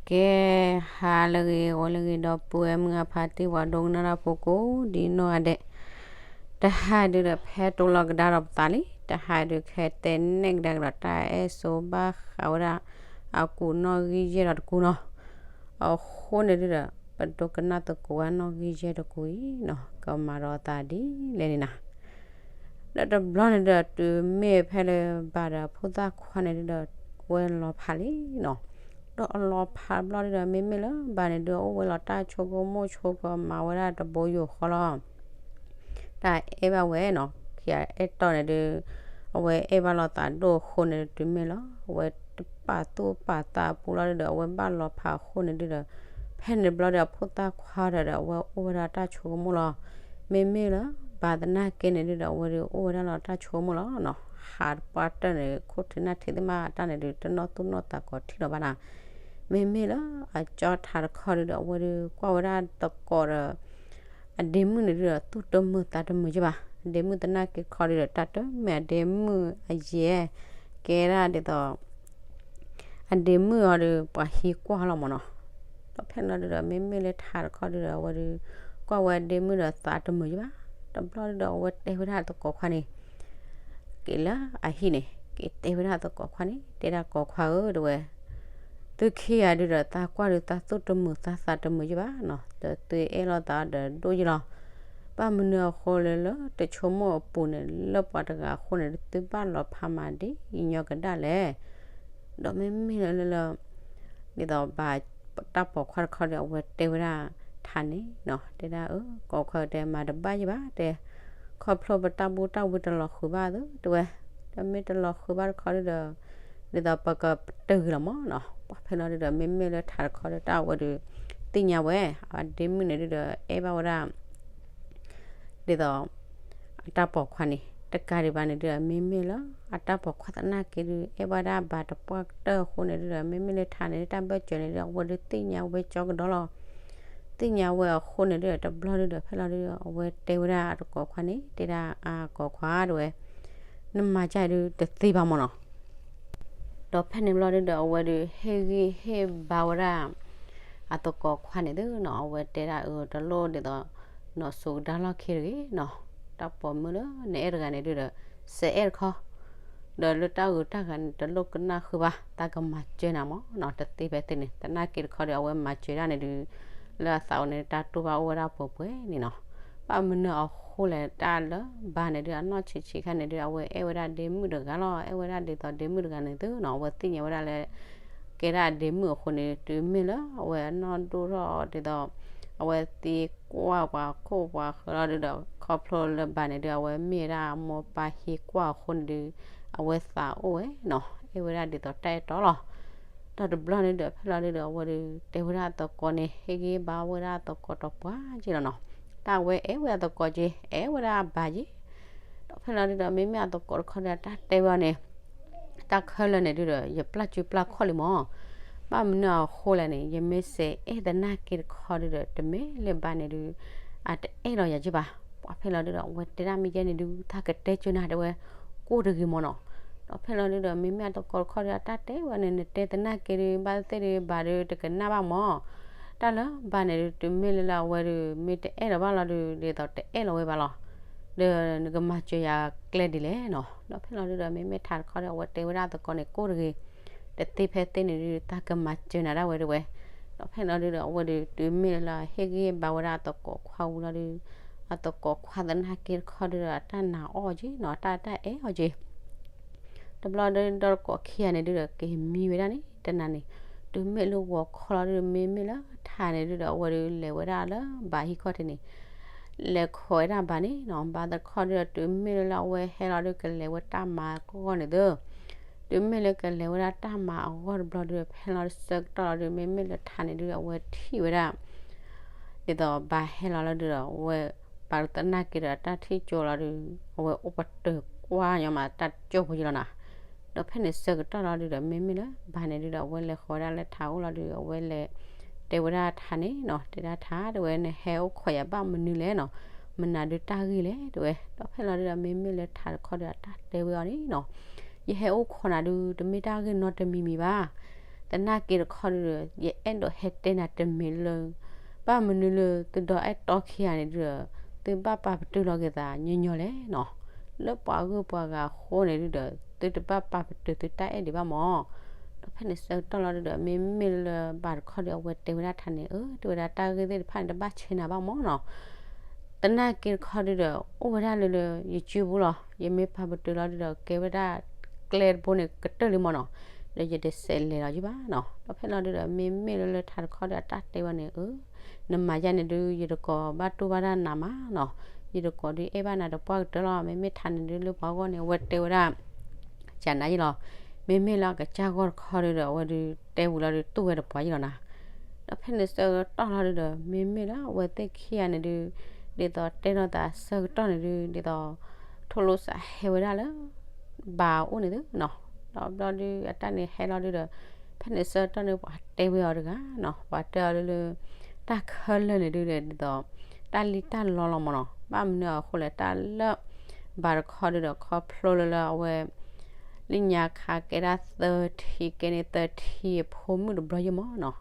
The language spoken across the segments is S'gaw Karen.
ကဲ, ဟါလၢအဂ့ၤ ဂီၤလၢအဂ့ၤ ဒီပုၢ်ဝဲၢ်မုၢ်အဖါတံၢ် ပှၤဒိကနၣ်တၢ်ဖိကိးဒ်နီၢ်ဂၤဒဲး, တဟါဒုဒီး ဖဲတိလီၤကဒါဒီးပသးလံ, တဟါဒုခဲတဲနဲၣ်ကဒါကဒီး တၢ်အဲၣ်ဆိဘၣ်ဃးဝဲဒၣ် အကူာ်နီၣ်ဂံၢ်ယဲၢ်ဒီးတကူာ်နီၤ. အဃိန့ၣ်ဒုဒီး ပဒိကနၣ်သကိးဝဲနီၣ်ဂံၢ်ယဲၢ်တကူာ်အံၤနီၤ ကမၤဒီးသးဒ်လဲၣ်န့ၣ်နၤ. ဒီးတဘျီန့ၣ်ဒီး တုၤမ့ၢ်ဖဲလၢဘၣ်ဒီးဖိသၣ်ခွါန့ၣ်ဒုဒီး ဝဲလီၤဖးလံနီၤ. ဒီးအလီၤဖးတဘျီဒုဒီး မ့မ့ၢ်လၢဘၣ်န့ၣ်ဒု အိၣ်ဝဲလီၤတၢ်ဆိကမိၣ်ဆိကမးဝဲဒၣ်တဘိယူၢ်ဃီလီၤ. တၢ်အဲၣ်ဘၣ်ဝဲနီၤ, ခံဂၤအဲၣ်တီၢ်န့ၣ်ဒု အဝဲအဲၣ်ဘၣ်လိာ်သးဒိၣ်အဃိန့ၣ်ဒု တုၤမ့ၢ်လီၤ အဝဲတပာ်သူၣ်ပာ်သးအပူၤလီၤဒုဒီး အဝဲဘၣ်လီၤဖးအဃိန့ၣ်ဒုဒီး ဖဲန့ၣ်တဘျီဒီး အဖိသၣ်ခွါဒီး အဝဲအိၣ်ဝဲဒၣ်တၢ်ဆိကမိၣ်လီၤ. မ့မ့ၢ်လၢဘၣ်သနာ်က့န့ၣ်ဒုဒီး အဝဲဒုအိၣ်ဝဲဒၣ်လီၤတၢ်ဆိကမိၣ်လီၤနီၤ. ဟးတပှၢ်တၢၢ်န့ၣ် ခိၣ်ထံးနၢ်ထံးသ့ၣ်မးတၢ်န့ၣ်ဒု တနီၣ်သူၣ်နီၣ်သးကိးထံၣ်လီၤဘၣ်နၤ. မ့မ့ၢ်လၢအကၠီထးတခီဒုဒီး အဝဲဒုကွၢ်ဝဲဒၣ်သကိးဒီး အဒ့မုၣ်န့ၣ်ဒုဒီး သူၣ်တမုာ်သးတမုာ်က့ဘၣ်. အဒ့မုၣ်သနာ်က့တခီဒုဒီး တၢ်တမ့ၢ်အဒ့မုၣ်အယဲၢ် ကဲဒၣ်ဒ်သိး အဒ့မုၣ်အီၤဒု ပှၤဟံးကွၢ်လီၤမးနီၤ. ဒီးဖဲန့ၣ်လီၤဒုဒီး မ့မ့ၢ်လၢထးတခီဒုဒီး အဝဲဒု ကွၢ်ဝဲအဒ့မုၣ်ဒီးသးတမုာ်က့ဘၣ်. တဘျီဒုဒီး အဝဲတဲဝဲဒၣ်သကိးခွါန့ၣ် က့ၤလၢအဟံၣ်န့ၣ် က့ၤတဲဝဲဒၣ်သကိးခွါန့ၣ် တဲဒၣ်ကိးခွါဧၢ တဲဝဲ သုခံဂၤဒုဒီး သးကွၢ်ဒု သးသူၣ်တမုာ်သးသးတမုာ်က့ဘၣ်နီၤ. ဒီးသုအဲၣ်လိာ်သးဒီးဒိၣ်ယံလီၤ. ဘၣ်မနုၤအဃိလဲၣ် လၢတဆိကမိၣ်အပူၤန့ၣ် လၢပှၤတဂၤအဃိန့ၣ် သုဘၣ်လီၤဖးမးဒ်ညီကဒၣ်လဲၣ်. ဒီးမ့မ့ၢ်လၢလၢ ဒ်သိးဘၣ်တၢ်ပိာ်ခွါတခီဒီး အဝဲတဲဝဲဒၣ်ထးန့ၣ်နီၤ တဲဒၣ်အၢ ကိးခွါတဲ မၤတဘၣ်ယံဘၣ်တဲ, ခီဖျိပတၢ်ဘူၣ်တၢ်ဝံတလီၤဃုာ်ဘၣ်သုတဲဝဲ, ဒီးမ့ၢ်တလီၤဃုာ်ဘၣ်တခီဒုဒီး ဒ်သိးပကပတုာ်ဂ့ၤလီၤမးနီၤ. ပှၤဖဲလီၤဒုဒီး မ့မ့ၢ်လၢထးတခီဒီး တၢ်အဝဲဒု သ့ၣ်ညါဝဲ အဒ့မုၣ်န့ၣ်ဒုဒီး အဲၣ်ဘၣ်ဝဲဒၣ် ဒ်သိး အတၢ်ပိာ်ခွါန့ၣ် တကးဒံးဘၣ်န့ၣ်ဒုဒီး မ့မ့ၢ်လၢ အတၢ်ပိာ်ခွါသနာ်က့ဒု အဲၣ်ဘၣ်ဒၣ်ဘၣ်တပှၢ်ကတၢၢ်အဃိန့ၣ်ဒုဒီး မ့မ့ၢ်လၢထးန့ၣ် တၢ်ဘၢၣ်စၢၤန့ၣ်ဒု အဝဲဒုသ့ၣ်ညါဝဲကၠီကဒီးလီၤ. သ့ၣ်ညါဝဲအဃိန့ၣ်ဒုဒီး တဘျီဒုဒီး ဖဲလီၤဒုဒီး အဝဲတဲဝဲဒၣ်အတကိးခွါန့ၣ် တဲဒၣ်အကိးခွါတဲဝဲ နမၤကၢ်ဒုတသ့ဘၣ်မးနီၤ. ဒီးဖဲန့ၣ်ဘျီဒုဒီး အဝဲဒုဟ့ၣ်ဂံၢ်ဟ့ၣ်ဘါဝဲဒၣ် အသကိးခွါန့ၣ်သုနီၤ, အဝဲတဲဒၣ်အၢ တလိၣ်ဒ်သိး နီၢ်ဆိကဒါလီၢ်ခံတဂ့ၤနီၤ, တၢ်ပိာ်မုၣ်လၢနအဲၣ်တဂၤန့ၣ်ဒုဒီး စဲးအဲၣ်တခီ, ဒီးလၢတၢ်ဂုၤတၢ်ဂၤန့ၣ် တလိၣ်ကနၣ်ဃုာ်ဘၣ်, တၢ်ကမၤစၢၤနၤမးနီၤ, တသ့ဖဲသ့န့ၣ် သနာ်က့တခီဒီး အဝဲမၤစၢၤဒၣ်န့ၣ်ဒု လၢအသးအိၣ်န့ၣ် တၢ်တူၢ်ဘၣ်အိၣ်ဝဲဒၣ်ပှဲၤပှဲၤန့ၣ်နီၤ. ဘၣ်မနုၤအဃိလဲၣ် တၢ်လၢဘၣ်န့ၣ်ဒု အနီၢ်ဆံးဆံးခါန့ၣ်ဒု အဝဲအဲၣ်ဝဲဒၣ်ဒ့မုၣ်တဂၤလီၤ, အဲၣ်ဝဲဒၣ်ဒ်သိးဒ့မုၣ်တဂၤန့ၣ်သုနီၤ, အဝဲသ့ၣ်ညါဝဲဒၣ်လၢ ကဲဒၣ်ဒ့မုၣ်အဃိန့ၣ် တုၤမ့ၢ်လၢအဝဲအနီၢ်ဒိၣ်ထီၣ်ဒ်သိး အဝဲသံကွၢ်ပှၤခိၣ်ပှၤဃၢၤလီၤဒုဒီး ခီဖျိလၢဘၣ်န့ၣ်ဒု အဝဲမ့ၢ်ဝဲဒၣ်အမိၢ်ပၢ်ဟံးကွၢ်အဃိန့ၣ်ဒု အဝဲသးအိၣ်ဝဲနီၤ, အဲၣ်ဝဲဒၣ်ဒ်သိးတၢ်အဲၣ်တီလီၤ. ဒီးတဘျီန့ၣ်ဒီး ဖဲလီၤဒုဒီး အဝဲဒု တဲဝဲဒၣ်အသကိးန့ၣ် ဟ့ၣ်ဂံၢ်ဘါဝဲဒၣ်အသကိးတပှၢ်က့လီၤနီၤ, တၢ်ဝဲအဲၣ်ဝဲအသကိးက့ အဲၣ်ဝဲဒၣ်အဘၣ်က့ ဒီးဖဲလီၤဒုဒီး မ့မ့ၢ်အသကိးတခီဒီး တၢ်တဲဝဲအီၤန့ၣ် တၢ်ခဲလၢာ်န့ၣ်ဒုဒီး ယပျၢ်စုပျၢ်ခီၣ်လံမး, ဘၣ်မနုၤအဃိလဲၣ်န့ၣ် ယမ့ၢ်စဲးအဲၣ်သနာ်က့တခီဒုဒီး တမ့ၢ်လၢဘၣ်န့ၣ်ဒု အတအဲၣ်လီၤယၤက့ဘၣ်. ပှၤဖဲလီၤဒုဒီး အဝဲတဲဒၣ်မ့ၢ်ယဲန့ၣ်ဒု တၢ်ကတဲကၢနၤတဲဝဲ ကိၢ်တဂ့ၤမးနီၤ. ဒီးဖဲလီၤဒုဒီး မ့မ့ၢ်အသကိးတခီဒီး တၢ်တဲဝဲန့ၣ် နတဲသနာ်က့ဒု ဘၣ်သ့ၣ်ဒု ဘၣ်ဒုတကနၣ်ဘၣ်မး, တၢ်လၢဘၣ်န့ၣ်ဒု တုၤမ့ၢ်လၢလၢအဝဲဒု မ့ၢ်တအဲၣ်လီၤဘၣ်လီၤဒု ဒ်သိးတအဲၣ်လီၤဝဲဘၣ်လီၤ. ဒီးနကမၤစၢၤယၤကျဲဒ်လဲၣ်နီၤ. ဒီးဖဲလီၤဒုဒီး မ့မ့ၢ်ထးတခီဒီး အဝဲတဲဝဲဒၣ်အသကိးန့ၣ် ကိၢ်တဂ့ၤ, တသ့ဖဲသ့န့ၣ်ဒု တၢ်ကမၤစၢၤနၤဒၣ်ဝဲတဲဝဲ. ဒီးဖဲလီၤဒုဒီး အဝဲဒု တုၤမ့ၢ်လၢဟ့ၣ်ဂံၢ်ဘါဝဲဒၣ်အသကိးခွါဝံၤလီၤဒု အသကိးခွါသနာ်က့တခီဒုဒီး အတၢ်နာ်အီၣ်က့နီၤ, တၢ်တၢ်အဲၣ်အီၣ်က့ တဘျီဒု ဒီးတကိးခံဂၤန့ၣ်ဒုဒီး က့ၤမံဝဲဒၣ်န့ၣ် တနၤန့ၣ် တုၤမ့ၢ်လၢဂီၤခီလီၤဒု မ့မ့ၢ်လၢထးန့ၣ်ဒုဒီး အဝဲဒု လဲၤဝဲဒၣ်လၢဘၣ်ဟံၣ်ခီၣ်ထံးန့ၣ် လဲၤခိးဝဲဒၣ်ဘၣ်န့ၣ်နီၤ, ဘၣ်တခီဒုဒီး တုၤမ့ၢ်လၢလၢအဝဲဟဲလီၤဒု ကလဲၤဝဲတၢ်မၤအဂီၢ်န့ၣ်သု, တုၤမ့ၢ်လၢကလဲၤဝဲဒၣ်တၢ်မၤအဂီၢ်တဘျီဒု ဖဲလီၤဆၢကတီၢ်လီၤဒု မ့မ့ၢ်လၢထးန့ၣ်ဒု အဝဲထံၣ်ဝဲဒၣ် ဒ်သိးဘၣ်ဟဲလီၤလီၤဒုဒီး အဝဲပာ်သနာ်က့ဒီး တၢ်ထံၣ်ကၠိလီၤဒု အဝဲအိၣ်ပတုာ်ကွၢ်ညီမးတၢ်ကၠိဖိယလီၤနၤ. ဒီးဖဲန့ၣ်ဆၢကတီၢ်လီၤဒုဒီး မ့မ့ၢ်လၢဘၣ်န့ၣ်ဒုဒီး အဝဲလဲၤဃီၤဝဲဒၣ်လၢထးအိၣ်လီၤဒု အဝဲလဲၤတဲဝဲဒၣ်ထးန့ၣ်နီၤ, တဲဒၣ်ထးတဲဝဲ နဟဲအိၣ်ခိးယၤဘၣ်မနုၤလဲၣ်နီၤ, မနုၤဒုတၢ်ဂ့ၢ်လဲၣ်တဲဝဲ. ဒီးဖဲလီၤဒုဒီး မ့မ့ၢ်လၢထးတခီဒီး တၢ်တဲဝဲအီၤန့ၣ်နီၤ, ယဟဲအိၣ်ခိးနၤဒု တမ့ၢ်တၢ်ဂ့ၢ်နီတမံၤမံၤဘၣ် သနာ်က့တခီဒုဒီး ယအဲၣ်ဒိးဟဲတဲနၤတမံၤလၢ ဘၣ်မနုၤလၢသုဒီးအဲၣ်တီခံဂၤန့ၣ်ဒုဒီး သုဘၣ်ပာ်ပတုာ်လီၤက့ၤသးညီညီလဲၣ်နီၤ. လၢပှၤဂုၤပှၤဂၤအဃိန့ၣ်ဒုဒီး သုတဘၣ်ပာ်ပတုာ်သုတၢ်အဲၣ်ဒံးဘၣ်မၢ်. ဒီးဖဲန့ၣ်ဆၢကတီၢ်လီၤဒုဒီး မ့မ့ၢ်လၢဘၣ်တခီဒီး အဝဲတဲဝဲဒၣ်ထါန့ၣ် အၢ တဲဝဲဒၣ် တၢ်ဂ့ၢ်သ့ၣ်တဖၣ်န့ၣ် တဘၣ်ဆဲးနၤဘၣ်မၢ်နီၤ. သနာ်က့တခီဒုဒီး အိၣ်ဝဲဒၣ်လၢလၢယစုပူၤလီၤ. ယမ့ၢ်ပာ်ပတုာ်လီၤဒုဒီး ကဲဝဲဒၣ်ကျဲတဘိန့ၣ် ကတၢၢ်လံမၢ်နီၤ. ဒီးယတစဲးလဲၤလီၤယဘၣ်နီၤ. ဒီးဖဲလီၤဒုဒီး မ့မ့ၢ်လၢလၢထါတခီဒီး အတၢ်တဲဝဲန့ၣ် အၢ နမၤယါန့ၣ်ဒု ယတကိးဘၣ်တူၢ်ဘၣ်ဒၣ်နၤမးနီၤ. ယတကိးဒုအဲၣ်ဘၣ်နၤတပှၢ်ကတၢၢ်လီၤ. မ့မ့ၢ်ထါန့ၣ်ဒု လၢပှၤဂီၢ်န့ၣ် အဝဲတဲဝဲဒၣ် ကနၤယ့လီၤ. မ့မ့ၢ်လၢအကစၢ်ဂီၢ်တခီဒုဒီး အဝဲဒုတဲဝံၤလီၤဒု တူၢ်ဝဲတပှၢ်ယ့လီၤနၤ. ဒီးဖဲန့ၣ်ဆၢကတီၢ်လီၤဒုဒီး မ့မ့ၢ်လၢအဝဲသ့ၣ်ခံဂၤန့ၣ်ဒု ဒ်သိးတဲနီၢ်သးဆၢကတီၢ်န့ၣ်ဒု ဒ်သိး ထိၣ်လိစးဟဲဝဲဒၣ်လၢ ဘၣ်အအိၣ်န့ၣ်သုနီၤ. ဒီးဘျီဒုအတၢ်န့ၣ်ဟဲလီၤဒုဒီး ဖဲန့ၣ်ဆၢကတီၢ်န့ၣ် ပှၤတဲဝဲအီၤတဂၤနီၤ. ပှၤတဲအီၤလၢလၢ တၢ်ခဲလၢာ်န့ၣ်ဒုဒီး ဒ်သိး တၢ်လံၣ်တၢ်လီလီၤမၢ်နီၤ. ဘၣ်မနုၤအဃိလဲၣ် တၢ်လၢ ဘၣ်တခီဒုဒီး ခီဖျိလၢလၢအဝဲ လၢညါခါကဲဒၣ်သၢထံ ကဲန့ၣ်သၢထံအဖိမုၣ်တဘျီယ့ၢ်မၢ်နီၤ.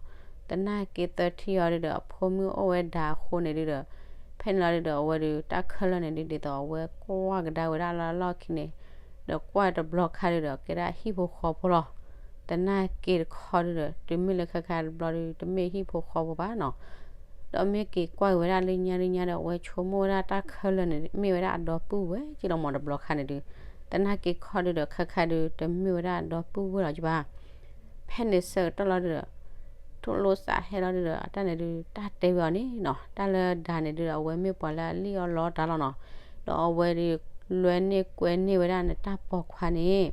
သနာ်က့သၢထံအီၤဒုဒီး အဖိမုၣ်အိၣ်ဝဲဒၣ်အဃိန့ၣ်ဒုဒီး ဖဲန့ၣ်လီၤဒုဒီး အဝဲဒု တၢ်ခဲလၢာ်န့ၣ်ဒု ဒ်သိးအဝဲကွၢ်ကဒါဝဲဒၣ်လၢအလီၢ်ခံန့ၣ် ဒီးကွၢ်တဘျီခါဒုဒီး ကဲဒၣ်ဟံၣ်ဖိဃီဖိလီၤ. သနာ်က့တခီဒုဒီး တုၤမ့ၢ်လၢခဲခါတဘျီဒု တမ့ၢ်ဟံၣ်ဖိဃီဖိဘၣ်နီၤ. ဒီးမ့ၢ်က့ၤကွၢ်က့ၤဝဲဒၣ်လၢညါလၢညါဒီး အဝဲဆိကမိၣ်ဝဲဒၣ်တၢ်ခဲလၢာ်န့ၣ် မ့ၢ်ဝဲဒၣ်အဒီပုၢ်ဝဲၢ်က့လီၤမၢ်တဘျီခါန့ၣ်ဒု. သနာ်က့ခီဒုဒီး ခဲခါဒု တမ့ၢ်ဝဲဒၣ်အဒီပုၢ်ဝဲၢ်လီၤကဘၣ်. ဖဲန့ၣ်ဆၢကတီၢ်လီၤဒုဒီး ထိၣ်လိစးဟဲလီၤဒုဒီး အတၢ်န့ၣ်ဒု တၢ်တဲဝဲအီၤန့ၣ်နီၤ တၢ်လၢဒါန့ၣ်ဒုဒီး အဝဲမ့ၢ်ပှၤလၢအလံၣ်အီၣ်လီတၢ်လီၤနီၤ. ဒီးအဝဲဒု လွဲန့ၢ်ကွဲန့ၢ်ဝဲဒၣ်နတၢ်ပိာ်ခွါန့ၣ်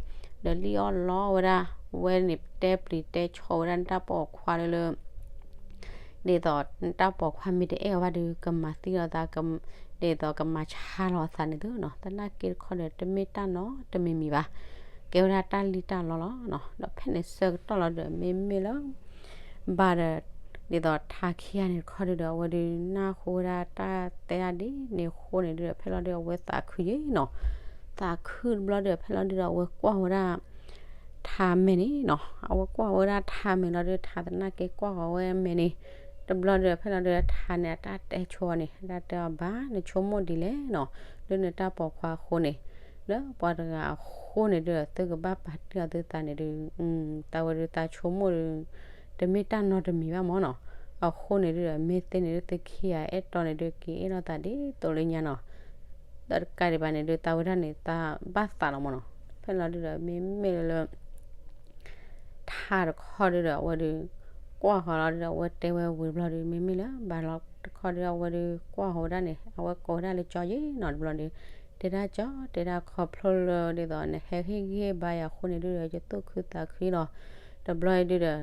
ဒီးလံၣ်အီၣ်လီဝဲဒၣ် ဝဲန့ၣ် တဲပျံၤတဲဆီၣ်ဝဲဒၣ်နတၢ်ပိာ်ခွါလၢလၢ ဒ်သိးနတၢ်ပိာ်ခွါမ့ၢ်တအဲၣ်အီၤဘၣ်ဒု ကမၤသံလီၤသး ဒ်သိးကမၤဆါလီၤအသးန့ၣ်သုနီၤ. သနာ်က့တခီဒီး တမ့ၢ်တၢ်နီတမံၤမံၤဘၣ်. ကဲဝဲဒၣ်တၢ်လံၣ်တၢ်လီလီၤနီၤ. ဒီးဖဲန့ၣ်ဆၢကတီၢ်လီၤဒီး မ့မ့ၢ်လၢ ဘၣ်ဒီး ဒ်သိးထါခံဂၤန့ၣ်တခီဒုဒီး အဝဲဒုနၢ်ဟူဝဲဒၣ်တၢ်တဲဒၣ်ဒ်န့ၣ်အဃိန့ၣ်ဒုဒီး ဖဲလီၤဒုအဝဲသးခုယ့ၢ်နီၤ. သးခုတဘျီဒီး ဖဲလီၤဒုဒီး အဝဲကွၢ်ဝဲဒၣ် ထါမဲာ်န့ၣ်နီၤ. အဝဲကွၢ်ဝဲဒၣ်ထါမဲာ်လီၤဒု ထါသနာ်က့ကွၢ်ဃီၤဝဲမဲာ်န့ၣ် တဘျီဒီး ဖဲလီၤဒုထါန့ၣ် အတၢ်တဲဆိအီၤန့ၣ် အတၢ်တဲအီၤဘၣ် နဆိကမိၣ်ဒ်လဲၣ်နီၤ လၢနတၢ်ပိာ်ခွါအဃိန့ၣ် လၢပှၤတဂၤအဃိန့ၣ်ဒုဒီး သုကဘၣ်ပာ်တ့ၢ်အီၤသုသးန့ၣ်ဒု တၢ်ဝဲဒုတၢ်ဆိကမိၣ်ဒု တမ့ၢ်တၢ်နီတမံၤဘၣ်မၢ်နီၤ. အဃိန့ၣ်ဒုဒီး မ့ၢ်သ့န့ၣ်ဒု သုခံဂၤအဲၣ်တီန့ၣ်ဒု က့ၤအဲၣ်လိာ်သးဒ်သိးလၢညါနီၤ. ဒီးတကးဒံးဘၣ်န့ၣ်ဒု တၢ်ဝဲဒၣ်န့ၣ် တၢ်ဘၣ်သးလီၤမၢ်နီၤ. ဖဲလီၤဒုဒီး မ့မ့ၢ်လၢ ထါတခီဒုဒီး အဝဲဒု ကွၢ်ဃီၤလီၤဒုဒီး အဝဲတဲဝဲဝံၤတဘျီဒု မ့မ့ၢ်လၢ ဘၣ်လီၤတခီဒုဒီး အဝဲဒု ကွၢ်ဃီၤဝဲဒၣ်န့ၣ် အဝဲကိးဝဲဒၣ်လၢကၠီယ့ၢ်နီၤတဘျီဒု တဲဒၣ်ကၠီ တဲဒၣ်ခီဖျိလၢဒ်သိး နဟဲဟ့ၣ်ဂံၢ်ဟ့ၣ်ဘါယၤအဃိန့ၣ်ဒုဒီး ယသူၣ်ခုသးခုလီၤ. တဘျီဒုဒီး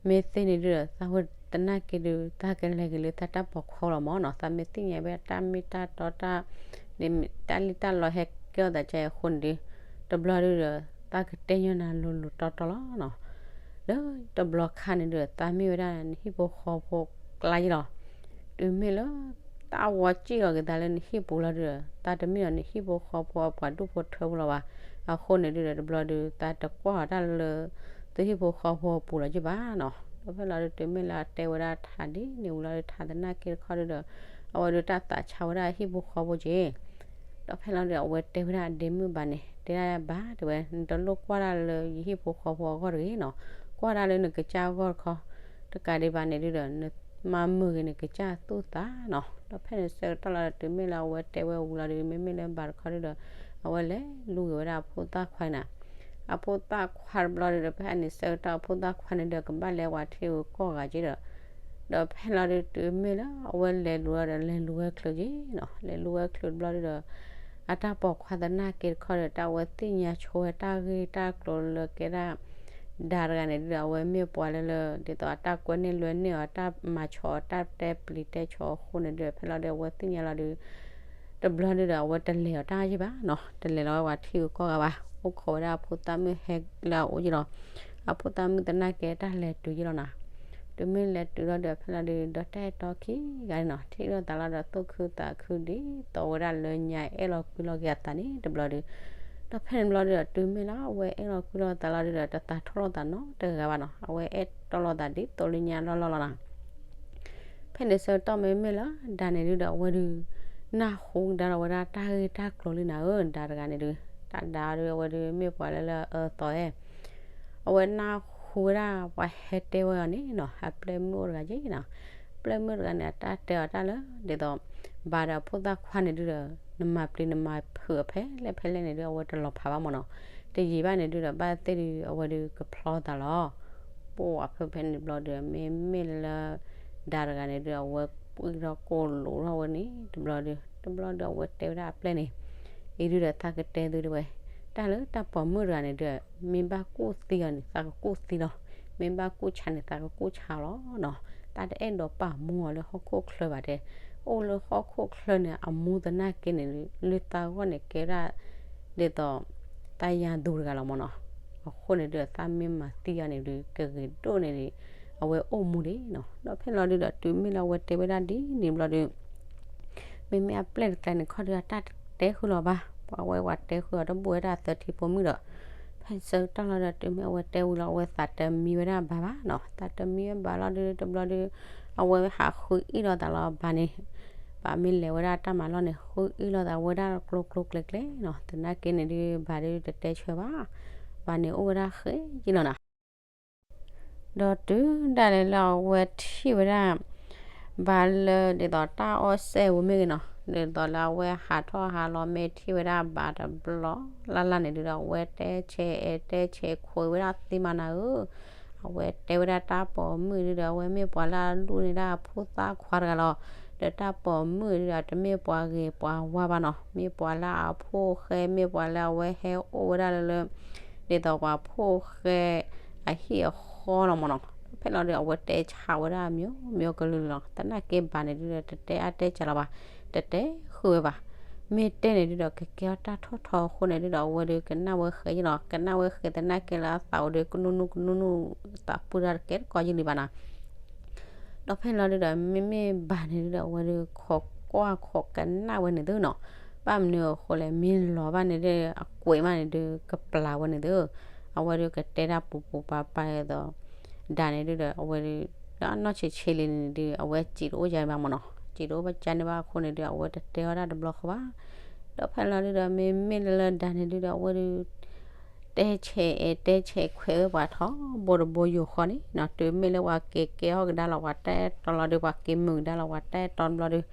မ့ၢ်သ့န့ၣ်ဒုဒီး သးဝဲသနာ်က့ဒု သးကလဲၤက့ၤလၢသးတၢ်ပိာ်ခွါလီၤမၢ်နီၤ. သးမ့ၢ်သ့ၣ်ညါဘၣ်တၢ်မ့ၢ်တၢ်တီတၢ် တၢ်လံၣ်တၢ်လီဟဲကဲထီၣ်သးကါအံၤအဃိန့ၣ်ဒု တဘျီဒုဒီး သးကတဲညီနၤလိၤလိၤတီတီလီၤနီၤ. လၢတဘျီခါန့ၣ်ဒုဒီး သးမ့ၢ်ဝဲဒၣ်နဟံၣ်ဖိဃီဖိကျါယ့ၢ်လီၤ. တုၤမ့ၢ်လၢ တၢ်ဝီစံၣ်လီၤက့ၤသးလၢနဟံၣ်ပူၤလီၤဒုဒီး သးတမ့ၢ်ဒီးနဟံၣ်ဖိဃီဖိအပှၤဒူၣ်ဖိထၢဖိလီၤဘၣ်. အဃိန့ၣ်ဒုဒီး တဘျီဒု သးတကွၢ်အီၤတၢ်လၢ သုဟံၣ်ဖိဃီဖိအပူၤလီၤယ့ၢ်ဘၣ်နီၤ. ဒီးဖဲလီၤဒု တုၤမ့ၢ်လၢအတဲဝဲဒၣ်ထါဒ်န့ၣ်ဝံၤလီၤဒု ထါသနာ်က့တခီဒုဒီး အဝဲဒုတၢ်သးဆါဝဲဒၣ်ဟံၣ်ဖိဃီဖိက့ၢ် ဒီးဖဲလီၤဒု အဝဲတဲဝဲဒၣ်ဒ့မုၣ်ဘၣ်န့ၣ် တဲဒၣ်ဘၣ်တဲဝဲ နတလိၣ်ကွၢ်ဒၣ်လၢယဟံၣ်ဖိဃီဖိအဂီၢ်တဂ့ၤနီၤ. ကွၢ်ဒၣ်လၢနကစၢ်အဂီၢ်တခီ တကးဒံးဘၣ်န့ၣ်ဒုဒီး နမၤမုာ်ဂ့ၤနကစၢ်သူၣ်သးနီၤ. ဒီးဖဲန့ၣ်ဆၢကတီၢ်လီၤဒု တုၤမ့ၢ်လၢအဝဲတဲဝဲဝံၤလီၤဒု မ့မ့ၢ်လၢဘၣ်တခီဒုဒီး အဝဲလဲၤလူၤက့ၤဝဲဒၣ်အဖိသၣ်ခွါန့ၣ် အဖိသၣ်ခွါတဘျီဒုဒီး ဖဲန့ၣ်ဆၢကတီၢ်အဖိသၣ်ခွါန့ၣ်ဒီး ကဘၣ်လဲၤဝဲထံဂုၤကီၢ်ဂၤက့ၢ်ဒီး ဒီးဖဲလီၤဒု တုၤမ့ၢ်လၢအဝဲလဲၤလူၤလီၤဒီး လဲၤလူၤဝဲချုးက့ၢ်နီၤ. လဲၤလူၤဝဲချုးတဘျီဒုဒီး အတၢ်ပိာ်ခွါသနာ်က့တခီဒီး တၢ်ဝဲသ့ၣ်ညါဆိဝဲတၢ်ဂ့ၢ်တၢ်ကျိၤလၢကဲဒၣ် ဒါတဂၤန့ၣ်ဒုဒီး အဝဲမ့ၢ်ပှၤလၢလၢ ဒ်သိးအတၢ်ကွဲန့ၢ်လွဲန့ၢ်အီၤ တၢ်မၤဆီၣ်အီၤ တၢ်တဲပျံၤတဲဆီၣ်အဃိန့ၣ်ဒုဒီး ဖဲလီၤဒု အဝဲသ့ၣ်ညါလီၤဒု တဘျီဒုဒီး အဝဲတလဲၤအီၤတၢ်ယ့ၢ်ဘၣ်နီၤ. တလဲၤလီၤဝဲပှၤထံဂုၤကီၢ်ဂၤဘၣ်. အိၣ်ခိးဝဲဒၣ်အဖိသၣ်မုၣ်ဟဲလၢအအိၣ်ယ့ၢ်လီၤ. အဖိသၣ်မုၣ်သနာ်က့တၢ်လဲၤတုၤယ့ၢ်လီၤနီၤ. တုၤမ့ၢ်လဲၤတုၤလီၤဒီး ဖဲလီၤဒု ဒီးတၢ်အဲၣ်တီခံဂၤန့ၣ်နီၤ ထံၣ်လိာ်သးလီၤဒီး သူၣ်ခုသးခုဒ်သိးဝဲဒၣ်လၢညါအဲၣ်လီၤကွံလီၤက့ၤအသးန့ၣ် တဘျီဒု ဒီးဖဲန့ၣ်ဘျီဒီး တုၤမ့ၢ်လၢအဝဲအဲၣ်လီၤကွံလိာ်သးလီၤဒုဒီး တသးထီၣ်လိာ်သးနီတဂၤဘၣ်နီၤ, အဝဲအဲၣ်တီလိာ်သးဒ်သိးလၢညါလီၢ်လီၢ်လီၤနီၤ. ဖဲန့ၣ်ဆၢကတီၢ်မ့မ့ၢ်လၢဒါန့ၣ်ဒုဒီး အဝဲဒု နၢ်ဟူကဒါလီၤဝဲဒၣ်တၢ်ဂ့ၢ်တၢ်ကျိၤလံနၤဧၢ, ဒါတဂၤန့ၣ်ဒု, တၢ်ဒါဒုအဝဲဒုမ့ၢ်ပှၤလၢလၢအအၢသီဧါ, အဝဲနၢ်ဟူဝဲဒၣ်ပှၤဟဲတဲဝဲအီၤန့ၣ်နီၤ, အပျဲၢ်မုၣ်အိၣ်တဂၤက့နီၤ, ပျဲၢ်မုၣ်တဂၤန့ၣ် အတၢ်တဲအီၤတၢ်လၢ ဒ်သိး ဘၣ်ဒီးအဖိသၣ်ခွါန့ၣ်ဒုဒီး နမၤပျံၤနမၤဖုးအီၤဖဲလဲၣ်ဖဲလဲၣ်န့ၣ်ဒု အဝဲတလီၤဖးဘၣ်မ့ၢ်နီၤ, တယံာ်ဘၣ်န့ၣ်ဒုဒီး ဘၣ်သ့ၣ်ဒု အဝဲဒုကဖျီသးလီၤ. ပှၤဖဲဖဲန့ၣ်ဘျီဒီး မ့မ့ၢ်လၢ ဒါတဂၤန့ၣ်ဒု အဝဲပှံၢ်ထီၣ်ကိၢ်လိာ်ထီၣ်ဝဲန့ၣ် တဘျီဒီး တဘျီဒီးအဝဲတဲဝဲဒၣ်အပျဲၢ်န့ၣ်, အံၤဒုဒီးသးကတဲသုတဝဲ, တၢ်လၢတၢ်ပိာ်မုၣ်တဂၤန့ၣ်ဒု မ့ၢ်ဘၣ်ကူၣ်သံအီၤန့ၣ် သးကကူၣ်သံလီၤ, မ့ၢ်ဘၣ်ကူၣ်ဆါန့ၣ် သးကကူၣ်ဆါလီၤနီၤ, တၢ်တအဲၣ်ဒိးပာ်မူအီၤလၢဟီၣ်ခိၣ်ချၢဘၣ်တဲ, အိၣ်လၢဟီၣ်ခိၣ်ချၢန့ၣ် အမူသနာ်က့န့ၣ် လၢသးဂီၢ်န့ၣ်ကဲဝဲဒၣ် ဒ်သိး သးယၤသူတဂၤလီၤမ့ၢ်နီၤ, အဃိန့ၣ်ဒု သးမ့ၢ်မၤသံအီၤန့ၣ်ဒု ကဂ့ၤဒိၣ်န့ၣ်ဒု အဝဲအိၣ်မူဒံးနီၤ, ဒီးဖဲလီၤဒုဒီး တုၤမ့ၢ်လၢအဝဲတဲဝဲဒၣ်ဒ်န့ၣ်ဘျီဒု မ့မ့ၢ်အပျဲၢ်တကျါန့ၣ်ခီဒု အတၢ်တတဲဃုာ်လီၤဘၣ်, ပှၤဝဲပှၤတဲဃုာ်အီၤတဘူၣ်ဝဲဒၣ်သၢထံဖိမုၣ်ဒီး, ဖဲဆၢကတီၢ်လီၤဒီး တုၤမ့ၢ်အဝဲတဲဝံၤလီၤ အဝဲသးတမံဝဲဒၣ်ဘၣ်ဘၣ်နီၤ, သးတမံဝဲဘၣ်လီၤဒု တဘျီဒု အဝဲဟးဃုအ့ၣ်လိာ်သးလီၤဘၣ်န့ၣ်, ဘၣ်မ့ၢ်လဲၤဝဲဒၣ်တၢ်မၤလီၢ်န့ၣ် ဃုအ့ၣ်လိာ်သးဝဲဒၣ်ကျိကျိကျဲကျဲနီၤ, သနာ်က့န့ၣ်ဒု ဘၣ်ဒုတတဲဆၢဘၣ်, ဘၣ်န့ၣ်အိၣ်ဝဲဒၣ်ဃဲက့လီၤနီၤ ဒီးတုၤဒၣ်လဲာ်လၢအဝဲထံၣ်ဝဲဒၣ် ဘၣ်လၢဒ်သိးတၢ်အီၣ်စဲဝဲမ့ၢ်ဂ့ၤနီၤ, ဒ်သိးလၢအဝဲဟးထီၣ်ဟးလီၤမ့ၢ်ထံၣ်ဝဲဒၣ်ဘၣ်တဘျီလၢ်လၢ်န့ၣ်ဒုဒီး အဝဲတဲဆဲးအဲၣ်တဲဆဲးခွဲးဝဲဒၣ်သ့မးနၤဧၢ, အဝဲတဲဝဲဒၣ်တၢ်ပိာ်မုၣ်ဒုဒီး အဝဲမ့ၢ်ပှၤလၢအဒိၣ်န့ၢ်ဒၣ်အဖိသၣ်ခွါတဂၤလီၤ, ဒီးတၢ်ပိာ်မုၣ်ဒုဒီး တမ့ၢ်ပှၤဂ့ၤပှၤဝါဘၣ်နီၤ, မ့ၢ်ပှၤလၢအဖိၣ်ဃဲ မ့ၢ်ပှၤလၢအဝဲဟဲအိၣ်ဝဲဒၣ်လၢလၢ ဒ်သိးပှၤဖိၣ်ဃဲအဟံၣ်အဃီလီၤမ့ၢ်နီၤ, ဖဲလီၤဒုး အဝဲတဲဆါဝဲဒၣ် မျိုးမျိုးကလုာ်လီၤ, သနာ်က့ဘၣ်န့ၣ်ဒုး တတဲအါတဲစှၤလီၤဘၣ်, တတဲဃုာ်ဝဲဘၣ်, မ့ၢ်တဲန့ၣ်ဒုးဒီး ကကဲထီၣ်တၢ်ထီၣ်ထီအဃိန့ၣ်ဒုးဒီး အဝဲဒုးကနၣ်ဝဲဃဲလီၤ, ကနၣ်ဝဲဃဲသနာ်က့လၢအသးအိၣ်ဒုး ကနူၣ်နူၣ်ကနူၣ်နူၣ် သးပှၢ်တၢ်တကဲတကီယုၢ်လံဘၣ်နီၤ ဒီးဖဲန့ၣ်လီၤဒုးဒီး မ့မ့ၢ်ဘၣ်န့ၣ်ဒုးဒီး အဝဲဒုးခိးကွၢ်ခိးကနၣ်ဝဲန့ၣ်သုနီၤ, ဘၣ်မနုၤအဃိလဲၣ် မ့ၢ်လီၤဘၣ်န့ၣ်ဒုး အကွဲးမးန့ၣ်ဒုး ကပျၢ်ဝဲန့ၣ်သု, အဝဲဒုးကတဲဒၣ်ပူၤပူၤပၤပၤဒ်သိး ဒၣ်န့ၣ်ဒုးဒီး အဝဲဒုး ဒီးနီၢ်ဆံးဆံးလံန့ၣ်ဒုး အဝဲစံးတအိၣ်ယါဘၣ်မ့ၢ်နီၤ, စံးတအိၣ်ဘၣ်ကါန့ၣ်ဘၣ်အဃိန့ၣ်ဒုး အဝဲတတဲအီၣ်ဒၣ်တဘျီဃီဘၣ်, ဒီးဖဲန့ၣ်လီၤဒုးဒီး မ့မ့ၢ်လၢလၢဒၣ်န့ၣ်ဒုးဒီး အဝဲဒုး တဲဆဲးအဲၣ်တဲဆဲးခွဲးဝဲပှၤထီဘိတဘိယူၢ်ဃီန့ၣ်နီၤ, တုၤမ့ၢ်လၢပှၤက့ၤကဲထီၣ်ကဒါလီၤ ပှၤတၢ်အဲၣ်တီလီၤဒုး ပှၤက့ၤမုာ်ကဒါလီၤ ပှၤတၢ်အဲၣ်တီတဘျီဒုး,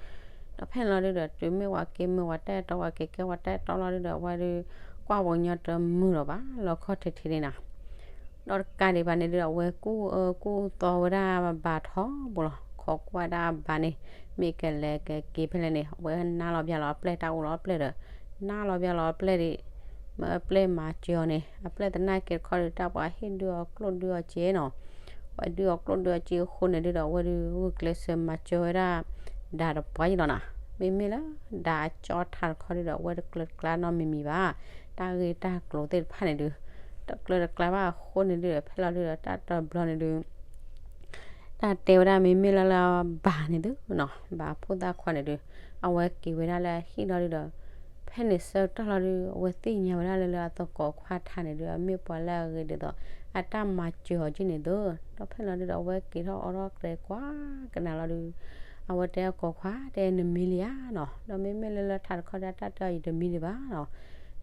ဒီးဖဲန့ၣ်လီၤဒုးဒီး တုၤမ့ၢ်ပှၤက့ၤမုာ်ပှၤတၢ်အဲၣ်တီ ပှၤက့ၤကဲပှၤတၢ်အဲၣ်တီလီၤဒုးဒီး အဝဲဒုး ကွၢ်ပှၤကညီတမုာ်လီၤဘၣ် လီခီၣ်ထံးထံးန့ၣ်နီၤ ဒီးတကးဒံးဘၣ်န့ၣ်ဒုးဒီး အဝဲကူၣ်အၢကူၣ်သီဝဲဒၣ်ဘၣ်ထီဘိလီၤ, ခိးကွၢ်ဒၣ်ဘၣ်န့ၣ် မ့ၢ်ကလဲၤကက့ၤဖဲလဲၣ်န့ၣ် အဝဲနါလီၤဘၣ်လီၤအပျဲၢ် တၢ်အိၣ်လီၤအပျဲၢ်ဒီး နါလီၤဘၣ်လီၤအပျဲၢ်ဒံး, မ့ၢ်အပျဲၢ်မၤစၢၤအီၤန့ၣ် အပျဲၢ်သနာ်က့တခီဒုး တၢ်ပှၤဟ့ၣ်ဒုးအီၤကျိၣ်ဒုးအီၤစ့နီၤ, ပှၤဒုးအီၤကျိၣ်ဒုးအီၤစ့အဃိန့ၣ်ဒုးဒီး အဝဲဒုးဂုာ်ကျဲးစၢးမၤစၢၤဝဲဒၣ် ဒၣ်တပှၢ်ယံလီၤနီၤ, မ့မ့ၢ်လၢ ဒၣ်အကၠီထးတခီဒုးဒီး အဝဲတကျၢၤတကျါနီတမံၤမံၤဘၣ်, တၢ်ဂ့ၢ်တၢ်ကျိၤသ့ၣ်တဖၣ်န့ၣ်ဒုး တကျၢၤတကျါဘၣ်အဃိန့ၣ်ဒုးဒီး ဖဲလီၤဒုးဒီး တၢ်တဘျီန့ၣ်ဒုး တၢ်တဲဝဲဒၣ်မ့မ့ၢ်လၢလၢဘၣ်န့ၣ်သုနီၤ, ဘၣ်ဖိသၣ်ခွါန့ၣ်ဒုး အဝဲက့ၤဝဲဒၣ်လၢအဟံၣ်လီၤဒုးဒီး ဖဲန့ၣ်ဆၢကတီၢ်လီၤဒုး အဝဲသ့ၣ်ညါဝဲဒၣ်လၢလၢအသကိးခွါထါန့ၣ်ဒုး အမ့ၢ်ပှၤလၢအဂ့ၤဒ်သိး အတၢ်မၤစၢၤအီၤက့န့ၣ်သု, ဒီးဖဲလီၤဒုးဒီး အဝဲက့ၤထီၣ်အီထီၣ်ကျဲကွၢ်ကနၣ်လီၤဒုး အဝဲတဲအကိးခွါ တဲနမံလံဧါနီၤ, ဒီးမ့မ့ၢ်လၢလၢထးတခီဒုး အတၢ်တဲအီၤယတမံဒံးဘၣ်နီၤ,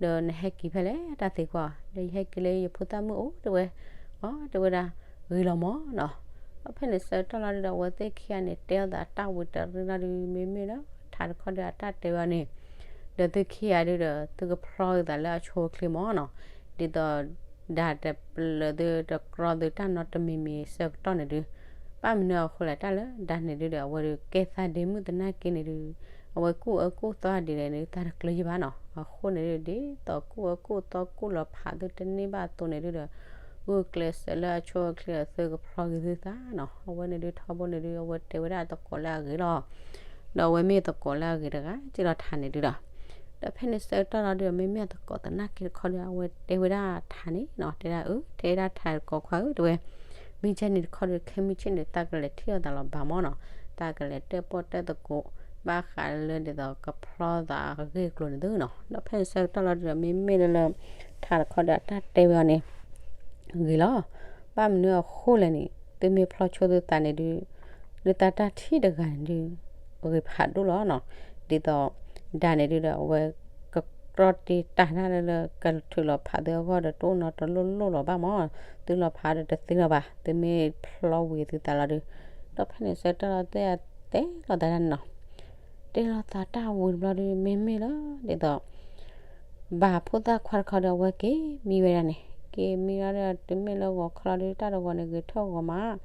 ဒီးနဟဲက့ၤဖဲလဲၣ်တၢ်သံကွၢ်, ဒီးယဟဲက့ၤလၢယဖိသၣ်မုၣ်အိၣ်တဲဝဲ, အီတဲဝဲဒၣ် ဂ့ၤလီၤမ့ၢ်နီၤ, ဒီးဖဲန့ၣ်ဆၢကတီၢ်လီၤဒုးဒီး အဝဲသ့ၣ်ခံဂၤန့ၣ် တဲအီၤသးတၢ်ဝံၤတရံးလီၤဒုး မ့မ့ၢ်လၢထးတခီဒုး အတၢ်တဲဝဲန့ၣ် ဒီးသုခံဂၤဒုးဒီး သုကဖျီက့ၤသးလၢအဆိအချ့မ့ၢ်နီၤ, ဒ်သိး ဒၣ်တပျၢၤသုတကြီသုတၢ်နီတမံၤမံၤဆၢကတီၢ်န့ၣ်ဒုး, ဘၣ်မနုၤအဃိလဲၣ် တၢ်လၢဒၣ်န့ၣ်ဒုးဒီး အဝဲဒုးကဲသးဒ့မုၣ်သနာ်က့န့ၣ်ဒုး, အဝဲကူၣ်အၢကူၣ်သီဒ်လဲၣ်န့ၣ် သးတကျၢၤယံဘၣ်နီၤ, အဃိန့ၣ်ဒုး ဒ်သိးကူၣ်အၢကူၣ်သီကူၣ်လီၤဖးသုတန့ၢ်ဘၣ်အသိးန့ၣ်ဒုးဒီး, ဂုာ်ကျဲးစၢးလၢအဆိအချ့အသုကဖျီက့ၤသုသးနီၤ, အဝဲန့ၣ်ဒုးထီဘိန့ၣ်ဒုး အဝဲတဲဝဲဒၣ်အသကိးလၢအဂ့ၤလီၤ ဒီးအဝဲမ့ၢ်သကိးလၢအဂ့ၤတဂၤက့လီၤထးန့ၣ်ဒုးဒီး, ဒီးဖဲန့ၣ်ဆၢကတီၢ်လီၤဒုးဒီး မ့မ့ၢ်အသကိးသနာ်က့တခီဒုး အဝဲတဲဝဲဒၣ်ထးန့ၣ်နီၤ, တဲဒၣ်အၢ ထဲဒၣ်ထးတကိးခွါဧၢ တဲဝဲ, မ့ၢ်ကဲန့ၣ်တခီဒုး ခဲမုၢ်ဆ့ၣ်န့ၣ် သးကလဲၤထံၣ်လိာ်သးလီၤဘၣ်မ့ၢ်နီၤ, သးကလဲၤတၢၣ်ပီၣ်တၢၣ်သကိး ဘၣ်ဃးလၢဒ်သိးကဖျီသးအဂ့ၢ်အကျိၤန့ၣ်သုနီၤ. ဒီးဖဲန့ၣ်ဆၢကတီၢ်လီၤဒုဒီး မ့မ့ၢ်လၢလၢ ထးတခီဒီးအတၢ်တဲဝဲအီၤန့ၣ် ဂ့ၤလီၤ. ဘၣ်မနုၤအဃိလဲၣ်န့ၣ် သုမ့ၢ်ဖျီဆိသုသးန့ၣ်ဒု လၢတၢ်တၢ်ထံၣ်တဂၤန့ၣ်ဒု ဂ့ၤဖးဒိၣ်လီၤနီၤ. ဒ်သိး ဒါန့ၣ်ဒုဒီး အဝဲကတြီတ့ၢ်တၢ်တၢ်လၢလၢ ကထုးလီၤဖးသုအဂီၢ်ဒီး တအိၣ်နီတလိၣ်လိၣ်လီၤဘၣ်မး, သုလီၤဖးဒီးတသ့လီၤဘၣ်, သုမ့ၢ်ဖျီဝံၤသုသးလီၤဒု. ဒီးဖဲန့ၣ်ဆၢကတီၢ်လီၤ တဲတဲလီၤသးဒၣ်န့ၣ်နီၤ. တဲလီၤသးတၢ်ဝံၤတဘျီဒု မ့မ့ၢ်လၢ ဒ်သိး ဘၣ်ဖိသၣ်ခွါတခီဒီး အဝဲက့ၤမံဝဲဒၣ်န့ၣ်, က့ၤမံလီၤဒီး တမ့ၢ်လၢဂီၤခီလီၤဒု တၢ်တဂီၤန့ၣ် ဂဲၤထၢၣ်ဂီၤမး,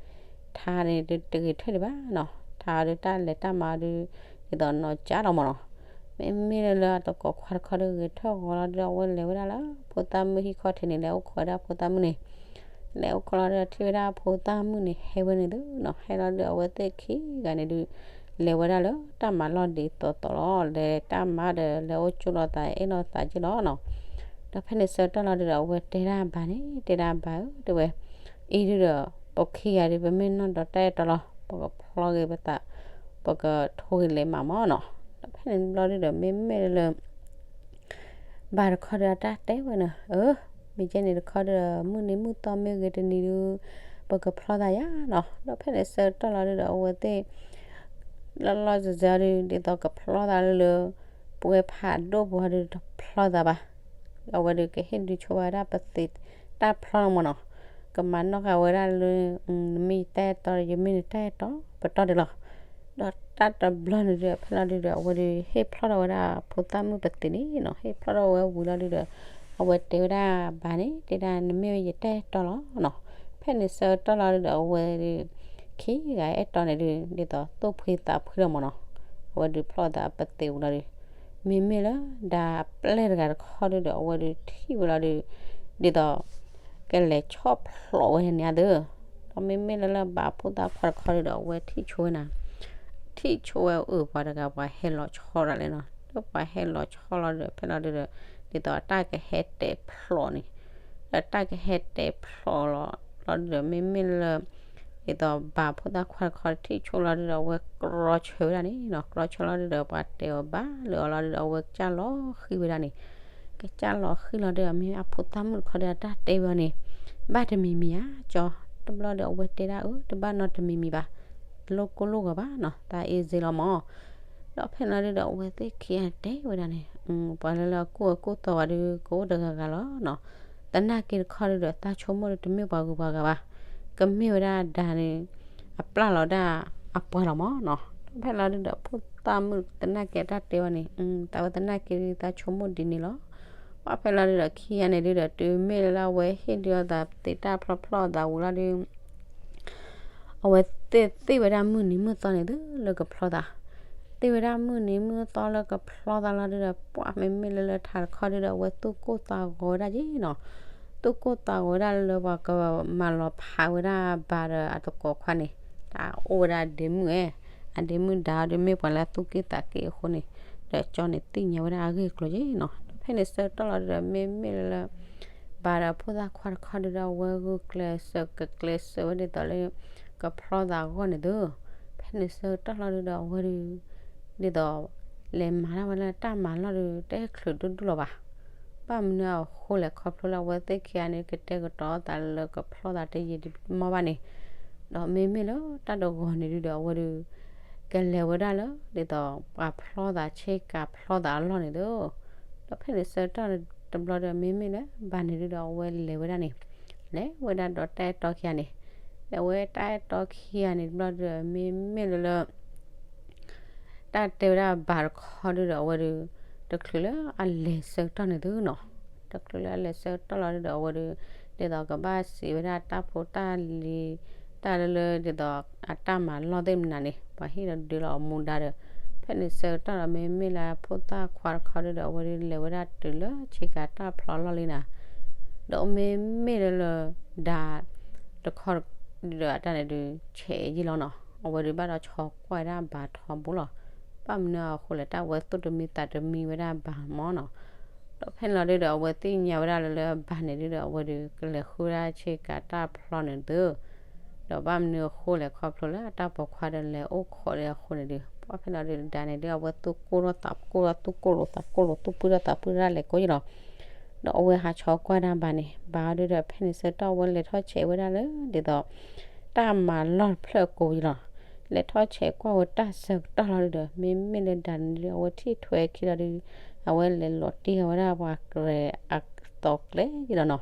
ထးန့ၣ်တဂဲၤထၢၣ်ဒံးဘၣ်နီၤ, ထးအီၤဒု တၢ်လဲၤတၢ်မၤအီၤဒု ဒ်သိးနီၢ်ကၠၢ်လီၤမးနီၤ. မ့မ့ၢ်လၢလၢအတကိးခွါတခီဒီး ဂဲၤထၢၣ်ဂီၤလီၤဒု အဝဲလဲၤဝဲဒၣ်လၢဖိသၣ်မုၣ်ဟံၣ်ခီၣ်ထံးန့ၣ် လဲၤအိၣ်ခိးဝဲဒၣ်ဖိသၣ်မုၣ်န့ၣ်, လဲၤအိၣ်ခိးလီၤဒီး ထံၣ်ဝဲဒၣ်ဖိသၣ်မုၣ်န့ၣ် ဟဲဝဲန့ၣ်သုနီၤ, ဟဲလီၤဒု အဝဲသ့ၣ်ခံဂၤန့ၣ်ဒု လဲၤဝဲဒၣ်လၢတၢ်မၤလီၢ်ဒ်သိးသိးလီၤ, လဲၤတၢ်မၤဒီး လဲၤအိၣ်ကၠိလိာ်သး အဲၣ်လိာ်သးက့လီၤနီၤ. ဒီးဖဲန့ၣ်ဆၢကတီၢ်လီၤဒုဒီး အဝဲတဲဒၣ်ဘၣ်န့ၣ် တဲဒၣ်ဘၣ်ဧၢ တဲဝဲ, အံၤဒုဒီး ပခံဂၤဒု ပမ့ၢ်နီၢ်ဒီးတၢ်အဲၣ်တီလီၤ, ပကဖျီဂ့ၤပသး, ပကထိဂ့ၤလဲၤမးမးနီၤ. ဒီးဖဲန့ၣ်တဘျီဒုဒီး မ့မ့ၢ်လၢ ဘၣ်တခီဒီးအတၢ်တဲဝဲန့ၣ်, အၢ, မ့ၢ်ကဲန့ၣ်တခီဒီး မုၢ်နံၤမုၢ်သီမ့ၢ်ဂ့ၤတနံၤဒု ပကဖျီသးယါနီၤ. ဒီးဖဲန့ၣ်ဆၢကတီၢ်လီၤဒုဒီး အဝဲသ့ၣ် လီၤလီၤစၢၤစၢၤဒု ဒ်သိးကဖျီသးလၢလၢ ပဝဲဖးဒိၣ်ပူၤဟီဒု တဖျီသးဘၣ်. အဝဲဒု ကဟ့ၣ်ဒုဆိဝဲဒၣ်ပသံးတၢ်ဖျီလီၤမးနီၤ, ကမၤနီၣ်ဃာ်ဝဲဒၣ်လၢ နမ့ၢ်ယတၢ်အဲၣ်တီဒီး ယမ့ၢ်နတၢ်အဲၣ်တီ ပတီၢ်ဒံးလီၤ. ဒီးတၢ်တဘျီန့ၣ်ဒု ဖဲလီၤဒုဒီး အဝဲဒု ဟ့ၣ်ဖျီထီၣ်ဝဲဒၣ်ဖိသၣ်မုၣ်ပသံးန့ၣ်နီၤ, ဟ့ၣ်ဖျီထီၣ်ဝဲဝံၤလီၤဒုဒီး အဝဲတဲဝဲဒၣ်ဘၣ်န့ၣ် တဲဒၣ်နမ့ၢ်ဝဲယတၢ်အဲၣ်တီလီၤနီၤ. ဖဲန့ၣ်ဆၢကတီၢ်လီၤဒုဒီး အဝဲဒု ခံဂၤအဲၣ်တီန့ၣ်ဒု ဒ်သိးသူၣ်ဖှံသးဖှံလီၤမးနီၤ, အဝဲဒုဖျီသးပသံးဝံၤလီၤဒု မ့မ့ၢ်လၢ ဒါပျဲၢ်တဂၤတခီဒုဒီး အဝဲဒုထံၣ်ဝဲလီၤဒု ဒ်သိး ကလဲၤဆီၣ်ဖျိးဝဲန့ၣ်ဧါသၢ. ဒီးမ့မ့ၢ်လၢလၢဘၣ်ဖိသၣ်ခွါတခီဒုဒီး အဝဲထံၣ်ဆိဝဲန့ၣ်, ထံၣ်ဆိဝဲအုးပှၤတဂၤ ပှၤဟဲလီၤဆီဒၣ်လဲာ်နီၤ. ဒီးပှၤဟဲလီၤဆီလီၤဒုဒီး ဖဲလီၤဒုဒီး ဒ်သိးတၢ်ကဟဲတဲာ်ဖျိးန့ၣ်, ဒီးတၢ်ကဟဲတဲာ်ဖျိးလီၤလီၤဒုဒီး မ့မ့ၢ်လၢ ဒ်သိးဘၣ်ဖိသၣ်ခွါတခီထံၣ်ဆိလီၤဒုဒီး အဝဲကြီဆၢဝဲဒၣ်န့ၣ်နီၤ, ကြီဆၢလီၤဒုဒီး ပှၤတဲအီၤဘၣ်လၢအီၤလီၤဒုဒီး အဝဲကစၢ်လီၤဃံၤဝဲဒၣ်န့ၣ်, ကစၢ်လီၤဃံၤလီၤဒုဒီး မ့ၢ်အဖိသၣ်မုၣ်တခီဒီး အတၢ်တဲဝဲအီၤန့ၣ် ဘၣ်တမံၤမံၤဧါ, ကၠီ, တဘျီဒီး အဝဲတဲဒၣ်အၢ တဘၣ်နီတမံၤမံၤဘၣ်, လိၣ်ကိၢ်လိၣ်ဂီၤဘၣ်နီၤ, တၢ်အ့စ့လီၤမး. ဒီးဖဲန့ၣ်လီၤဒုဒီး အဝဲသ့ၣ်ခံဂၤတဲဝဲဒၣ်န့ၣ်, ပှၤလၢလၢအကိၢ်အကိၢ်သီဝဲဒု ကအိၣ်တဂၤဂၤလီၤနီၤ. သနာ်က့တခီဒုဒီး သးဆိကမိၣ်ဒု တမ့ၢ်ပှၤဂုၤပှၤဂၤဘၣ်, ကမ့ၢ်ဝဲဒၣ်ဒါန့ၣ် အပျၢ်လီၤဒၣ်အပှၤလီၤမးနီၤ. ဒီးဖဲလီၤဒုဒီး ဖိသၣ်မုၣ်သနာ်က့အတၢ်တဲဝဲန့ၣ်, သးဝဲသနာ်က့ဒု သးဆိကမိၣ်ဒ်န့ၣ်လီၤ. ဘၣ်ဖဲလီၤဒုဒီး ခံဂၤန့ၣ်ဒုဒီး တုၤမ့ၢ်လၢလၢအဝဲဟ့ၣ်ဒုအီၤသးသံးတၢ်ဖျီဖျီအသးဝံၤလီၤဒု အဝဲသ့ၣ်သ့ၣ်ဝဲဒၣ်မုၢ်နံၤမုၢ်သီန့ၣ်သုလၢကဖျီသး, သ့ၣ်ဝဲဒၣ်မုၢ်နံၤမုၢ်သီလၢကဖျီသးလီၤဒုဒီး ပှၤမ့မ့ၢ်လၢလၢထးတခီဒုဒီး အဝဲသူၣ်ကိၢ်သးဂီၤဝဲဒၣ်က့နီၤ. သူၣ်ကိၢ်သးဂီၤဝဲဒၣ်လၢလၢပှၤကမၤလီၤဖးဝဲဒၣ်ဘၣ်ဒီးအတကိးခွါန့ၣ်, တၢ်အိၣ်ဝဲဒၣ်အဒ့မုၣ်ဧဲ, အဒ့မုၣ်ဒါအီၤဒုမ့ၢ်ပှၤလၢအသူၣ်က့ၣ်သးက့အဃိန့ၣ်, ဒီးကၠီန့ၣ်သ့ၣ်ညါဝဲဒၣ်အဂ့ၢ်အကျိၤက့နီၤ. ဒီးဖဲန့ၣ်ဆၢကတီၢ်လီၤဒုဒီး မ့မ့ၢ်လၢလၢ ဘၣ်ဒီးဖိသၣ်ခွါတခီဒုဒီး အဝဲဂုာ်ကျဲးစၢးကကျဲးစၢးဝဲဒ်သိးလၢ ကဖျီသးအဂီၢ်န့ၣ်သု. ဖဲန့ၣ်ဆၢကတီၢ်လီၤဒုဒီး အဝဲဒု ဒ်သိး လဲၤမၤတၢ်ဝဲလၢတၢ်မၤလီၢ်ဒု တအဲၣ်ချုးဒိၣ်ဒိၣ်လီၤဘၣ်. ဘၣ်မနုၤအဃိလဲၣ် ခီဖျိလၢအဝဲသ့ၣ်ခံဂၤန့ၣ် ကတဲာ်ကတီၤသးလၢကဖျီသးတယံာ်တမီၢ်ဘၣ်န့ၣ်, ဒီးမ့မ့ၢ်လၢတၢ်တဂီၤန့ၣ်ဒုဒီး အဝဲဒု ကလဲၤဝဲဒၣ်လၢ ဒ်သိးပှၤဖျီသးဆ့ကၤဖျီသးအလီၢ်န့ၣ်သု. ဒီးဖဲန့ၣ်ဆၢကတီၢ်တဘျီဒီး မ့မ့ၢ်လၢဘၣ်န့ၣ်ဒုဒီး အဝဲလဲၤဝဲဒၣ်န့ၣ်, လဲၤဝဲဒၣ်ဒီးတၢ်အဲၣ်တီခံဂၤန့ၣ်, လဲၤဝဲတၢ်အဲၣ်တီခံဂၤန့ၣ်တဘျီဒီး မ့မ့ၢ်လၢလၢ တၢ်တဲဝဲဒၣ်ဘၣ်တခီဒုဒီး အဝဲဒု တချုးလၢအလဲၤဆၢကတီၢ်န့ၣ်သုနီၤ, တချုးလၢအလဲၤဆၢကတီၢ်လီၤဒုဒီး အဝဲဒု ဒ်သိးကဘၣ်စံးဝဲဒၣ်တၢ်ဖိတၢ်လံၤ တၢ်လၢလၢဒ်သိးအတၢ်မၤလီၢ်သ့ၣ်မနုၤန့ၣ် ပှၤဟ့ၣ်ဒီးဒုလီၤအမူဒါဒီး, ဖဲန့ၣ်ဆၢကတီၢ်ဒီး မ့မ့ၢ်လၢဖိသၣ်ခွါတခီဒုဒီး အဝဲဒုလဲၤဝဲဒၣ်တုၤလၢဆ့ကၤတၢ်ဖျီအလီၢ်လံနၤ, ဒီးမ့မ့ၢ်လၢလၢ ဒါ တခီဒုဒီးအတၢ်န့ၣ်ဒု ဆဲးယံာ်လီၤနီၤ, အဝဲဒုဘၣ်ဒီးဆီကွၢ်ဝဲဒၣ်ဘၣ်ထီဘိလီၤ. ဘၣ်မနုၤအဃိလဲၣ် တၢ်ဝဲသူၣ်တမံသးတမံဝဲဒၣ်ဘၣ်မးနီၤ. ဒီးဖဲန့ၣ်လီၤဒုဒီး အဝဲသ့ၣ်ညါဝဲဒၣ်လၢလၢဘၣ်န့ၣ်ဒုဒီး အဝဲဒုကလဲၤဃုဝဲဒၣ်ဆ့ကၤတၢ်ဖျီန့ၣ်သု. ဒီးဘၣ်မနုၤအဃိလဲၣ် ခီဖျိလၢအတၢ်ပိာ်ခွါဒီးလဲၤအိၣ်ခိးဒီးအဃိန့ၣ်ဒီး ပှၢ်ဖဲလီၤဒုး ဒၣ်န့ၣ်ဒုး အဝဲသူၣ်ကိၢ်ထီၣ်သးကိၢ်ထီၣ် သူၣ်ကိၢ်လိာ်သးကိၢ်လိာ် သူၣ်ပှံၢ်ထီၣ်သးပှံၢ်ထီၣ်ဒၣ်လဲာ်ကိးယလီၤ. ဒီးအဝဲဟးဆီကွၢ်ဒၣ်ဘၣ်န့ၣ် ဘၣ်အီၤဒုးဒီး ဖဲန့ၣ်ဆၢကတီၢ်အဝဲလဲၤထီၣ်ဆဲးဝဲဒၣ်လၢ ဒ်သိး တၢ်မၤလီၢ်တဖျၢၣ်အကိးယလီၤ. လဲၤထီၣ်ဆဲးကွၢ်ဝဲတၢ်ဆၢကတီၢ်လီၤဒုးဒီး မ့မ့ၢ်လၢဒၣ်န့ၣ်ဒုး အဝဲထံၣ်ထွဲခံလီၤဒုး အဝဲလဲၤလီၤတံၢ်ဃာ်ဝဲဒၣ်ပှၤကြဲးအသီကျဲယလီၤနီၤ.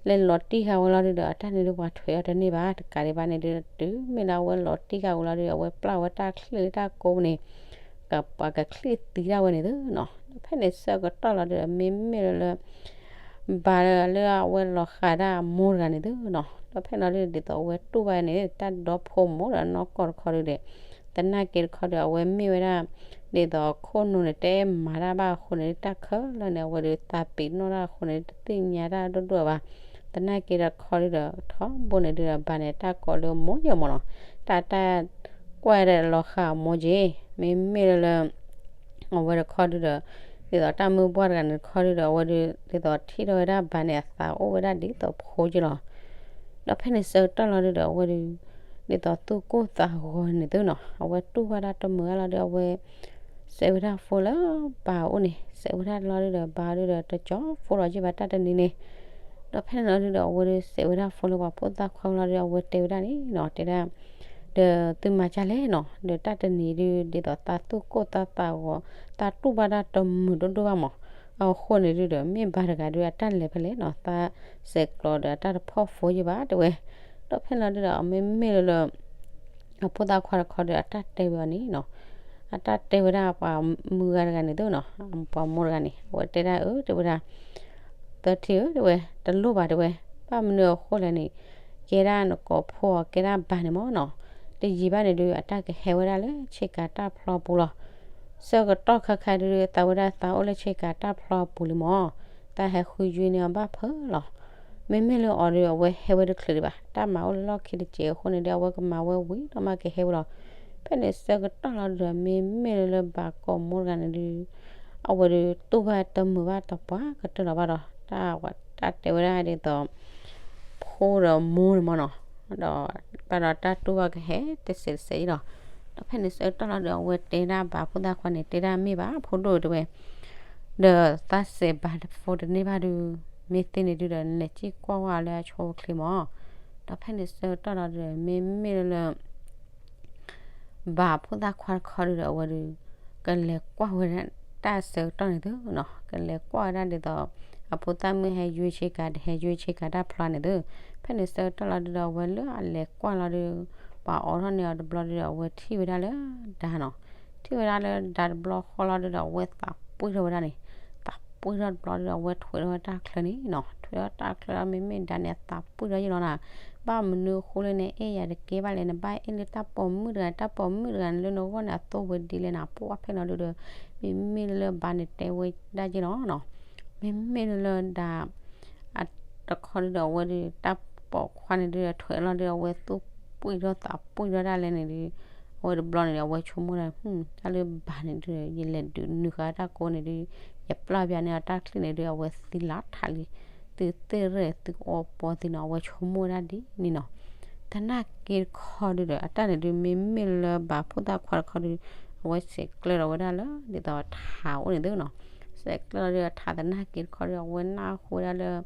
လဲၤလီၤတံၢ်ဃာ်ဝဲလီၤဒုးဒီး အတၢ်န့ၣ်ဒုး ပှၤထွဲအီၤတန့ၢ်ဘၣ် တကးဒံးဘၣ်န့ၣ်ဒုး တုၤမ့ၢ်လၢအဝဲလီၤတံၢ်ဃာ်ဝဲလီၤဒုး အဝဲပျၢ်ဝဲတၢ်ချံၣ်လၢတၢ်ကိးန့ၣ် ကပှၤကချံၣ်သံဒၣ်ဝဲန့ၣ်သုနီၤ. ဒီးဖဲန့ၣ်ဆၢကတီၢ်လီၤဒုးဒီး မ့မ့ၢ်လၢလၢ ဘၣ်လၢအဝဲလီၤဃာ်ဒၣ်အမိၢ်တဂၤန့ၣ်သုနီၤ. ဒီးဖဲန့ၣ်လီၤဒုး ဒ်သိးအဝဲတူၢ်ဘၣ်န့ၣ် တၢ်ဒီဖိမိၢ်ဒီးနီၢ်ကီၢ်တခီဒုးဒီး သနာ်က့တခီဒီး အဝဲမ့ၢ်ဝဲဒၣ် ဒ်သိးခိၣ်နူာ်န့ၣ် တအဲၣ်မၤတၢ်ဘၣ်အဃိန့ၣ် တၢ်ခဲလၢာ်န့ၣ် အဝဲဒုးသးပ့ၤနီၣ်တၢ်အဃိန့ၣ် တသ့ၣ်ညါတၢ်ဒိၣ်ဒိၣ်ဘၣ်. သနာ်က့တခီဒုးဒီး ထီဘိန့ၣ်ဒုးဒီး ဘၣ်န့ၣ် တၢ်ကိးလၢမိၢ်ယဲၢ်မၢ်နီၤ. တၢ်တၢ်ကွၢ်ဒီးလီၤဃာ်အမိၢ်က့ၤ မ့မ့ၢ်လၢလၢ အဝဲတခီဒုးဒီး ဒ်သိးတၢ်မုၢ်ပှၢ်တဂၤန့ၣ်တခီဒုးဒီး အဝဲဒုး ဒ်သိးထံၣ်ထီၣ်ဝဲဒၣ်ဘၣ်န့ၣ် အသးအိၣ်ဝဲဒၣ်ဒ်သိးဖိက့ၤလီၤ. ဒီးဖဲန့ၣ်ဆၢကတီၢ်လီၤဒုးဒီး အဝဲဒုး ဒ်သိးသူၣ်ကိၢ်သးဂီၤန့ၣ်သုနီၤ အဝဲတူၢ်ဘၣ်တၢ်တမုာ်အါလီၤဒုး အဝဲ စဲးဝဲဒၣ်ဖိလၢဘၣ်အအိၣ်န့ၣ် စဲးဝဲဒၣ်လီၤဒုးဒီး ဘၣ်ဒုးဒီး တကၠီဖိလီၤက့ၤဘၣ်တၢ်တနံၤန့ၣ် ဒီးဖဲန့ၣ်လီၤဒုးဒီး အဝဲဒုးစဲးဝဲဒၣ်ဖိလၢပှၤဖိသၣ်ခွါလီၤဒုး အဝဲတဲဝဲဒၣ်န့ၣ်နီၤ တဲဒၣ် ဒီးသုမၤကၢ်လဲၣ်နီၤ ဒီးတၢ်တနံၤဒုး ဒ်သိးသးသူၣ်ကိၢ်သးသးဂီၤ သးတူၢ်ဘၣ်တၢ်တမုာ်ဒိၣ်ဒိၣ်ဘၣ်မး အဃိန့ၣ်ဒုးဒီး မ့ၢ်ဘၣ်တဂၤဒုး အတၢ်လဲၤဖဲလဲၣ်နီၤ သးစဲးကျိးဒီးအတၢ်တဖီၣ်ဖိယံၤဘၣ်တဲဝဲ ဒီးဖဲန့ၣ်လီၤဒုးဒီး မ့မ့ၢ်လၢလၢ အဖိသၣ်ခွါတခီဒီး အတၢ်တဲဝဲအီၤန့ၣ်နီၤ အတၢ်တဲဝဲဒၣ်ပှၤမုၢ်ဂၤတဂၤန့ၣ်သုနီၤ ပှၤမိၢ်တဂၤန့ၣ် အဝဲတဲဒၣ်အၢ တဲဝဲဒၣ် သထံၣ်ဧၢ တဲဝဲ တလိၣ်ဘၣ်တဲဝဲ ဘၣ်မနုၤအဃိလဲၣ်န့ၣ် ကဲဒၣ်နကိးဖိအီၤ ကဲဒၣ်ဘၣ်န့ၣ်မၢ်နီၤ တယံာ်ဘၣ်န့ၣ်ဒုး အတၢ်ကဟဲဝဲဒၣ်လၢဆ့ကၤတၢ်ဖျီပူၤလီၤ. ဆၢကတီၢ်ခါခါဒုး သးဝဲဒၣ်သးအိၣ်လၢဆ့ကၤတၢ်ဖျီပူၤလံမၢ် သးဟဲဃုယွ့န့ၢ်အီၤဘၣ်ဖၢလီၤ. မ့မ့ၢ်လၢအီၤဒုး အဝဲဟဲဝဲတချုးဒံးဘၣ် တၢ်မၤအိၣ်လၢလီၢ်ခံတစဲးအဃိန့ၣ်ဒုး အဝဲကမၤဝဲဝံၤဒီးမးကဟဲဝဲလီၤ. ဖဲန့ၣ်ဆၢကတီၢ်လီၤဒုးဒီး မ့မ့ၢ်လၢလၢဘၣ်ကိးမိၢ်တဂၤန့ၣ်ဒုး အဝဲဒုးတူၢ်ဘၣ်တမုာ်ဘၣ်တပှၢ်ကတၢၢ်လီၤဘၣ်ဒီး တၢ်ဝဲတၢ်တဲဝဲဒၣ်ဒ်သိး ဖိဒီးမိၢ်န့ၣ်မၢ်နီၤ ဒီးဘၣ်ဒီးတၢ်တူၢ်ဘၣ်ကဟဲတစဲးတစဲးအံၤလီၤ. ဒီးဖဲန့ၣ်ဆၢကတီၢ်လီၤဒုး အဝဲတဲဒၣ်ဘၣ်ဖိသၣ်ခွါန့ၣ် တဲဒၣ်မ့ၢ်ဘၣ်ဖိဒိၣ်တဲဝဲ ဒီးသးစဲးဘၣ်ဖိတန့ၢ်ဘၣ်ဒုး မ့ၢ်သ့န့ၣ်ဒုးဒီး နလဲၤစံၣ်ကွၢ်ဝဲလၢအဆိအချ့မၢ်. ဒီးဖဲန့ၣ်ဆၢကတီၢ်လီၤဒုး မ့မ့ၢ်လၢလၢ ဘၣ်ဖိသၣ်ခွါတခီဒုးဒီး အဝဲဒုး ကလဲၤကွၢ်ဝဲဒၣ်တၢ်ဆၢကတီၢ်န့ၣ်သုနီၤ ကလဲၤကွၢ်ဝဲဒၣ်ဒ်သိး အဖိသၣ်မုၣ်ဟဲယွ့ဆ့ကၤ တဟဲယွ့ဆ့ကၤတၢ်ဖျီန့ၣ်သု. ဖဲန့ၣ်ဆၢကတီၢ်လီၤဒုးဒီး အဝဲလၢအလဲၤကွၢ်လီၤဒုး ပှၤအိးထီၣ်န့ၢ်အီၤတဘျီဒုးဒီး အဝဲထံၣ်ဝဲဒၣ်လၢဒါနီၤ. ထံၣ်ဝဲဒၣ်လၢဒါတဘျီဃီလီၤဒုးဒီး အဝဲသးပှံၢ်ထီၣ်ဝဲဒၣ်န့ၣ် သးပှံၢ်ထီၣ်တဘျီဒုးဒီး အဝဲထွဲထီၣ်ဝဲတၢ်ချၢန့ၣ်နီၤ. ထွဲထီၣ်တၢ်ချၢလီၤ မ့မ့ၢ်ဒါန့ၣ် အသးပှံၢ်ထီၣ်ယံၤလီၤနၤ. ဘၣ်မနုၤအဃိလဲၣ်န့ၣ် အဲၣ်ယၤတကဲဘၣ်လဲၣ် နဘၣ်အဲၣ်လၢတၢ်ပိာ်မုၣ်တဂၤ တၢ်ပိာ်မုၣ်တဂၤန့ၣ် လၢနဂီၢ်န့ၣ် အသိဝဲဒ်လဲၣ်နၤ ပှၢ်ဖဲန့ၣ်လီၤဒုးဒီး မ့မ့ၢ်လၢလၢဘၣ်န့ၣ်တဲဝဲဒၣ်ယံၤလီၤနီၤ. မ့မ့ၢ်လၢလၢဒါ အတခီဒုးဒီး အဝဲဒုး တၢ်ပိာ်ခွါန့ၣ်ဒုးဒီး ထွဲလီၤဒုးဒီး အဝဲသူၣ်ပှံၢ်ထီၣ်သးပှံၢ်ထီၣ်ဒၣ်လဲာ်န့ၣ်ဒုး အဝဲတဘျီန့ၣ်ဒီး အဝဲဆိကမိၣ်ဒၣ် တၢ်လၢဘၣ်န့ၣ်ဒုး ယလဲၤဒုးနုာ်ဃာ်တၢ်ကိးန့ၣ်ဒုး ယပျၢ်ပျၢ်န့ၢ်အီၤတၢ်ချံၣ်န့ၣ်ဒုး အဝဲသံလီၤထးလံ သုသ့ၣ်ရဲၣ်သုအီပီသံနီၤ အဝဲဆိကမိၣ်ဝဲဒၣ်ဒ်န့ၣ်နီၤ. သနာ်က့တခီဒုးဒီး အတၢ်န့ၣ်ဒုး မ့မ့ၢ်လၢဘၣ်ဖိသၣ်ခွါတခီဒုး အဝဲဆဲးကျၢၢ်လီၤဝဲဒၣ်လၢ ဒ်သိးထးအိၣ်န့ၣ်သုနီၤ. ဆဲးကျၢၢ်လီၤဒုးထးသနာ်က့တခီဒုး အဝဲနၢ်ဟူဝဲဒၣ်လၢ ဒ်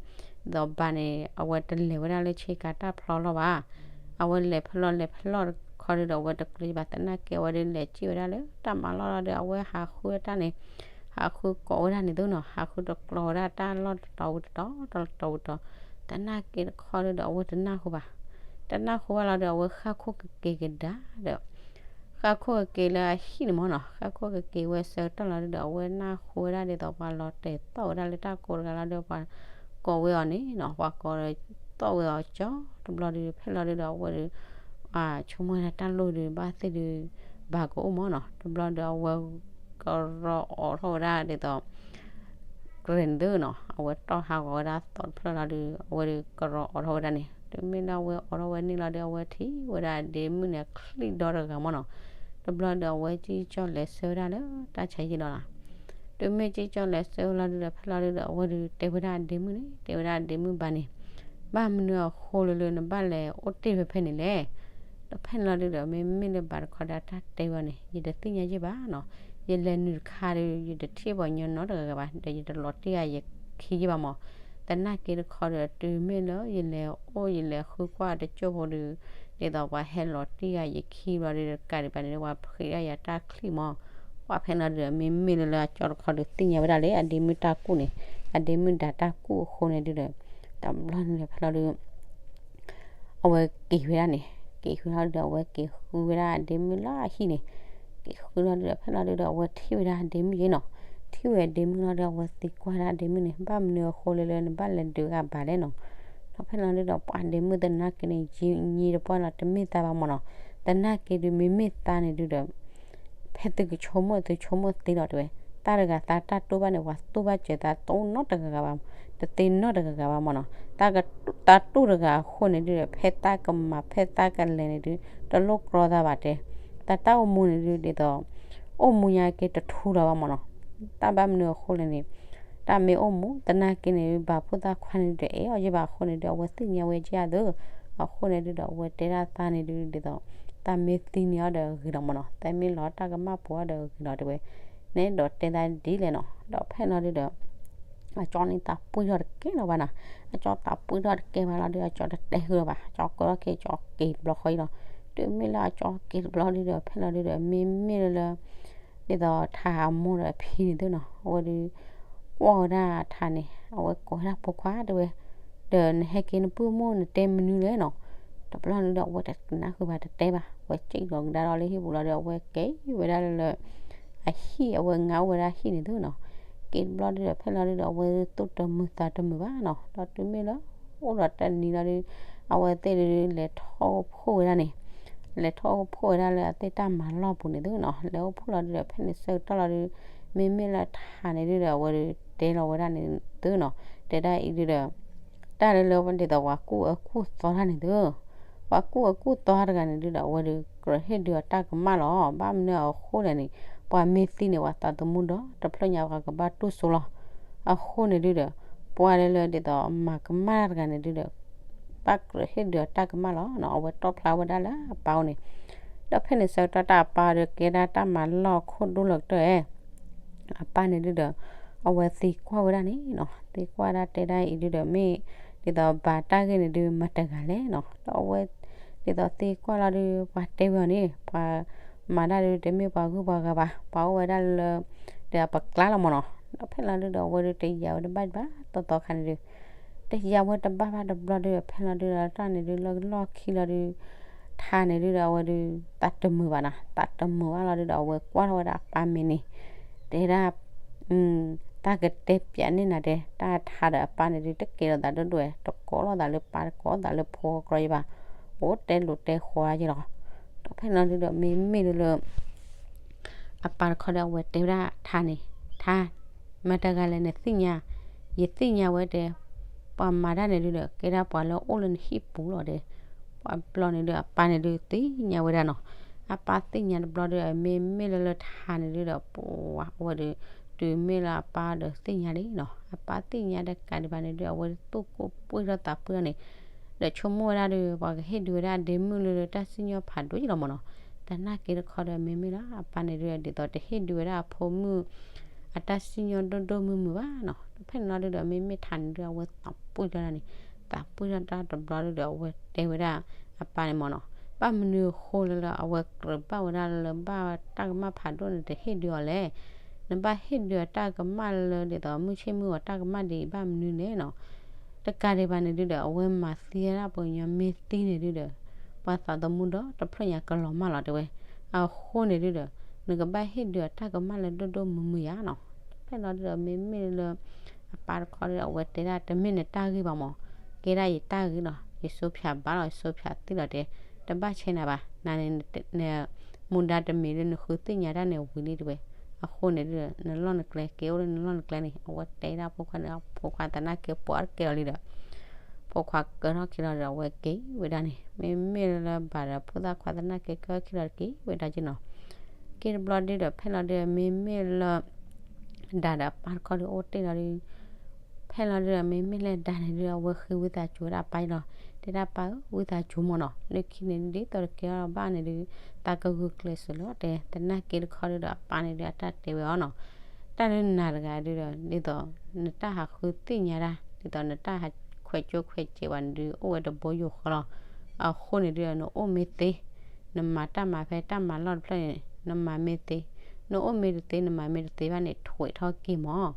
သိးဘၣ်န့ၣ် အဝဲတလဲၤဝဲဒၣ်လၢဆ့ကၤတၢ်ဖျီလီၤဘၣ်. အဝဲလဲၤဖဲလီၢ်လဲၤဖဲလီၢ်တခီဒုးဒီး အဝဲတကျၢၤဘၣ်သနာ်က့ အဝဲဒုးလဲၤစံၣ်ဝဲဒၣ်လၢတၢ်မၤလီၢ်လီၤဒုး အဝဲဟးဃုတၢ်န့ၣ် ဟးဃုကိးဝဲဒၣ်န့ၣ်သုနီၤ ဟးဃုတကျီဝဲဒၣ်တၢ်လီၢ်တတီၤဝံၤတတီၤ တတီၤဝံၤတတီၤ သနာ်က့တခီဒုးဒီး အဝဲတနၢ်ဟူဘၣ်. တနၢ်ဟူဘၣ်လီၤဒုး အဝဲဃၣ်ခိၣ်ကက့ၤကဒါဒီး ဃၣ်ခိၣ်ကက့ၤလၢအဟံၣ်န့ၣ်မၢ်နီၤ ဃၣ်ခိၣ်ကက့ၤဝဲဆၢကတီၢ်လီၤဒုးဒီး အဝဲနၢ်ဟူဝဲဒၣ်ဒ်သိးပှၤလီၤတဲာ်သီၣ်ဝဲဒၣ်လၢတၢ်ကိးတဂၤလီၤဒုး ပှၤကိးဝဲအီၤန့ၣ်နီၤ ပှၤကိးသီၣ်ဝဲအီၤကၠီတဘျီဒုး ဖဲလီၤဒုးဒီး အဝဲဒုး ဆိကမိၣ်ဝဲဒၣ်တၢ်လိၣ်ဒုး ဘၣ်သ့ၣ်ဒုး ဘၣ်ကအိၣ်မၢ်နီၤ တဘျီဒုး အဝဲကရီအီးထီၣ်ဝဲဒၣ်ဒ်သိး ကြဲးန့ၣ်သုနီၤ အဝဲတီၢ်ဟးဂီၤဝဲဒၣ်သီတဖျၢၣ်လီၤဒုး အဝဲဒုးကရီအီးထီၣ်ဝဲဒၣ်န့ၣ် တုၤမ့ၢ်လၢအဝဲအီးထီၣ်ဝဲန့ၣ်လီၤဒုး အဝဲထံၣ်ဝဲဒၣ်ဒ့မုၣ်န့ၣ် ချံၣ်ဒီတဂၤမၢ်နီၤ တဘျီဒုး အဝဲစံၣ်ကၠီၣ်လဲၤဆၢဝဲဒၣ်လၢတၢ်ဆါဟံၣ်လီၤလီၤ. တုၤမ့ၢ်စံၣ်ကၠီၣ်လဲၤဆၢဝဲလီၤဒုးဒီး ဖဲလီၤဒုးဒီး အဝဲဒုးတဲဝဲဒၣ်ဒ့မုၣ်န့ၣ် တဲဝဲဒၣ်ဒ့မုၣ်ဘၣ်န့ၣ် ဘၣ်မနုၤအဃိလၢလၢနဘၣ်လဲၤအိၣ်တ့ၢ်ဖဲဖဲန့ၣ်လဲၣ်. ဒီးဖဲန့ၣ်လီၤဒုဒီး မ့မ့ၢ်လၢဘၣ်တခီဒီးတၢ်တဲဝဲန့ၣ် ယတသ့ၣ်ညါယဲၢ်ဘၣ်နီၤ. ယလဲၤနုာ်တခါဒီး ယတထံၣ်ပှၤညီနီတဂၤဂၤဘၣ်, ဒီးယတလီၤတ့ၢ်ဂၤယခံယဲၢ်ဘၣ်မး. သနာ်က့တခီဒီး တုၤမ့ၢ်လၢယလဲၤအိၣ်ယလဲၤဃုကွၢ်တစိၢ်ဖိဒီး ဒ်သိးပှၤဟဲလီၤတ့ၢ်ဂၤယခံဘျီဒီး တကးဒံးဘၣ်န့ၣ် ပှၤဖှံးဒၣ်ယၤတၢ်ချံၣ်မး. ပှၤဖဲန့ၣ်လီၤဒုဒီး မ့မ့ၢ်လၢလၢအကၠီတခီဒီးသ့ၣ်ညါဝဲဒၣ်လၢ အဒ့မုၣ်တၢ်ကူၣ်န့ၣ်, အဒ့မုၣ်ဒၣ်တၢ်ကူၣ်အဃိန့ၣ်ဒုဒီး တဘျီန့ၣ်ဒီးဖဲလီၤဒု အဝဲက့ၤဝဲဒၣ်န့ၣ်, က့ၤဃုလီၤဒုဒီး အဝဲက့ၤဃုဝဲဒၣ်အဒ့မုၣ်လၢအဟံၣ်န့ၣ်, က့ၤဃုလီၤဒုဒီး ဖဲလီၤဒုဒီး အဝဲထံၣ်ဝဲဒၣ်အဒ့မုၣ်ယဲၢ်နီၤ. ထံၣ်ဝဲအဒ့မုၣ်လီၤဒီး အဝဲသံကွၢ်ဒၣ်အဒ့မုၣ်န့ၣ် ဘၣ်မနုၤအဃိလၢလၢနဘၣ်လဲၤဒုးဂၤဘၣ်လဲၣ်နီၤ. ဒီးဖဲလီၤဒုဒီး ပှၤဒ့မုၣ်သနာ်က့န့ၣ် ယံၤတပှၢ်လီၤ တမ့ၢ်သးဘၣ်မးနီၤ. သနာ်က့ဒုး မ့မ့ၢ်သးန့ၣ်ဒုဒီး ဖဲသုကဆိကမိၣ်သုဆိကမိၣ်သ့လီၤတဲဝဲ, တၢ်တဂၤသးတၢ်တူၢ်ဘၣ်န့ၣ် ပှၤတူၢ်ဘၣ်စၢၤသးတအိၣ်နီတဂၤဂၤဘၣ်, တသ့နီတဂၤဂၤဘၣ်မးနီၤ. တၢ်တူၢ်တဂၤအဃိန့ၣ်ဒုဒီး ဖဲတၢ်ကမၤဖဲတၢ်ကလဲၤန့ၣ်ဒု တလိၣ်ကြီသးဘၣ်တဲ, တၢ်တၢ်အိၣ်မူန့ၣ်ဒု ဒ်သိး အိၣ်မူညါက့တထူလီၤဘၣ်မးနီၤ. တၢ်ဘၣ်မနုၤအဃိလဲၣ်န့ၣ် တၢ်မ့ၢ်အိၣ်မူ သနာ်က့န့ၣ်ဒု ဘၣ်ဖိသၣ်ခွါန့ၣ်ဒု တအဲၣ်အီၤယဲၢ်ဘၣ်အဃိန့ၣ်ဒု အဝဲသ့ၣ်ညါဝဲကယၢ်သၢ. အဃိန့ၣ်ဒုဒီး အဝဲတဲဒၣ်သးန့ၣ်ဒု ဒ်သိး သးမ့ၢ်သံန့ၢ်အီၤဒီးဂ့ၤလီၤမးနီၤ, သးမ့ၢ်လီၤတၢ်ကမၣ်ပူၤအီၤဒီးဂ့ၤလီၤတဲဝဲ, န့ၣ်ဒီးတဲသးဒ်လဲၣ်နီၤ. ဒီးဖဲလီၤဒုဒီး အကၠီန့ၣ်သးပှံၢ်ထီၣ်တကဲလီၤဘၣ်နီၤ. အကၠီသးပှံၢ်ထီၣ်တကဲဘၣ်လီၤဒု အကၠီတတဲဃုာ်လီၤဘၣ်, အကၠီကၢထီၣ်က့ၤ ကၠီက့ၤတဘျီဃီအံၤလီၤ. တုၤမ့ၢ်လၢအကၠီက့ၤတဘျီဒုဒီး ဖဲလီၤဒုဒီး မ့မ့ၢ်လၢလၢ ဒ်သိးထးအမိၢ်ဒီးအဖံန့ၣ်သုနီၤ, အဝဲဒု ကွၢ်ဝဲဒၣ်ထးန့ၣ် အဝဲကိးဝဲဒၣ်ဖိခွါတဲဝဲ, ဒီးနဟဲက့ၤနပုၢ်မိၢ်နတဲမနုၤလဲၣ်နီၤ. တဘျီန့ၣ်ဒီး အဝဲတနၢ်ဃုာ်ဘၣ်တတဲဘၣ်, အဝဲစံၣ်လီၤကဒါဒီးလၢဟံၣ်ပူၤလီၤဒီး အဝဲက့ၤဝဲဒၣ်လၢလၢ အဟံၣ် အဝဲငါအိၣ်ဝဲဒၣ်ဟံၣ်န့ၣ်သုနီၤ. က့ၤတဘျီဒုဒီး ဖဲလီၤဒုဒီး အဝဲသူၣ်တမုာ်သးတမုာ်ဘၣ်နီၤ. ဒီးတုၤမ့ၢ်လၢအိၣ်ဒီးတနံၤလီၤဒု အဝဲသ့ၣ်ဒု လဲၤထီၣ်အိၣ်ဖှိၣ်ဝဲဒၣ်န့ၣ်, လဲၤထီၣ်အိၣ်ဖှိၣ်ဝဲဒၣ်လၢအသ့ၣ်တၢ်မၤလီၢ်ပူၤန့ၣ်သုနီၤ. လဲၤအိၣ်ဖှိၣ်လီၤဒုဒီး ဖဲန့ၣ်ဆၢကတီၢ်လီၤဒု မ့မ့ၢ်လၢထးန့ၣ်ဒုဒီး အဝဲဒုတဲလီၤဝဲဒၣ်န့ၣ်သုနီၤ, တဲဒၣ်အံၤဒုဒီး တၢ်လၢလၢဒ်သိးပှၤကူၣ်အၢကူၣ်သီတၢ်န့ၣ်သု, ပှၤကူၣ်အၢကူၣ်သီတဂၤန့ၣ်ဒုဒီး အဝဲဒု ကြၢးဟ့ၣ်ဒုးအတၢ်ကမၣ်လီၤ. ဘၣ်မနုၤအဃိလဲၣ်န့ၣ် ပှၤမ့ၢ်သံန့ၣ် ပှၤသးသမူဒီး တဖျၢၣ်ညါပှၤကဘၣ်တူၢ်စိလီၤ. အဃိန့ၣ်ဒုဒီး ပှၤလၢလၢဒ်သိးမၤကမၣ်တၢ်တဂၤန့ၣ်ဒုဒီး ဘၣ်ကြၢးဟ့ၣ်ဒုးအတၢ်ကမၣ်လီၤနီၤ. အဝဲတီၣ်ဖျါဝဲဒၣ်လၢအပၢ်အိၣ်န့ၣ်, ဒီးဖဲန့ၣ်ဆၢကတီၢ်တၢ်အပၢ်ဒီးကဲဒၣ်တၢ်မၤလီၢ်ခိၣ်ဒိၣ်လီၤကတၢၢ်ဧဲ အပၢ်န့ၣ်ဒုဒီး အဝဲသံကွၢ်ဝဲဒၣ်န့ၣ်နီၤ, သံကွၢ်ဒၣ်တဲဒၣ်အံၤဒုဒီး မ့ၢ်ဒ်သိးဘၣ်တၢ်ဂ့ၢ်န့ၣ်ဒု မတၤတဂၤလဲၣ်နီၤ. ဒီးအဝဲ ဒ်သိးသံကွၢ်လီၤဒု ပှၤတဲဝဲအီၤန့ၣ် ပှၤမၤတၢ်ဒု တမ့ၢ်ပှၤဂုၤပှၤဂၤဘၣ်, ပှၤအိၣ်ဝဲဒၣ်လၢ ဒီးအပကျါလီၤမးနီၤ. ဒီးဖဲလီၤဒုဒီး အဝဲဒုတယာ်ဝဲတဘၣ်ဘၣ်တီတီခါန့ၣ်ဒု တယာ်ဝဲတဘၣ်ဘၣ်တဘျီဒုဒီး ဖဲလီၤဒုဒီး တၢ်န့ၣ်ဒု လီၤလီၢ်ခံလီၤဒု ထးန့ၣ်ဒုဒီး အဝဲဒု သးတမုာ်ဘၣ်နီၤ. သးတမုာ်ဘၣ်လီၤဒုဒီး အဝဲကွၢ်ထီၣ်ဝဲဒၣ်အပၢ်မဲာ်န့ၣ် တဲဒၣ် တၢ်ကတဲပျးန့ၢ်နၤတဲ, တၢ်ထးဒီးအပၢ်န့ၣ်ဒု တကဲလိာ်သးဒိၣ်ဒိၣ်ဝဲ, တကိးလိာ်သးလၢပၢ် တကိးလိာ်သးလၢဖိအကျါယဲၢ်ဘၣ်, အိၣ်တဲလိာ်တဲဃီယဲၢ်လီၤ. ဒီးဖဲလီၤဒုဒီး မ့မ့ၢ်ဒုလၢ အပၢ်တခီဒီး အဝဲတဲဝဲဒၣ်ထးန့ၣ်, ထး မတၤတဂၤလဲၣ်နသ့ၣ်ညါ, ယသ့ၣ်ညါဝဲတဲ, ပှၤမၤတၢ်န့ၣ်ဒုဒီး ကဲဒၣ်ပှၤလၢအိၣ်လၢနဟံၣ်ပူၤလီၤတဲ. ပှၤဘျီန့ၣ်ဒု အပၢ်န့ၣ်ဒုသ့ၣ်ညါဝဲဒၣ်နီၤ. အပၢ်သ့ၣ်ညါတဘျီဒု မ့မ့ၢ်လၢလၢထးန့ၣ်ဒုဒီး ပှၤအိၣ်ဝဲဒု တုၤမ့ၢ်လၢအပၢ်ဒီးသ့ၣ်ညါလံနီၤ. အပၢ်သ့ၣ်ညါတကးဒံးဘၣ်န့ၣ်ဒု အဝဲသူၣ်ကိၢ်ပှံၢ်ထီၣ်သးပှံၢ်ထီၣ်န့ၣ် ဒီးဆိကမိၣ်ဝဲဒၣ်ဒု ပှၤကဟ့ၣ်ဒုးဝဲဒၣ်အဒ့မုၣ်လၢလၢတၢ်စံၣ်ညီၣ်ဖးဒိၣ်ယဲၢ်လီၤမးနီၤ. သနာ်က့တခီဒီး မ့မ့ၢ်လၢအပၢ်န့ၣ်ဒု ဒ်သိးတဟ့ၣ်ဒုးဝဲဒၣ်အဖိမုၣ် အတၢ်စံၣ်ညီၣ်ဒိၣ်ဒိၣ်မုၢ်မုၢ်ဘၣ်နီၤ. ဒီးဖဲန့ၣ်လီၤဒုဒီး မ့မ့ၢ်ထးန့ၣ်ဒု အဝဲသးပှံၢ်ထီၣ်ဒၣ်န့ၣ်, သးပှံၢ်ထီၣ်တၢ်တဘျီဒုဒီး အဝဲတဲဝဲဒၣ်အပၢ်န့ၣ်မးနီၤ, ဘၣ်မနုၤအဃိလၢလၢအဝဲကြၢးဘၣ်ဝဲဒၣ်လၢဘၣ်တၢ်ကမၣ်ဖးဒိၣ်န့ၣ် တဟ့ၣ်ဒုးအီၤလဲၣ်. နဘၣ်ဟ့ၣ်ဒုးအတၢ်ကမၣ်လၢဒ်သိးမုၢ်ဆ့ၣ်မုၢ်ဂီၤတၢ်ကမၣ်ဒ်အံၤဘၣ်မနုၤလဲၣ်နီၤ. တကးဒံးဘၣ်န့ၣ်ဒုဒီး အဝဲမၤသံဝဲဒၣ်ပှၤကညီမ့ၢ်သံန့ၣ်ဒုဒီး ပှၤသးသမူဒီတဖျၢၣ်ညါကလီၤမၢ်လီၤတဲဝဲ. အဃိန့ၣ်ဒုဒီး နကဘၣ်ဟ့ၣ်ဒုးအတၢ်ကမၣ်လၢဒိၣ်ဒိၣ်မုၢ်မုၢ်ယါနီၤ. ဖဲလီၤဒုဒီး မ့မ့ၢ်လၢ အပၢ်တခီဒီး အဝဲတဲဒၣ်တမ့ၢ်နတၢ်ဂ့ၢ်ဘၣ်မး, ကဲဒၣ်ယတၢ်ဂ့ၢ်နီၤ, ယစိဖၠးဘၣ်လီၤ ယစိဖၠးသံလီၤတဲ, တဘၣ်ဆဲးနၤဘၣ်, နန့ၣ် န မူဒါတမံၤလၢနဃုသ့ၣ်ညါတၢ်န့ၣ်ဝံၤလံတဲဝဲ. အဃိန့ၣ်ဒုဒီး နလီၢ်နကျဲ က့ၤအိၣ်လၢနလီၢ်နကျဲန့ၣ် အဝဲတဲဒၣ်ဖိခွါန့ၣ် ဖိခွါသနာ်က့ပှၤတကဲအီၤလံဒီး ဖိခွါကၢထီၣ်ခံလီၤဒီး အဝဲက့ၤဝဲဒၣ်န့ၣ် မ့မ့ၢ်လၢဘၣ်ဒီးဖိသၣ်ခွါသနာ်က့ ကၢထီၣ်ခံလီၤဒီးက့ၤဝဲဒၣ်က့ၤနီၤ. က့ၤတဘျီဒုဒီး ဖဲလီၤဒု မ့မ့ၢ်လၢ ဒၣ်ဒီးအပၢ်တခီဒီးအိၣ်တ့ၢ်လီၤဒု ဖဲလီၤဒုဒီး မ့မ့ၢ်လၢဒါန့ၣ်ဒုဒီး အဝဲဃ့ဝံသးစူၤဝဲဒၣ်အပၢ်လီၤ. တဲဒၣ်ပၢ်ဧၢ, ဝံသးစူၤမၢ်နီၤ, လၢခံန့ၣ်ဒ်သိးတကဲထီၣ်ဘၣ်န့ၣ်ဒုး သးကဂုာ်ကျဲးစၢးလီၤ. တဲသနာ်က့တခီဒုဒီး အပၢ်န့ၣ်ဒုး အတၢ်တဲဝဲအီၤနီၤ, တၢ်လၢနၤတဂၤဒုဒီး ဒ်သိးနတၢ်ဟးဃုသ့ၣ်ညါတၢ် ဒ်သိးနတၢ်ဟးခွဲးကၠိခွဲးစဲးဝဲန့ၣ်ဒုး အိၣ်ဝဲတဘိယူၢ်ဃီလီၤ. အဃိန့ၣ်ဒုဒီး နအိၣ်မ့ၢ်သ့, နမၤတၢ်မၤဖဲတၢ်မၤလီၢ်တဖျၢၣ်န့ၣ် နမၤမ့ၢ်သ့, နအိၣ်မ့ၢ်တသ့ နမၤမ့ၢ်တသ့ဘၣ်န့ၣ် ထွဲးထီၣ်က့ၤမၢ်.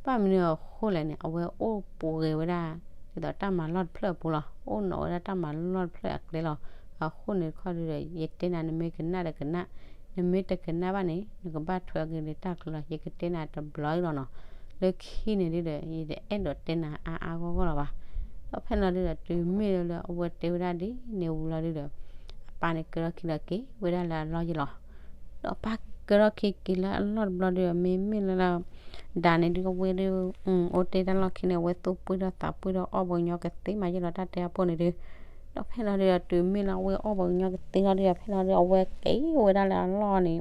ဘၣ်မနုၤအဃိလဲၣ်န့ၣ် အဝဲအိၣ်ပှဲၤဝဲဒၣ် ဒ်သိးတၢ်မၤလီၢ်တဖျၢၣ်အပူၤလီၤ. အိၣ်နီၤဝဲဒၣ်တၢ်မၤလီၢ်တဖျၢၣ်အကျဲလီၤ. အဃိန့ၣ်တခီဒုဒီး ယတဲနၤ နမ့ၢ်ကနၣ်ဒီးကနၣ်, နမ့ၢ်တကနၣ်ဘၣ်န့ၣ် နကဘၣ်ထွဲးက့ၤလၢတၢ်ကျဲလီၤ. ယကတဲနၤတဘျီအံၤလီၤနီၤ. လၢခံန့ၣ်ဒုဒီး ယတအဲၣ်ဒိးတဲနၤအါအါဂီၢ်ဂီၢ်လီၤဘၣ်. ဒီးဖဲလီၤဒုဒီး တုၤမ့ၢ်လၢအဝဲတဲဝဲဒၣ်ဒ်န့ၣ်ဝံၤလီၤဒုဒီး အပၢ်န့ၣ်ကဲထီၣ်ခံဒီးက့ၤဝဲဒၣ်လၢအလီၢ်ယ့လီၤ. ဒီးပၢ်ကဲထီၣ်ခံက့ၤလၢအလီၢ်တဘျီဒုဒီး မ့မ့ၢ်လၢ ဒါန့ၣ်ဒုအဝဲဒု အိၣ်တ့ၢ်တၢ်လီၢ်ခံန့ၣ် အဝဲသူၣ်ပှံၢ်ဒီးသးပှံၢ်ဒီးအီၣ်ပှၤကညီကသ့မးယ့လီၤ တၢ်တဲအပိၢ်န့ၣ်ဒု. ဒီးဖဲလီၤဒုဒီး တုၤမ့ၢ်လၢအဝဲအီၣ်ပှၤကညီကသ့လီၤဒုဒီး ဖဲလီၤဒုဒီး အဝဲက့ၤဝဲဒၣ်လၢအလီၢ်န့ၣ်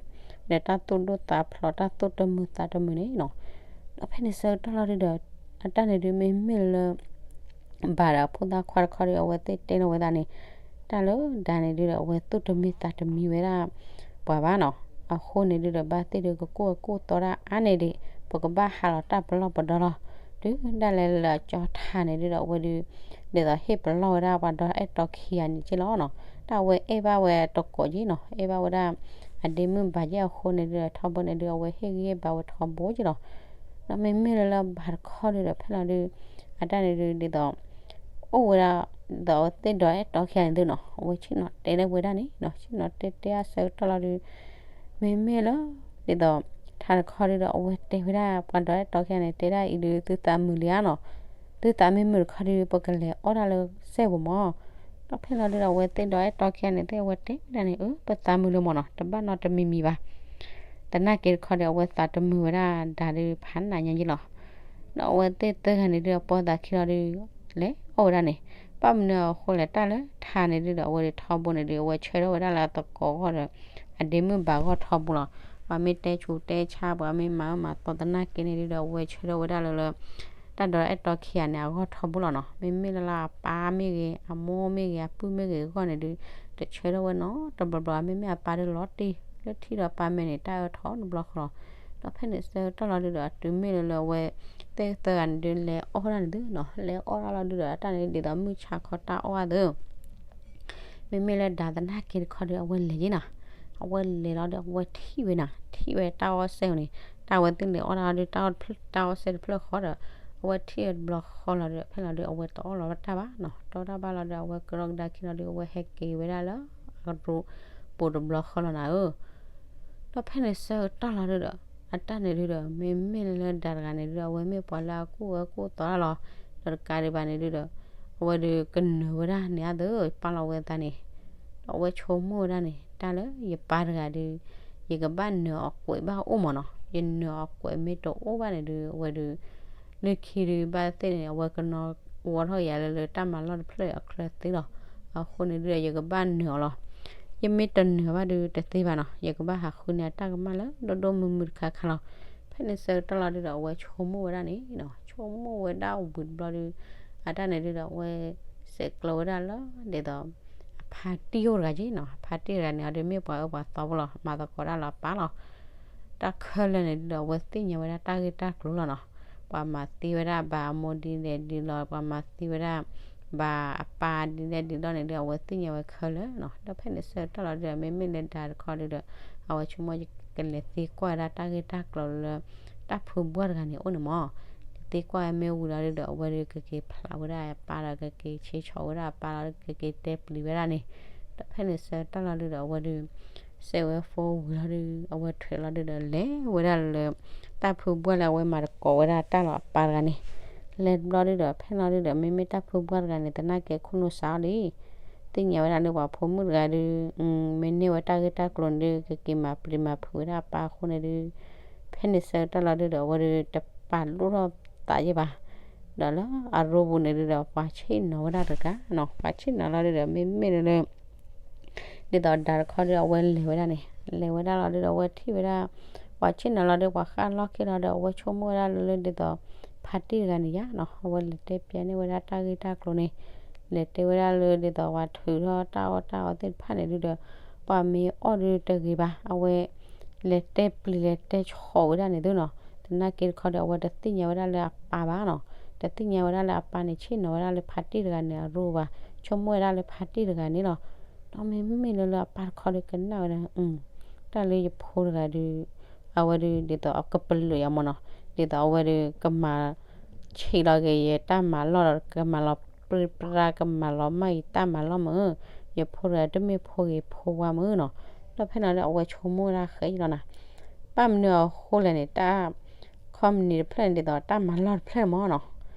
ဒီးတၢ်သူၣ်ဒိၣ်သးဖျိး တၢ်သူၣ်တမုာ်သးတမုာ်န့ၣ်နီၤ. ဒီးဖဲန့ၣ်ဆၢကတီၢ်လီၤဒုဒီး အတၢ်န့ၣ်ဒုမ့မ့ၢ်လၢ ဘၣ်ဒီးအဖိသၣ်ခွါတခီဒီး အဝဲသ့ၣ်တဲန့ၢ်ဝဲဒၣ်န့ၣ်, တၢ်လၢဒါန့ၣ်ဒုဒီး အဝဲသူၣ်တမံသးတမံဝဲဒၣ်ပှၤဘၣ်နီၤ. အဃိန့ၣ်ဒုဒီး ဘၣ်သ့ၣ်ဒုကကိၢ်အကိၢ်သီတၢ်အါန့ၢ်ဒံး ပကဘၣ်ဟးလီၤတၢ်ပလီၢ်ပဒီလီၤ. တုၤဒၣ်လဲာ်လၢအကၠီထးန့ၣ်ဒုဒီး အဝဲဒု ဒ်သိးဟ့ၣ်ပလီၢ်ဝဲဒၣ်ပှၤဒီးအဲၣ်တီခံဂၤန့ၣ်က့လီၤနီၤ. တၢ်အဝဲအဲၣ်ဘၣ်ဝဲတကိးက့နီၤ, အဲၣ်ဘၣ်ဝဲဒၣ် အဒ့မုၣ်ဘၣ်ယဲၢ်အဃိန့ၣ်ဒုဒီး ထီဘိန့ၣ်ဒု အဝဲဟ့ၣ်ဂံၢ်ဟ့ၣ်ဘါဝဲထီဘိက့လီၤ. ဒီးမ့မ့ၢ်လၢလၢဘၣ်တခီဒုဒီး ဖဲလီၤဒု အတၢ်န့ၣ်ဒု ဒ်သိး အိၣ်ဝဲဒၣ် ဒ်သိးအဝဲသ့ၣ်ဒီးအဲၣ်တီခံဂၤန့ၣ်သုနီၤ, အဝဲဆ့ၣ်နီၤတဲလၢဝဲဒၣ်န့ၣ်နီၤ, ဆ့ၣ်နီၤတဲတဲအဆၢကတီၢ်လီၤဒု မ့မ့ၢ်လၢ ဒ်သိး ထးတခီဒုဒီး အဝဲတဲဝဲဒၣ်ပှၤဒီးအဲၣ်တီခံဂၤန့ၣ် တဲဒၣ်အံၤဒု သုသးမုာ်လံဧါနီၤ, သုသးမ့ၢ်မုာ်တခီဒု ပကလဲၤအီၣ်တၢ်လၢစဲၣ်ပူၤမၢ်. ဒီးဖဲလီၤဒုဒီး အဝဲသ့ၣ်ဒီးအဲၣ်တီခံဂၤန့ၣ် သ့ၣ်အဝဲတဲဝဲဒၣ်န့ၣ် အၢ ပသးမုာ်လၢမၢ်နီၤ, တဘၣ်နီတမံၤမံၤဘၣ်. သနာ်က့တခီဒီး အဝဲသးတမုာ်ဝဲဒၣ်ဒါဒု ဖးနးညါယ့လီၤ. ဒီးအဝဲသ့ၣ်သၢဂၤန့ၣ်ဒု အပိာ်သးခံလီၤဒု လဲၤအီၣ်ဝဲဒၣ်န့ၣ်, ဘၣ်မနုၤအဃိလဲၣ် တၢ်လၢထးန့ၣ်ဒုဒီး အဝဲဒုထီဘိန့ၣ်ဒု အဝဲဆၢထၢၣ်ဝဲဒၣ်လၢအသကိးအဂီၢ်ဒီး အဒ့မုၣ်ဘၣ်ဂီၢ်ထီဘိလီၤ. ပှၤမ့ၢ်တဲဆူးတဲဆါ ပှၤမ့ၢ်မၤအၢမၤသီသနာ်က့န့ၣ်ဒုဒီး အဝဲဆၢထၢၣ်ဝဲဒၣ်လၢလၢ တၢ်ဒီးအဲၣ်တီခံဂၤန့ၣ် အဂီၢ်ထီဘိလီၤနီၤ. မ့မ့ၢ်လၢလၢအပၢ်မ့ၢ်ဂ့ၤ အမိၢ်မ့ၢ်ဂ့ၤ အပုၢ်မ့ၢ်ဂ့ၤအဂီၢ်န့ၣ်ဒု တဆၢထၢၣ်ဝဲနီတဘျီဘျီ, မ့မ့ၢ်အပၢ်ဒုလီၤတံၢ် လၢထံၣ်ဒီးပၢ်မဲာ်န့ၣ် တၢ်အၢထီတဘျီဃီလီၤ. ဒီးဖဲန့ၣ်ဆၢကတီၢ်လီၤဒုဒီး တုၤမ့ၢ်လၢလၢအဝဲသ့ၣ်သၢဂၤန့ၣ်ဒု လဲၤအီၣ်ဝဲဒၣ်န့ၣ်သုနီၤ, လဲၤအီၣ်ဒၣ်လီၤဒုဒီး တၢ်န့ၣ်ဒ်သိးမုၢ်ဆါခီတၢ်အီၣ်ဝဲသု မ့မ့ၢ်လၢဒါသနာ်က့တခီဒီး အဝဲလဲၤယ့နီၤ, အဝဲလဲၤလီၤဒီး အဝဲထံၣ်ဝဲနီၤ, ထံၣ်ဝဲတၢ်အီၣ်စဲၣ်န့ၣ်, တၢ်ဝဲသ့ၣ်လဲၤအီၣ်ဒၣ်ဒီး တၢ်အီၣ်စဲၣ်တဖျၢၣ်ဃီဒီး အဝဲထံၣ်ဝဲတဘျီဃီလီၤဒီး ဖဲလီၤဒု အဝဲတအီၣ်လီၤတၢ်ဘၣ်နီၤ, တအီၣ်တၢ်ဘၣ်လီၤဒီး အဝဲကရီကဒါခံလီၤဒီး အဝဲဟဲက့ၤဝဲဒၣ်လၢ အကရူၢ်ပူၤတဘျီဃီလီၤနၤဧၢ ဒီးဖဲန့ၣ်ဆၢကတီၢ်လီၤဒုဒီး အတၢ်န့ၣ်ဒုဒီး မ့မ့ၢ်လၢဒါတဂၤန့ၣ်ဒုဒီး အဝဲမ့ၢ်ပှၤလၢအကူၣ်အၢကူၣ်သီတၢ်လီၤ. ဒီးတကးဒံးဘၣ်န့ၣ်ဒုဒီး အဝဲဒုကနၢၤဝဲဒၣ်န့ၣ်အသိး ပာ်လီၤဝဲသးန့ၣ်, ဒီးအဝဲဆိကမိၣ်ဝဲဒၣ်န့ၣ် တၢ်လၢယပၢ်တဂၤဒု ယကဘၣ်နၢၤအီၤကွဲးဘၣ်အိၣ်မၢ်နီၤ, ယနၢၤအီၤကွဲးမ့ၢ်တအိၣ်ဘၣ်န့ၣ်ဒု အဝဲဒု လၢခံဒုဘၣ်သ့ၣ်န့ၣ် အဝဲကနီၤဝီထီၣ်ယၤလၢလၢတၢ်မၤလီၢ်တဖျၢၣ်အချၢသ့လီၤ. အဃိန့ၣ်ဒုဒီး ယကဘၣ်နၢၤအီၤလီၤ. ယမ့ၢ်တနၢၤဘၣ်ဒုတသ့ဘၣ်နီၤ, ယကဘၣ်ဟးဃုန့ၢ်အတၢ်ကမၣ်လၢဒိၣ်ဒိၣ်မုၢ်မုၢ်တခါခါလီၤ. ဖဲန့ၣ်ဆၢကတီၢ်လီၤဒုဒီး အဝဲဆိကမိၣ်ဝဲဒၣ်န့ၣ်နီၤ, ဆိကမိၣ်ဝဲဒၣ်ဝံၤတဘျီဒု အတၢ်န့ၣ်ဒုဒီး အဝဲစဲးကျၢဝဲဒၣ်လၢ ဒ်သိး အဖါတံၢ်အိၣ်တဂၤက့နီၤ, အဖါတံၢ်တဂၤန့ၣ် အဒုမ့ၢ်ပှၤအၢပှၤသီဖိလီၤ, မၤသကိးတၢ်လၢအပၢ်လီၤ. တၢ်ခဲလၢာ်န့ၣ်ဒုဒီး အဝဲသ့ၣ်ညါဝဲဒၣ်တၢ်ဂ့ၢ်တၢ်ကျိၤလီၤနီၤ. ပှၤမၤသံဝဲဒၣ်ဘၣ်အမိၢ်ဒ်လဲၣ်ဒ်လဲၣ်, ပှၤမၤသံဝဲဒၣ် ဘၣ်အပၢ်ဒ်လဲၣ်ဒ်လဲၣ်န့ၣ်ဒု အဝဲသ့ၣ်ညါဝဲခဲလၢာ်နီၤ. ဒီးဖဲန့ၣ်ဆၢကတီၢ်လီၤဒုဒီး မ့မ့ၢ်လၢဒါတခီဒုဒီး အဝဲဆိကမိၣ်ကလဲၤသံကွၢ်ဝဲဒၣ်တၢ်ဂ့ၢ်တၢ်ကျိၤလၢ တၢ်ဖုဘှၢ်တဂၤန့ၣ်အိၣ်န့ၣ်မၢ်. ကသံကွၢ်ဝဲမ့ၢ်ဝံၤလီၤဒုဒီး အဝဲဒုကက့ၤဖျးဝဲဒၣ်အပၢ်ဒီး ကက့ၤဆ့ဆီးဝဲဒၣ်အပၢ်လီၤ, ကက့ၤတဲပျံၤဝဲဒၣ်န့ၣ်. ဒီးဖဲန့ၣ်ဆၢကတီၢ်လီၤဒုဒီး အဝဲဒု စဲးဝဲဖိဝံၤလီၤဒု အဝဲထွဲးလီၤဒုဒီး လဲၤဝဲဒၣ်လၢ တၢ်ဖုဘှၢ်လၢအဝဲမၤသကိးဝဲဒၣ်တၢ်လီၤအပၢ်တဂၤန့ၣ်, လဲၤတဘျီဒုဒီး ဖဲလီၤဒုဒီး မ့မ့ၢ်တၢ်ဖုဘှၢ်တဂၤန့ၣ် သနာ်က့ခိၣ်နူာ်စးအီၤလံ. သ့ၣ်ညါဝဲဒၣ်လၢပှၤဖိမုၣ်တဂၤဒု မ့ၢ်န့ၢ်ဝဲတၢ်ဂ့ၢ်တၢ်ကျိၤန့ၣ်ဒု ကက့ၤမၤပျံၤမၤဖုးဝဲဒၣ်အပၢ်အဃိန့ၣ်ဒု ဖဲန့ၣ်ဆၢကတီၢ်လီၤဒုဒီး အဝဲဒုတပာ်လိၣ်ထီၣ်သးယဲၢ်ဘၣ်. ဒီးလၢအရိပူၤန့ၣ်ဒုဒီး ပှၤဆ့ၣ်နီၤဝဲဒၣ်တဂၤနီၤ, ပှၤဆ့ၣ်နီၤလီၤဒုဒီး မ့မ့ၢ်လၢ ဒ်သိးဒါတခီဒု အဝဲလဲၤဝဲဒၣ်န့ၣ်, လဲၤဝဲဒၣ်လီၤဒုဒီး အဝဲထံၣ်ဝဲဒၣ် ပှၤဆ့ၣ်နီၤလီၤဒု ပှၤဃၣ်လီၢ်ခံလီၤဒီး အဝဲဆိကမိၣ်ဝဲဒၣ်လၢလၢဒ်သိး ဖါတံၢ်တဂၤန့ၣ်ယါနီၤ, အဝဲလဲၤတဲပျဲန့ၢ်ဝဲဒၣ်တၢ်ဂ့ၢ်တၢ်ကျိၤန့ၣ်, လဲၤတဲဝဲဒၣ်လၢဒ်သိးပှၤထုးထီၣ်တၢ်အီၣ်တၢ်အီသ့ၣ်တဖၣ်န့ၣ်ဒုဒီး ပှၤမ့ၢ်အီၣ်ဒုတဂ့ၤဘၣ်, အဝဲ လဲၤတဲပျံၤလဲၤတဲဆီၣ်ဝဲဒၣ်န့ၣ်သုနီၤ, သနာ်က့တခီဒီး အဝဲတသ့ၣ်ညါဝဲဒၣ်လၢအပၢ်ဘၣ်နီၤ, တသ့ၣ်ညါဝဲဒၣ်လၢအပၢ်န့ၣ် ဆ့ၣ်နီၤဝဲဒၣ်လၢဖါတံၢ်တဂၤန့ၣ်အရူဘၣ်, ဆိကမိၣ်ဝဲဒၣ်လၢဖါတံၢ်တဂၤန့ၣ်လီၤ. ဒီးမ့မ့ၢ်လၢလၢအပၢ်တခီဒီးကနၣ်ဝဲဒၣ် တၢ်လၢယဖိတဂၤဒီး အဝဲဒုးဒ်သိးအကပလၢာ်ယၤမ့ၢ်နီၤ, ဒ်သိးအဝဲဒုးကမၤ ဆံးလီၤက့ၤယတၢ်မၤလီၢ်ဒီး ကမၤလီၤပြံပြါ ကမၤလီၤမၢ်ယတၢ်မၤလီၢ်မ့ၢ်, ယဖိတဂၤတမ့ၢ်ဖိဂ့ၤဖိဝါမ့ၢ်နီၤ, ဒီးဖဲလီၤဒုး အဝဲဆိကမိၣ်ဝဲဒၣ်ဃဲလီၤနီၤ, ဘၣ်မနုၤအဃိလဲၣ်န့ၣ် တၢ် ခီပနံၣ်တဖျၢၣ်န့ၣ် ဒ်သိးတၢ်မၤလီၢ်တဖျၢၣ်မ့ၢ်နီၤ,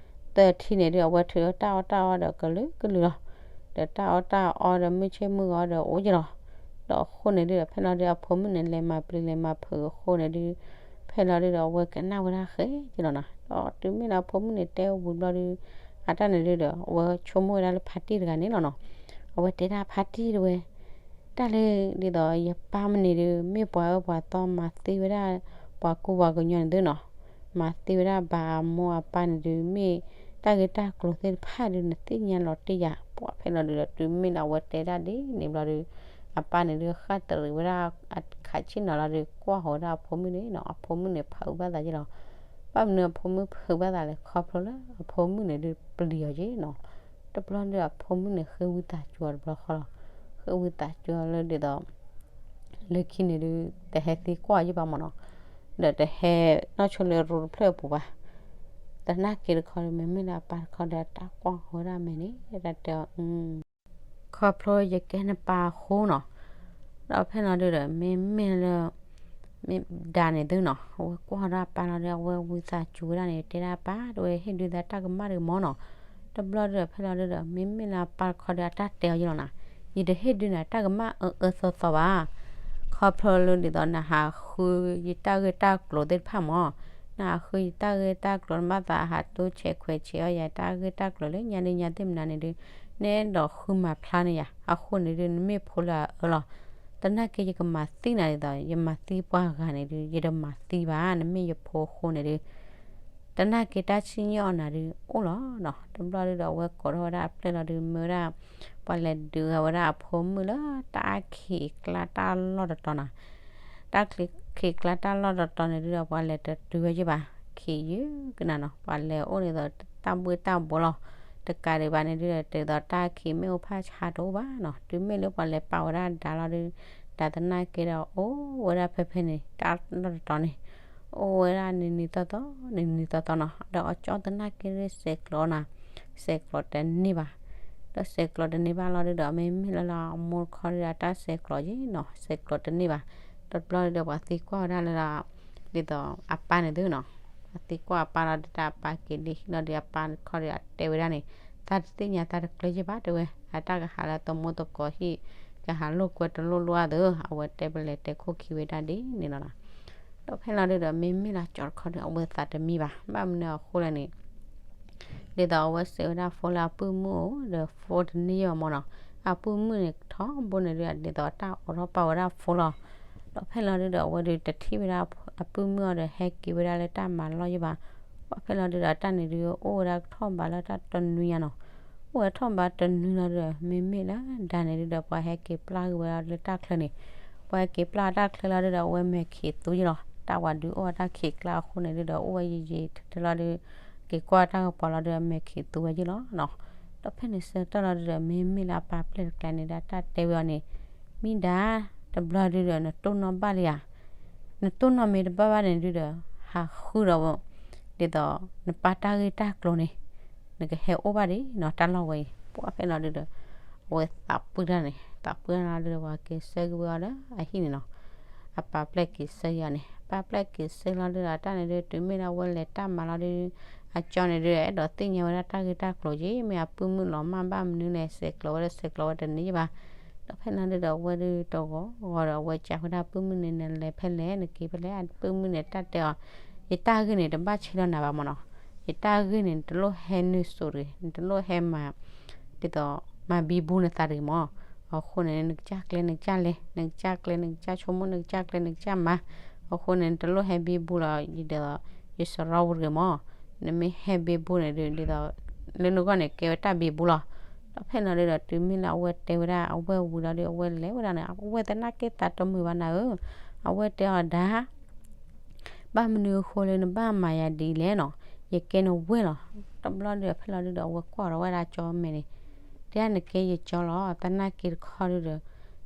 တထံၣ်န့ၣ်ဒုး အဝဲထုးထီၣ်တၢ်အီၣ်တၢ်အီဒီးကလုာ်ကလုာ်လီၤ, ဒီးတၢ်အီၣ်တၢ်အီဒီးမုၢ်ဆ့ၣ်မုၢ်ဂီၤဒီးအိၣ်က့ၤလီၤ, ဒီးအဃိန့ၣ်ဒုးဒီး ဖဲလီၤဒုး အဖိမုၣ်န့ၣ် လဲၤမၤပျံၤလဲၤမၤဖုးအဃိန့ၣ်ဒုး ဖဲလီၤဒုးဒီး အဝဲကနၣ်ဝဲဒၣ်ဃဲက့ၤလီၤနီၤ, ဒီးတုၤမ့ၢ်လၢအဖိမုၣ်န့ၣ်တဲဝံၤဘျီဒုး အတၢ်န့ၣ်ဒုးဒီး အဝဲဆိကမိၣ်ဝဲဒၣ်လၢဖါတံၢ်တဂၤန့ၣ်လီၤနီၤ, အဝဲတဲဒၣ်ဖါတံၢ်တဝဲ တၢ်လၢ ဒ်သိးယပၢ်မုၢ်န့ၣ်ဒုး မ့ၢ်ပှၤအၢပှၤသီမၤသံဝဲဒၣ် ပှၤကူပှၤကညီန့ၣ်သုနီၤ, မၤသံဝဲဒၣ်ဘၣ်အမိၢ်အပၢ်န့ၣ်ဒုး မ့ၢ်တၢ်ဂ့ၢ်တၢ်ကျိၤသ့ၣ်တဖၣ်ဒုး နသ့ၣ်ညါလီၤတံၢ်ယၤ, ပှၤဖဲလီၤဒုးဒီး တုၤမ့ၢ်လၢအဝဲတဲဒၣ်ဒ်န့ၣ်ဘျီဒုး အပၢ်န့ၣ်ဒုး ဃၣ်တရံးဝဲဒၣ်အခးဆ့ၣ်နီၤလီၤဒုး ကွၢ်ဃီၤဝဲဒၣ်အဖိမုၣ်န့ၣ်နီၤ, အဖိမုၣ်န့ၣ်ဖုးဘၣ်သးယ့ၢ်လီၤ, ဘၣ်မနုၤအဖိမုၣ်ဖုးဘၣ်သးလဲၣ် ခီဖျိလၢအဖိမုၣ်န့ၣ်ဒုးပျံၤအီၤယ့ၢ်နီၤ, တဘျီဒုးအဖိမုၣ်န့ၣ် ဃ့ဝံသးစူၤအီၤတဘျီဃီလီၤ, ဃ့ဝံသးစူၤအီၤလၢဒ်သိး လၢခံန့ၣ်ဒုး တဟဲသံကွၢ်ယ့ၢ်ဘၣ်မ့ၢ်နီၤ, ဒီးတဟဲနီၢ်ဆိလၢရိတဖျၢၣ်အပူၤဘၣ်, သနာ်က့တခီဒီး မ့မ့ၢ်လၢအပၢ်တခီဒီး တၢ်ကွၢ်ဃီၤဝဲဒၣ်အမဲာ်န့ၣ် တၢ်တဲအီၤ ခီဖျိယကဲနပၢ်အဃိနီၤ, ဒီးဖဲလီၤဒုးဒီး မ့မ့ၢ်လၢ မ့ၢ်ဒါန့ၣ်သုနီၤ, အဝဲကွၢ်ဒီးအပၢ်လီၤဒီး အဝဲဝံသးစူၤဝဲဒၣ်န့ၣ် တဲဒၣ်ပၢ် တဝဲဟ့ၣ်ဒုးသးတၢ်ကမၣ်တဂ့ၤမ့ၢ်နီၤ, တဘျီဒုးဒီး ဖဲလီၤဒုးဒီး မ့မ့ၢ်လၢအပၢ်တခီဒီး အတၢ်တဲအီၤယ့ၢ်လီၤနီၤ, ယတဟ့ၣ်ဒုးနၤတၢ်ကမၣ်အၢအၢသီသီဘၣ် ခီဖျိလၢဒ်သိးနဟးဃုယတၢ်ဂ့ၢ်တၢ်ကျိၤသ့ၣ်တဖၣ်မ့ၢ်, နဟးဃုယတၢ်ဂ့ၢ်တၢ်ကျိၤ နဘၣ်သးဟးတိစဲးခွဲးဆဲးအီၣ်ယၤတၢ်ဂ့ၢ်တၢ်ကျိၤလၢညါဒုးညါသ့ၣ်မနုၤန့ၣ်ဒုး, နအဲၣ်ဒိးဃုမၤဖျါန့ၢ်ယၤ အဃိန့ၣ်ဒုး နမ့ၢ်ဖိလၢအအၢလီၤ, သနာ်က့ယကမၤသံနၤဒ်သိး ယမၤသံပှၤဂၤန့ၣ်ဒုး ယတမၤသံဘၣ် နမ့ၢ်ယဖိအဃိန့ၣ်ဒုး သနာ်က့တၢ်စံၣ်ညီၣ်အီၤနၤဒုးအိၣ်လီၤနီၤ, တဘျီဒုးဒီး အဝဲကိးထီၣ်ဝဲဒၣ်အပျဲၢ်လီၤဒုး မၢဝဲဒၣ် ပှၤလဲၤဒုးဂၤဝဲဒၣ်အဖိမုၣ်လၢတၢ်ခံးကျါတၢ်လီၢ်တတီၤနီၤ, တၢ်ခံးကျါတၢ်လီၢ်တတီၤန့ၣ်ဒုးဒီး ပှၤလဲၤတဒုးဝဲယ့ၢ်ဘၣ်, ခံးယုၢ်ကနၤနီၤ, ပှၤလဲၤအိၣ်ဒ်သိးတၢ်ဘှ့ၣ်တၢ်ဘှီလီၤ, တကးဒံးဘၣ်န့ၣ်ဒုးဒီး ဒ်သိးတၢ်ခံးမ့ၢ်အိၣ်ဖၣ်ဆါတအိၣ်ဘၣ်နီၤ, တုၤမ့ၢ်လၢပှၤလဲၤပာ်ဝဲဒၣ်ဒါလီၤဒုး, ဒါသနာ်က့ဒီး အိၣ်ဝဲဒၣ်ဖဲဖဲန့ၣ် တၢ်လီၢ်တတီၤန့ၣ် အိၣ်ဝဲဒၣ်နံၤနံၤသီသီ နံၤနံၤသီသီနီၤ, ဒီးအကၠီသနာ်က့ဒုး ဆဲးကျိးနၤ, ဆဲးကျိးတန့ၢ်ဘၣ်, ဒီးဆဲးကျိးတန့ၢ်ဘၣ်လီၤဒုးဒီး မ့မ့ၢ်လၢလၢအမိၢ်တခီဒုး အတၢ်ဆဲးကျိးယ့ၢ်နီၤ, ဆဲးကျိးတန့ၢ်ဘၣ်, တဘျီဒုးဒီး ပှၤသံကွၢ်ဝဲဒၣ်လၢလၢ ဒ်သိးအပၢ်န့ၣ်သုနီၤ, ပှၤသံကွၢ်အပၢ်လီၤဒုး တၢ်အပၢ်က့ၤလံလီၤဒုး အပၢ်တခီဒုး အတဲဝဲဒၣ်န့ၣ်, သးတသ့ၣ်ညါသးတကျၢၤယ့ၢ်ဘၣ်တဲဝဲ, အတၢ်ကဟးလၢသမူသကိးဟံၣ် ကဟးလိာ်ကွဲတလိၣ်လိၣ်အါသု, အဝဲတဲပလဲၤတဲခိၣ်ခံဝဲဒၣ်ဒ်န့ၣ်လီၤနီၤ, ဒီးဖဲလီၤဒုးဒီး မ့မ့ၢ်လၢကၠီတခီဒုး အဝဲသးတမံဘၣ်, ဘၣ်မနုၤအဃိလဲၣ်န့ၣ် ဒ်သိးအဝဲစဲးဝဲဒၣ်ဖိလၢအပုၢ်မုၣ်အိၣ်ဒီး ဖိတန့ၢ်ယဲၢ်မ့ၢ်နီၤ, အပုၢ်မုၣ်န့ၣ်ထီဘိန့ၣ်ဒုး ဒ်သိးတၢ်အိးထီၣ်ပာ်ဝဲဒၣ်ဖိလီၤ, ဒီးဖဲလီၤဒုးဒီး အဝဲဒုးတထံၣ်ဝဲဒၣ်အပုၢ်မုၣ်အီၤဒီး ဟဲက့ၤဝဲဒၣ်လၢတၢ်မၤလီၢ်ယ့ၢ်ဘၣ်, ဒီးဖဲလီၤဒုးဒီး တၢ်န့ၣ်ဒုးအိၣ်ဝဲဒၣ်ထီၣ်ဘးလၢတၢ်တနွံညါနီၤ, အိၣ်ဝဲထီၣ်ဘးတနွံလီၤဒုးဒီး မ့မ့ၢ်လၢဒါန့ၣ်ဒုးဒီး ပှၤဟဲက့ၤပျၢ်က့ၤဝဲဒၣ်လၢတၢ်ချၢန့ၣ်, ပှၤဟဲက့ၤပျၢ်တၢ်ချၢလီၤဒုးဒီး အဝဲမဲာ်ခံးသူယ့ၢ်လီၤ, တၢ်ဝဲဒုးအိၣ်ဝဲတၢ်ခံးကျါအဃိန့ၣ်ဒုးဒီး အိၣ်ဝဲယံာ်ယံာ်ထဲထဲလီၤဒုး က့ၤကွၢ်တၢ်ကပီၤလီၤဒုး အမဲာ်ခံးသူဝဲယ့ၢ်လီၤနီၤ, ဒီးဖဲန့ၣ်ဆၢကတီၢ်လီၤဒုးဒီး မ့မ့ၢ်လၢအပၢ်ပျဲၢ်တကျါန့ၣ်ဒီး တၢ်တဲဝဲအီၤန့ၣ်, မံဒါ တဘျီဒုးဒီး နတိၢ်နီၣ်ဘၣ်လံဧါ, နတိၢ်နီၣ်မ့ၢ်တဘၣ်ဘၣ်န့ၣ်ဒုးဒီး ဟးဃုဒီး ဒ်သိး နပၢ်တၢ်ဂ့ၢ်တၢ်ကျိၤန့ၣ် နကဟဲအိၣ်ဘၣ်ဒံးနီၤ တၢ်လီၢ်ဝဲအံၤ, ပှၤဖဲလီၤဒုးဒီး အဝဲသးပှၢ်တၢ်န့ၣ် သးပှၢ်တၢ်လီၤဒုးဒီး ပှၤက့ၤဆၢက့ၤဝဲအီၤဒီးအဟံၣ်န့ၣ်နီၤ, အပၢ်ပျဲၢ်က့ၤဆၢက့ၤအီၤန့ၣ် ပၢ်ပျဲၢ်က့ၤဆၢလီၤဒုးဒီး တၢ်န့ၣ်ဒုး တုၤမ့ၢ်လၢအဝဲလဲၤတၢ်မၤလီၤဒုး အကၠီန့ၣ်ဒုး အဲၣ်ဒိးသ့ၣ်ညါဝဲဒၣ်တၢ်ဂ့ၢ်တၢ်ကျိၤက့ၤ မ့ၢ်အပုၢ်မုၣ်လီၤမၢ်ဘၣ်မနုၤလဲၣ် ဆဲးကျိးဝဲဒီးဆဲးကျိးဝဲတန့ၢ်ဘၣ်, ဒီးဖဲလီၤဒုးဒီး အဝဲဒုးတဂီၤဂီၤဒီး အဝဲကးဝဲဒၣ်ပုၢ်မုၣ်န့ၣ် နလဲၤဖဲလဲၣ် နက့ၤဖဲလဲၣ် အပုၢ်မုၣ်န့ၣ် တၢ်တဲအီၤ, ယတၢ်ဂ့ၢ်န့ၣ် တဘၣ်ဆဲးလီၤနၤဘၣ်မနီၤ, ယတၢ်ဂ့ၢ်န့ၣ် နတလိၣ်ဟဲနုာ်စိၤတဂ့ၤ နတလိၣ်ဟဲမၤ ဒ်သိး မၤဘံဘူနသးတဂ့ၤမၢ်, အဃိန့ၣ် နကစၢ်ကျဲနကစၢ်လဲၤ နကစၢ်ကျဲနကစၢ်ဆိကမိၣ် နကစၢ်ကျဲနကစၢ်မၤ, အဃိန့ၣ် နတလိၣ်ဟဲဘံဘူလီၤ ဒ်သိး ယစရီပူၤတဂ့ၤမၢ်, နမ့ၢ်ဟဲဘ့ဘိန့ၣ်ဒုး ဒ်သိး လၢနဂီၢ်န့ၣ် ကဲဝဲတၢ်ဘ့ဘိလီၤ. ဒီးဖဲလီၤဒုးဒီး တုၤမ့ၢ်လၢအဝဲတဲဝဲဒၣ် အဝဲၢ်ဝံၤလီၤဒုး အဝဲၢ်လဲၤဝဲဒၣ်န့ၣ် အဝဲၢ်သနာ်က့သးတမုာ်ဘၣ်နၤဧၢ, အဝဲၢ်တဲအီၤဒၣ် ဘၣ်မနုၤအဃိလၢနဘၣ်မၤယၤဒ်လဲၣ်နီၤ, ယကဲနဝဲၢ်လီၤ. တဘျီဒုးဒီး ဖဲလီၤဒုးဒီး အဝဲၢ်ကွၢ်ဒီးဝဲဒၣ်ကၠီမဲာ်န့ၣ်, တဲဒၣ်နကဲယကၠီလီၤ, သနာ်က့တခီဒုးဒီး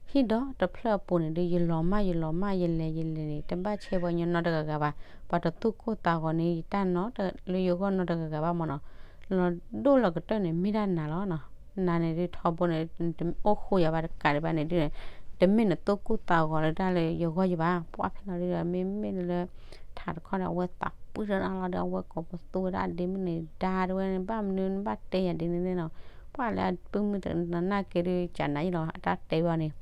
ဟံၣ်ဒီတဖျၢၣ်အပူၤန့ၣ်ဒုး ယလီၤမၢ်ယလီၤမၢ် ယလဲၤယလဲၤန့ၣ် တဘၣ်ဆဲးပှၤညီနီတဂၤဂၤဘၣ်, ပှၤတသူၣ်ကိၢ်သးဂီၤန့ၣ် ယတၢ်နီတလၢယဂီၢ်နီတဂၤဂၤဘၣ်မၢ်နီၤ, လီၤဒိၣ်လီၤကတၢၢ်န့ၣ် မ့ၢ်ဒၣ်နၤလီၤနီၤ. နၤန့ၣ်ဒုးထီဘိန့ၣ် တအိၣ်ဃူယၤဘၣ်တကးဒံးဘၣ်န့ၣ်ဒုး တမ့ၢ်နသိၣ်ကိၢ်သးဂီၤလၢတၢ်လၢယဂီၢ်ယဘၣ်. ပှၤဖဲလီၤဒုးဒီး မ့မ့ၢ်လၢ ထးတခီဒီး အဝဲသးပှံၢ်ထီၣ်လီၤဒီး အဝဲကိးပသူဝဲဒၣ်ဒ့မုၣ်န့ၣ် ဒါတဝဲန့ၣ် ဘၣ်မနုၤနဘၣ်တဲယၤဒ်န့ၣ်န့ၣ်နီၤ, ပှၤလၢအပုၢ်မုၣ်တနာ်က့ဒုး ကနၤယလီၤ အတၢ်တဲဝဲအီၤန့ၣ်,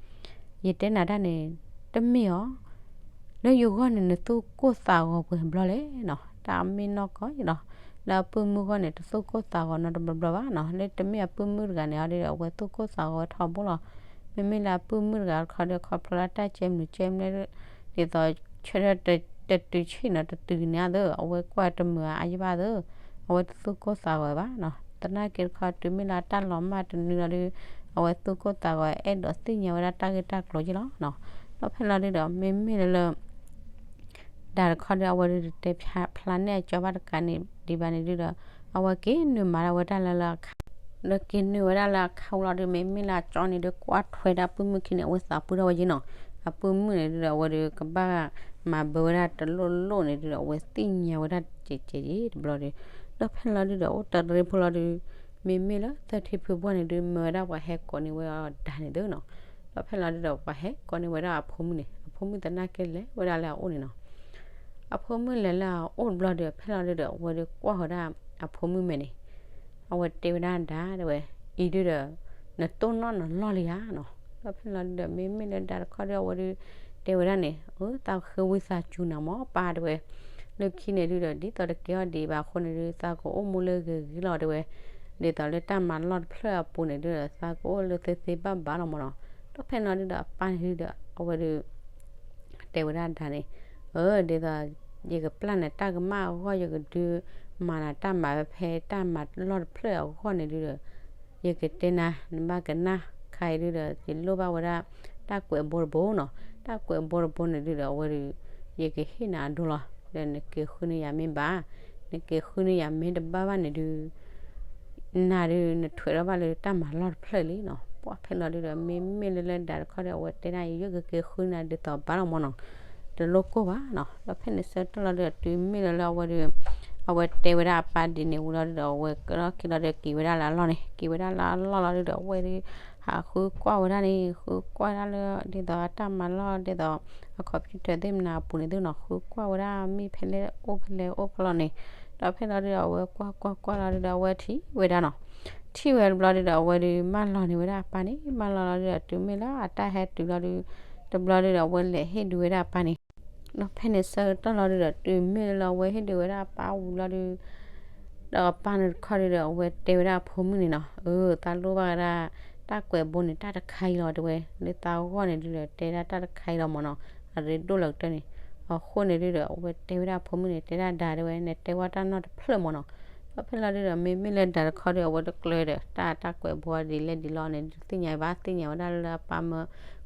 ယတဲနၤတၢ်န့ၣ် တမ့ၢ်အီၤ လၢယဂီၢ်န့ၣ် နသူၣ်ကိၢ်သးဂီၤပှဲၤဘျီလဲၣ်နီၤ, တၢ်မ့ၢ်နီၢ်ကီၢ်ယလီၤ. လၢအပုၢ်မုၣ်ဂီၢ်န့ၣ် တသူၣ်ကိၢ်သးဂီၤနီတဘျီဘျီဘၣ်နီၤ, လၢတမ့ၢ်အပုၢ်မုၣ်တဂၤန့ၣ် အီၤဒီး အဝဲသူၣ်ကိၢ်သးဂီၤဝဲထီဘိလီၤ. မ့မ့ၢ်လၢအပုၢ်မုၣ်တဂၤတခီဒီး ခီဖျိလၢတၢ်ကဲမနုၤကဲမနုၤ ဒ်သိး ဆၢထၢၣ်တတုၤဆ့ၣ်နီၤတတုၤန့ၣ်အသိး အဝဲကွၢ်တမုာ်အါယဘၣ်သ့ၣ် အဝဲတသူၣ်ကိၢ်သးဂီၤဘၣ်နီၤ. သနာ်က့တခီ တုၤမ့ၢ်လၢတၢ်လီၤမၢ်တနုၤလီၤဒုး အဝဲသူၣ်ကိၢ်သးဂီၤ အဲၣ်ဒိးသ့ၣ်ညါဝဲဒၣ်တၢ်ဂ့ၢ်တၢ်ကျိၤယ့ၣ်လီၤနီၤ. ဒီးဖဲလီၤဒုးဒီး မ့မ့ၢ်လၢလၢ ဒါတခီဒီး အဝဲဒုးတတဲဖျါန့ၢ်အကၠီဘၣ်တကးန့ၣ်ဒံးဘၣ်န့ၣ်ဒုးဒီး အဝဲက့ၤနုာ်မၤဒၣ်ဝဲဒၣ်လၢလၢအခါ, ဒီးက့ၤနုာ်ဝဲဒၣ်လၢအခါလီၤဒုး မ့မ့ၢ်လၢအကၠီန့ၣ်ဒုး ကွၢ်ထွဲဒၣ်ပုၢ်မုၣ်ခံန့ၣ် အဝဲသးပှံၢ်ထီၣ်ဝဲယ့ၣ်နီၤ. အပုၢ်မုၣ်န့ၣ်ဒုးဒီး အဝဲဒုးကဘၣ်မၤဘၢဝဲဒၣ်တလိၣ်လိၣ်န့ၣ်ဒုးဒီး အဝဲသ့ၣ်ညါဝဲဒၣ်ကဲးကဲးယ့ၣ်တဘျီဒီး, ဒီးဖဲလီၤဒုးဒီး အိၣ်တရံးဖိလီၤဒုး မ့မ့ၢ်လၢသၢထံဖုဘီန့ၣ်ဒုး မၢဝဲဒၣ်ပှၤဟဲကိးန့ၢ်ဝဲအီၤဒါန့ၣ်သ့ၣ်နီၤ. ဒီးဖဲလီၤဒုးဒီး ပှၤဟဲကိးန့ၢ်ဝဲဒၣ်အဖိမုၣ်န့ၣ် အဖိမုၣ်သနာ်က့လဲၤဝဲဒၣ်လၢအအိၣ်န့ၣ်နီၤ. အဖိမုၣ်လဲၤလၢအအိၣ်တဘျီဒီး ဖဲလီၤဒုးဒီး အဝဲဒုးကွၢ်ဝဲဒၣ်အဖိမုၣ်မဲာ်န့ၣ်, အဝဲတဲဝဲဒၣ်ဒါတဲဝဲ, အံၤဒုးဒီး နတိၢ်နီၣ်နလီၢ်လံဧါနီၤ. ဒီးဖဲလီၤဒုးဒီး မ့မ့ၢ်လၢဒါတခီဒီး အဝဲဒုး တဲဝဲဒၣ်န့ၣ် အၢ သးဃ့ဝံသးစူၤနၤမၢ်ပၢ်တဲဝဲ, လၢခံန့ၣ်ဒုးဒီး ဒ်သိးတကဲအီၤဒံးဘၣ်အဃိန့ၣ်ဒုး သးကအိၣ်မူလၢဂ့ၤဂ့ၤလီၤတဲဝဲ, ဒ်သိးလၢတၢ်မၤလီၢ်တဖျၢၣ်အပူၤန့ၣ်ဒုးဒီး သးကအိၣ်လၢသ့သ့ဘၣ်ဘၣ်လီၤမၢ်နီၤ. ဒီးဖဲလီၤဒုးဒီး အပၢ်န့ၣ်ဒုးဒီး အဝဲဒုး တဲဝဲဒၣ်ဒါန့ၣ်, အၢ ဒ်သိး ယကပျၢ်နတၢ်ကမၣ်အဂီၢ် ယကဒုးမၤနၤတၢ်မၤဝဲဖဲတၢ်မၤလီၢ်တဖျၢၣ်အဂီၢ်န့ၣ်ဒုးဒီး ယကတဲနၤ နဘၣ်ကနၣ်ခါအံၤဒုးဒီး ယလိၣ်ဘၣ်ဝဲဒၣ် တၢ်ကွဲးဘိတဘိနီၤ. တၢ်ကွဲးဘိတဘိန့ၣ်ဒုးဒီး အဝဲဒုး ယကဟ့ၣ်နၤအဒိလီၤ. ဒီးနက့ၤဃုန့ၢ်ယၤမ့ၢ်ဘၣ်, နက့ၤဃုန့ၢ်ယၤမ့ၢ်တဘၣ်ဘၣ်န့ၣ်ဒုး နၤဒုး နထွဲးထီၣ်ဘၣ်လၢတၢ်မၤလီၢ်တဖျၢၣ်လံနီၤ. ပှၤဖဲလီၤဒုးဒီး မ့မ့ၢ်လၢလၢဒါတခီဒီး အဝဲတဲဒၣ် ယကက့ၤဃုန့ၢ်နၤဒ်သိးဘၣ်လီၤမၢ်နီၤ, တလိၣ်ကိၢ်ဘၣ်နီၤ. ဒီးဖဲန့ၣ်ဆၢကတီၢ်လီၤဒုးဒီး တုၤမ့ၢ်လၢလၢအဝဲဒုး အဝဲတဲဝဲဒၣ်အပၢ်ဒ်န့ၣ်ဝံၤလီၤဒုးဒီး အဝဲကဒီးက့ၤလီၤဒီးက့ၤဝဲဒၣ်လၢအလီၢ်န့ၣ်, က့ၤဝဲဒၣ်လၢအလီၢ်လီၤဒုးဒီး အဝဲဒုး ဟးဃုကွၢ်ဝဲဒၣ်န့ၣ်, ဃုကွၢ်ဒၣ်လၢ ဒ်သိးအတၢ်မၤလီၢ် ဒ်သိး အ computer သ့ၣ်မနုၤအပူၤန့ၣ်သ့ၣ်နီၤ, ဃုကွၢ်ဝဲဒၣ်မ့ၢ်ဖဲလဲၣ်အိၣ်ဖဲလဲၣ်အိၣ်ဖဲလဲၣ်န့ၣ်, ဒီးဖဲလီၤဒုးဒီး အဝဲကွၢ်ကွၢ်ကွၢ်လီၤဒုးဒီး အဝဲထံၣ်ဝဲဒၣ်နီၤ, ထံၣ်ဝဲတဘျီဒုးဒီး အဝဲဒုးမၢလီၤန့ၢ်ဝဲဒၣ်အပၢ်န့ၣ်, မၢလီၤလီၤဒုးဒီး တုၤမ့ၢ်လၢအတၢ်ဟဲတုၤလီၤဒုး တဘျီဒုးဒီး အဝဲလဲၤဟ့ၣ်ဒုးဝဲဒၣ်အပၢ်န့ၣ်, ဒီးဖဲန့ၣ်ဆၢကတီၢ်လီၤဒုးဒီး တုၤမ့ၢ်လၢအဝဲဟ့ၣ်ဒုးဝဲဒၣ်အပၢ်ဝံၤလီၤဒုး ဒီးအပၢ်န့ၣ်တခီဒုးဒီး အဝဲတဲဝဲဒၣ်အဖိမုၣ်န့ၣ်နီၤ, အၢ သးလိၣ်ဘၣ်ဝဲဒၣ် တၢ်ကွဲးဘိန့ၣ် တၢ်တခါအံၤလီၤတဲဝဲ, လၢသးဂီၢ်န့ၣ်ဒုးဒီး တဲဒၣ်တၢ်တခါအံၤလီၤမၢ်နီၤ, အရ့ဒိၣ်လီၤကတၢၢ်န့ၣ်, အဃိန့ၣ်ဒုးဒီး အဝဲတဲဝဲဒၣ်အဖိမုၣ်န့ၣ် တဲဒၣ်ဒါတဲဝဲ နတဲဝဲတၢ်နီတဖျၢၣ်မၢ်နီၤ, ဒီးဖဲလီၤဒုးဒီး မ့မ့ၢ်လၢဒါတခီဒီး အဝဲတကျၢၤဒီး တၢ် တၢ်ကွဲးဘိဒ်လဲၣ်ဒ်လဲၣ်န့ၣ် တသ့ၣ်ညါဘၣ်, သ့ၣ်ညါဝဲဒၣ်လၢအပၢ်မ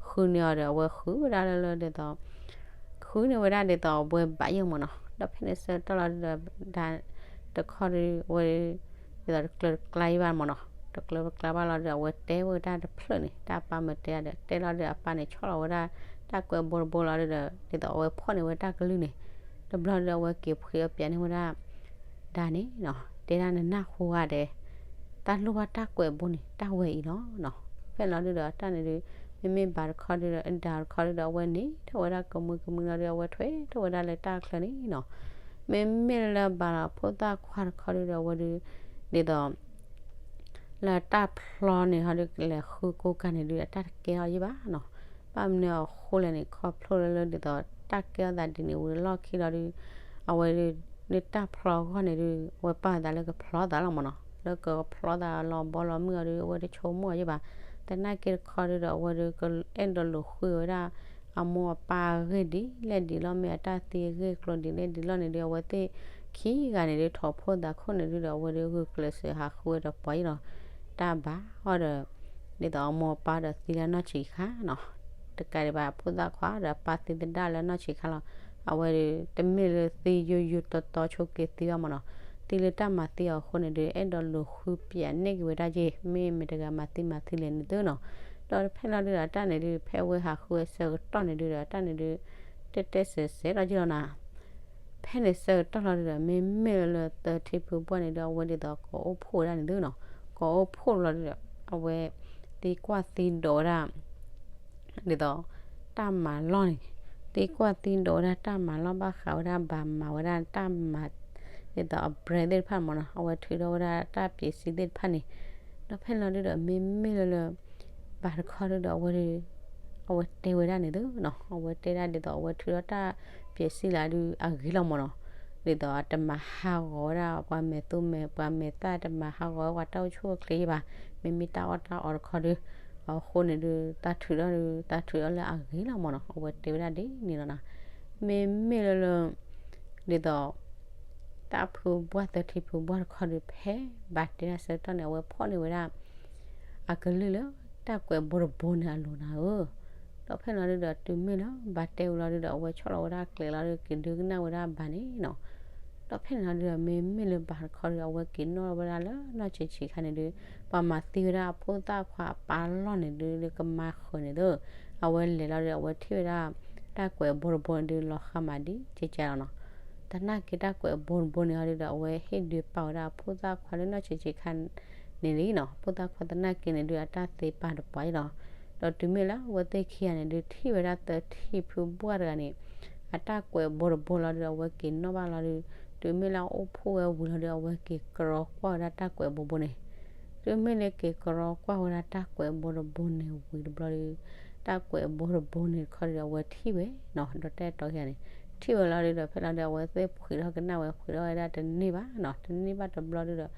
ၢဃုန့ၢ်အီၤဒီး အဝဲဃုဝဲဒၣ်လၢလၢဒ်သိး ဃုန့ၢ်ဝဲဒၣ်ဒ်သိးအဝဲဘၣ်ယဲၢ်မၢ်နီၤ, ဒီးဖဲန့ၣ်ဆၢကတီၢ်လီၤဒုးဒီး ဒါတခီဒီး အဝဲ ဒ်သိးတကျၢၤတကျါယဲၢ်ဘၣ်မၢ်နီၤ, တကျၢၤတကျါဘၣ်လီၤဒုးဒီး အဝဲတဲဝဲဒၣ်တဖျၢၣ်န့ၣ် တၢ်ပၢ်မၢတဲဒၣ်ဒီး တဲလီၤဒုးဒီး အပၢ်န့ၣ်ဆီၣ်လီၤဝဲဒၣ် တၢ်ကွဲးဘိတဘိလီၤဒုးဒီး ဒ်သိးအဝဲဖီၣ်န့ၢ်ဝဲတၢ်ကလုၢ်န့ၣ်, တဘျီဒုးဒီး အဝဲက့ၤဖှံအီၤပၠးန့ၢ်ဝဲဒၣ် ဒါန့ၣ်နီၤ, တဲဒၣ်နနၢ်ဟူဂၤဒီး တၢ်လိၣ်ဘၣ်တၢ်ကွဲးဘိန့ၣ် တၢ်ဝဲအံၤလီၤ. ဖဲလီၤဒုးဒီး တၢ်န့ၣ်ဒုး မ့မ့ၢ်ဘၣ်တခီဒုးဒီး ဒါတခီဒုးဒီး အဝဲန့ၣ်ထီၣ်ဝဲဒၣ်ကမူကမူလီၤဒုးဒီး အဝဲထွဲထီၣ်ဝဲဒၣ်လၢတၢ်ချၢန့ၣ်နီၤ, မ့မ့ၢ်လၢဘၣ်လီၤဖိသၣ်ခွါတခီဒုးဒီး အဝဲဒုး ဒ်သိး လၢတၢ်ဖျီန့ၣ်ဟီဒုး ကလဲၤဃုကိးကါန့ၣ်ဒုး အတၢ်တကဲထီၣ်ယဲၢ်ဘၣ်နီၤ, ဘၣ်မနုၤအဃိလဲၣ်န့ၣ် ခီဖျိလၢလၢဒ်သိး တၢ်ကဲထီၣ်သးဒ်န့ၣ်ဝံၤလီၢ်ခံလီၤဒုး အဝဲဒုး လၢတၢ်ဖျီအဂီၢ်န့ၣ်ဒုး အဝဲပၢ်သးလၢကဖျီသးလီၤမၢ်နီၤ, လၢကဖျီသးလီၤဘီလီၤမုၢ်အီၤဒုး အဝဲတဆိကမိၣ်အီၤယဲၢ်ဘၣ်, သနာ်က့တခီဒုးဒီး အဝဲဒုးကအဲၣ်ဒိးလိာ်ဃုဝဲဒၣ် အမိၢ်အပၢ်အဂ့ၢ်ဒ်လဲၣ်ဒ်လဲၣ် မ့ၢ်အတၢ်သံအဂ့ၢ်အကျိၤဒ်လဲၣ်ဒ်လဲၣ်န့ၣ်ဒုး အဝဲသ့ၣ် ခံဂၤန့ၣ်ဒုး ထိးဖိသးခိၣ်န့ၣ်ဒုးဒီး အဝဲဒုးဂုာ်ကျဲးစၢးဟးဃုဝဲတပှၢ်အံၤလီၤ. တၢ်ဘၣ်အီၤဒီး ဒ်သိးအမိၢ်အပၢ်ဒီးသံလၢနီၢ်ဆံးခါနီၤ, တကးဒံးဘၣ် ဖိသၣ်ခွါဒီးအပၢ်သံသဒၣ်လၢနီၢ်ဆံးခါလီၤ. အဝဲဒုး တမ့ၢ်လၢသံယိယိတီတီဆိက့ၤသံဘၣ်မ့ၢ်နီၤ, သံလၢတၢ်မၤသံအီၤအဃိန့ၣ်ဒုး အဲၣ်ဒိးလူၤဃုပၠးန့ၢ်က့ၤဝဲဒၣ်က့ၤ မ့ၢ်မ့ၢ်တဂၤမၤသံမၤသံလဲၣ်န့ၣ်သုနီၤ. ဒီးဖဲလီၤဒုးဒီး တၢ်န့ၣ်ဒုး ဖဲအဝဲဟးဃုဝဲဆၢကတီၢ်န့ၣ်ဒုးဒီး တၢ်န့ၣ်ဒုး တဲတဲစဲးစဲးလီၤက့ၤလီၤနီၤ. ဖဲန့ၣ်ဆၢကတီၢ်လီၤဒုးဒီး မ့မ့ၢ်လၢလၢသၢထံဖုဘှၢ်န့ၣ်ဒုး အဝဲဒ်သိးကိးအိၣ်ဖှိၣ်ဝဲဒၣ်န့ၣ်သုနီၤ, ကိးအိၣ်ဖှိၣ်လီၤဒုးဒီး အဝဲသံကွၢ်သံဒိးဝဲဒၣ် ဒ်သိး တၢ်မၤလီၢ်န့ၣ်, သံကွၢ်သံဒိးဝဲဒၣ်တၢ်မၤလီၢ်ဘၣ်ဃးဝဲဒၣ် ဘၣ်မၤဝဲဒၣ်တၢ်မၤ ဒ်သိးအ brand သ့ၣ်တဖၣ်မ့ၢ်နီၤ, အဝဲထုးထီၣ်ဝဲဒၣ်တၢ်ပၠးစံသ့ၣ်တဖၣ်န့ၣ်, ဒီးဖဲန့ၣ်လီၤဒုးဒီး မ့မ့ၢ်လၢလၢ ဘၣ်တခီဒုးဒီး အဝဲဒုး အဝဲတဲဝဲဒၣ်န့ၣ်သုနီၤ, အဝဲတဲဒၣ်ဒ်သိးအဝဲထုးထီၣ်တၢ်ပၠးစံလၢဒုးအဂ့ၤလီၤမ့ၢ်နီၤ, ဒ်သိးအတမၤဟးဂီၤဝဲဒၣ်ပှၤမဲာ်သူမဲာ် ပှၤမဲာ်သၣ် တမၤဟးဂီၤဝဲပှၤတၢ်အိၣ်ဆူၣ်အိၣ်ချ့ဘၣ်, မ့မ့ၢ်တၢ်အီၣ်တၢ်အီတခီဒုး အဃိန့ၣ်ဒုး တၢ်ထုးထီၣ်ဒုး တၢ်ထုးထီၣ်လၢအဂ့ၤလီၤမ့ၢ်နီၤ, အဝဲတဲဝဲဒၣ်ဒ်န့ၣ်လီၤနီၤ. မ့မ့ၢ်လၢလၢ ဒ်သိး တၢ်ဖုဘှၢ်သၢထံဖုဘှၢ်တခီဒုး ဖဲဘၣ်တဲဒၣ်ဆၢကတီၢ်န့ၣ် အဝဲဖီၣ်န့ၢ်ဝဲဒၣ် အကလုၢ်လၢတၢ်ကွဲးဘိတဘိန့ၣ်အလိၤနၤဧၢ, ဒီးဖဲန့ၣ်လီၤဒုးဒီး တုၤမ့ၢ်လၢဘၣ်တဲဝံၤလီၤဒုးဒီး အဝဲဆီၣ်လီၤဝဲဒၣ်ကျဲလီၤဒုး က့ၤဒုကနၣ်ဝဲဒၣ်ဘၣ်န့ၣ်နီၤ, ဒီးဖဲန့ၣ်လီၤဒုးဒီး မ့မ့ၢ်လၢဘၣ်တခီဒုး အဝဲက့ၤနီၣ်ဝဲဒၣ်လၢနီၢ်ဆံးဆံးခါန့ၣ်ဒုး ပှၤမၤသံဝဲဒၣ်အဖိသၣ်ခွါအပၢ်လီၢ်န့ၣ်ဒုး လၢကမၤဃၢၤန့ၣ်သု, အဝဲလဲၤလီၤဒုး အဝဲထံၣ်ဝဲဒၣ် တၢ်ကွဲးဘိတဘိန့ၣ်ဒုး လီၤဃးမးဒ်ကကလီၤနီၤ. သနာ်က့တၢ်ကွဲးဘိတဘိန့ၣ်ဟီဒုးဒီး အဝဲဟ့ၣ်ဒုးပာ်ဝဲဒၣ်အဖိသၣ်ခွါလၢနီၢ်ဆံးဆံးခါန့ၣ်လံနီၤ, ဖိသၣ်ခွါသနာ်က့န့ၣ်ဒုး အတၢ်သ့ပာ်တပှၢ်အံၤလီၤ. ဒီးတုၤမ့ၢ်လၢအဝဲသ့ၣ်ခံဂၤန့ၣ်ဒုး ထံၣ်ဝဲဒၣ်သၢထံဖုဘှၢ်တဂၤန့ၣ် အတၢ်ကွဲးဘိတဘိလီၤဒုးဒီး အဝဲက့ၤနီၣ်ဘၣ်လီၤဒုး တုၤမ့ၢ်လၢအအိၣ်ဖှိၣ်ဝဲဝံၤလီၤဒုး အဝဲက့ၤကရီကွၢ်ဝဲဒၣ်တၢ်ကွဲးဘိတဘိန့ၣ်, တုၤမ့ၢ်လၢက့ၤကရီကွၢ်ဝဲဒၣ်တၢ်ကွဲးဘိတဘိန့ၣ်ဝံၤတဘျီဒုး တၢ်ကွဲးဘိတဘိန့ၣ်တခီဒုးဒီး အဝဲထံၣ်ဝဲနီၤ, ဒီးတၢ်အဲၣ်တီခံဂၤန့ၣ် ထံၣ်ဝဲလီၤဒုးဒီး ဖဲလီၤဒုး အဝဲသ့ၣ်ဖှံးထီၣ်ကနၣ်ဝဲ ဖှံးထီၣ်ဝဲဒၣ်တန့ၢ်ဘၣ်နီၤ, တန့ၢ်ဘၣ်တဘျီဒုးဒီး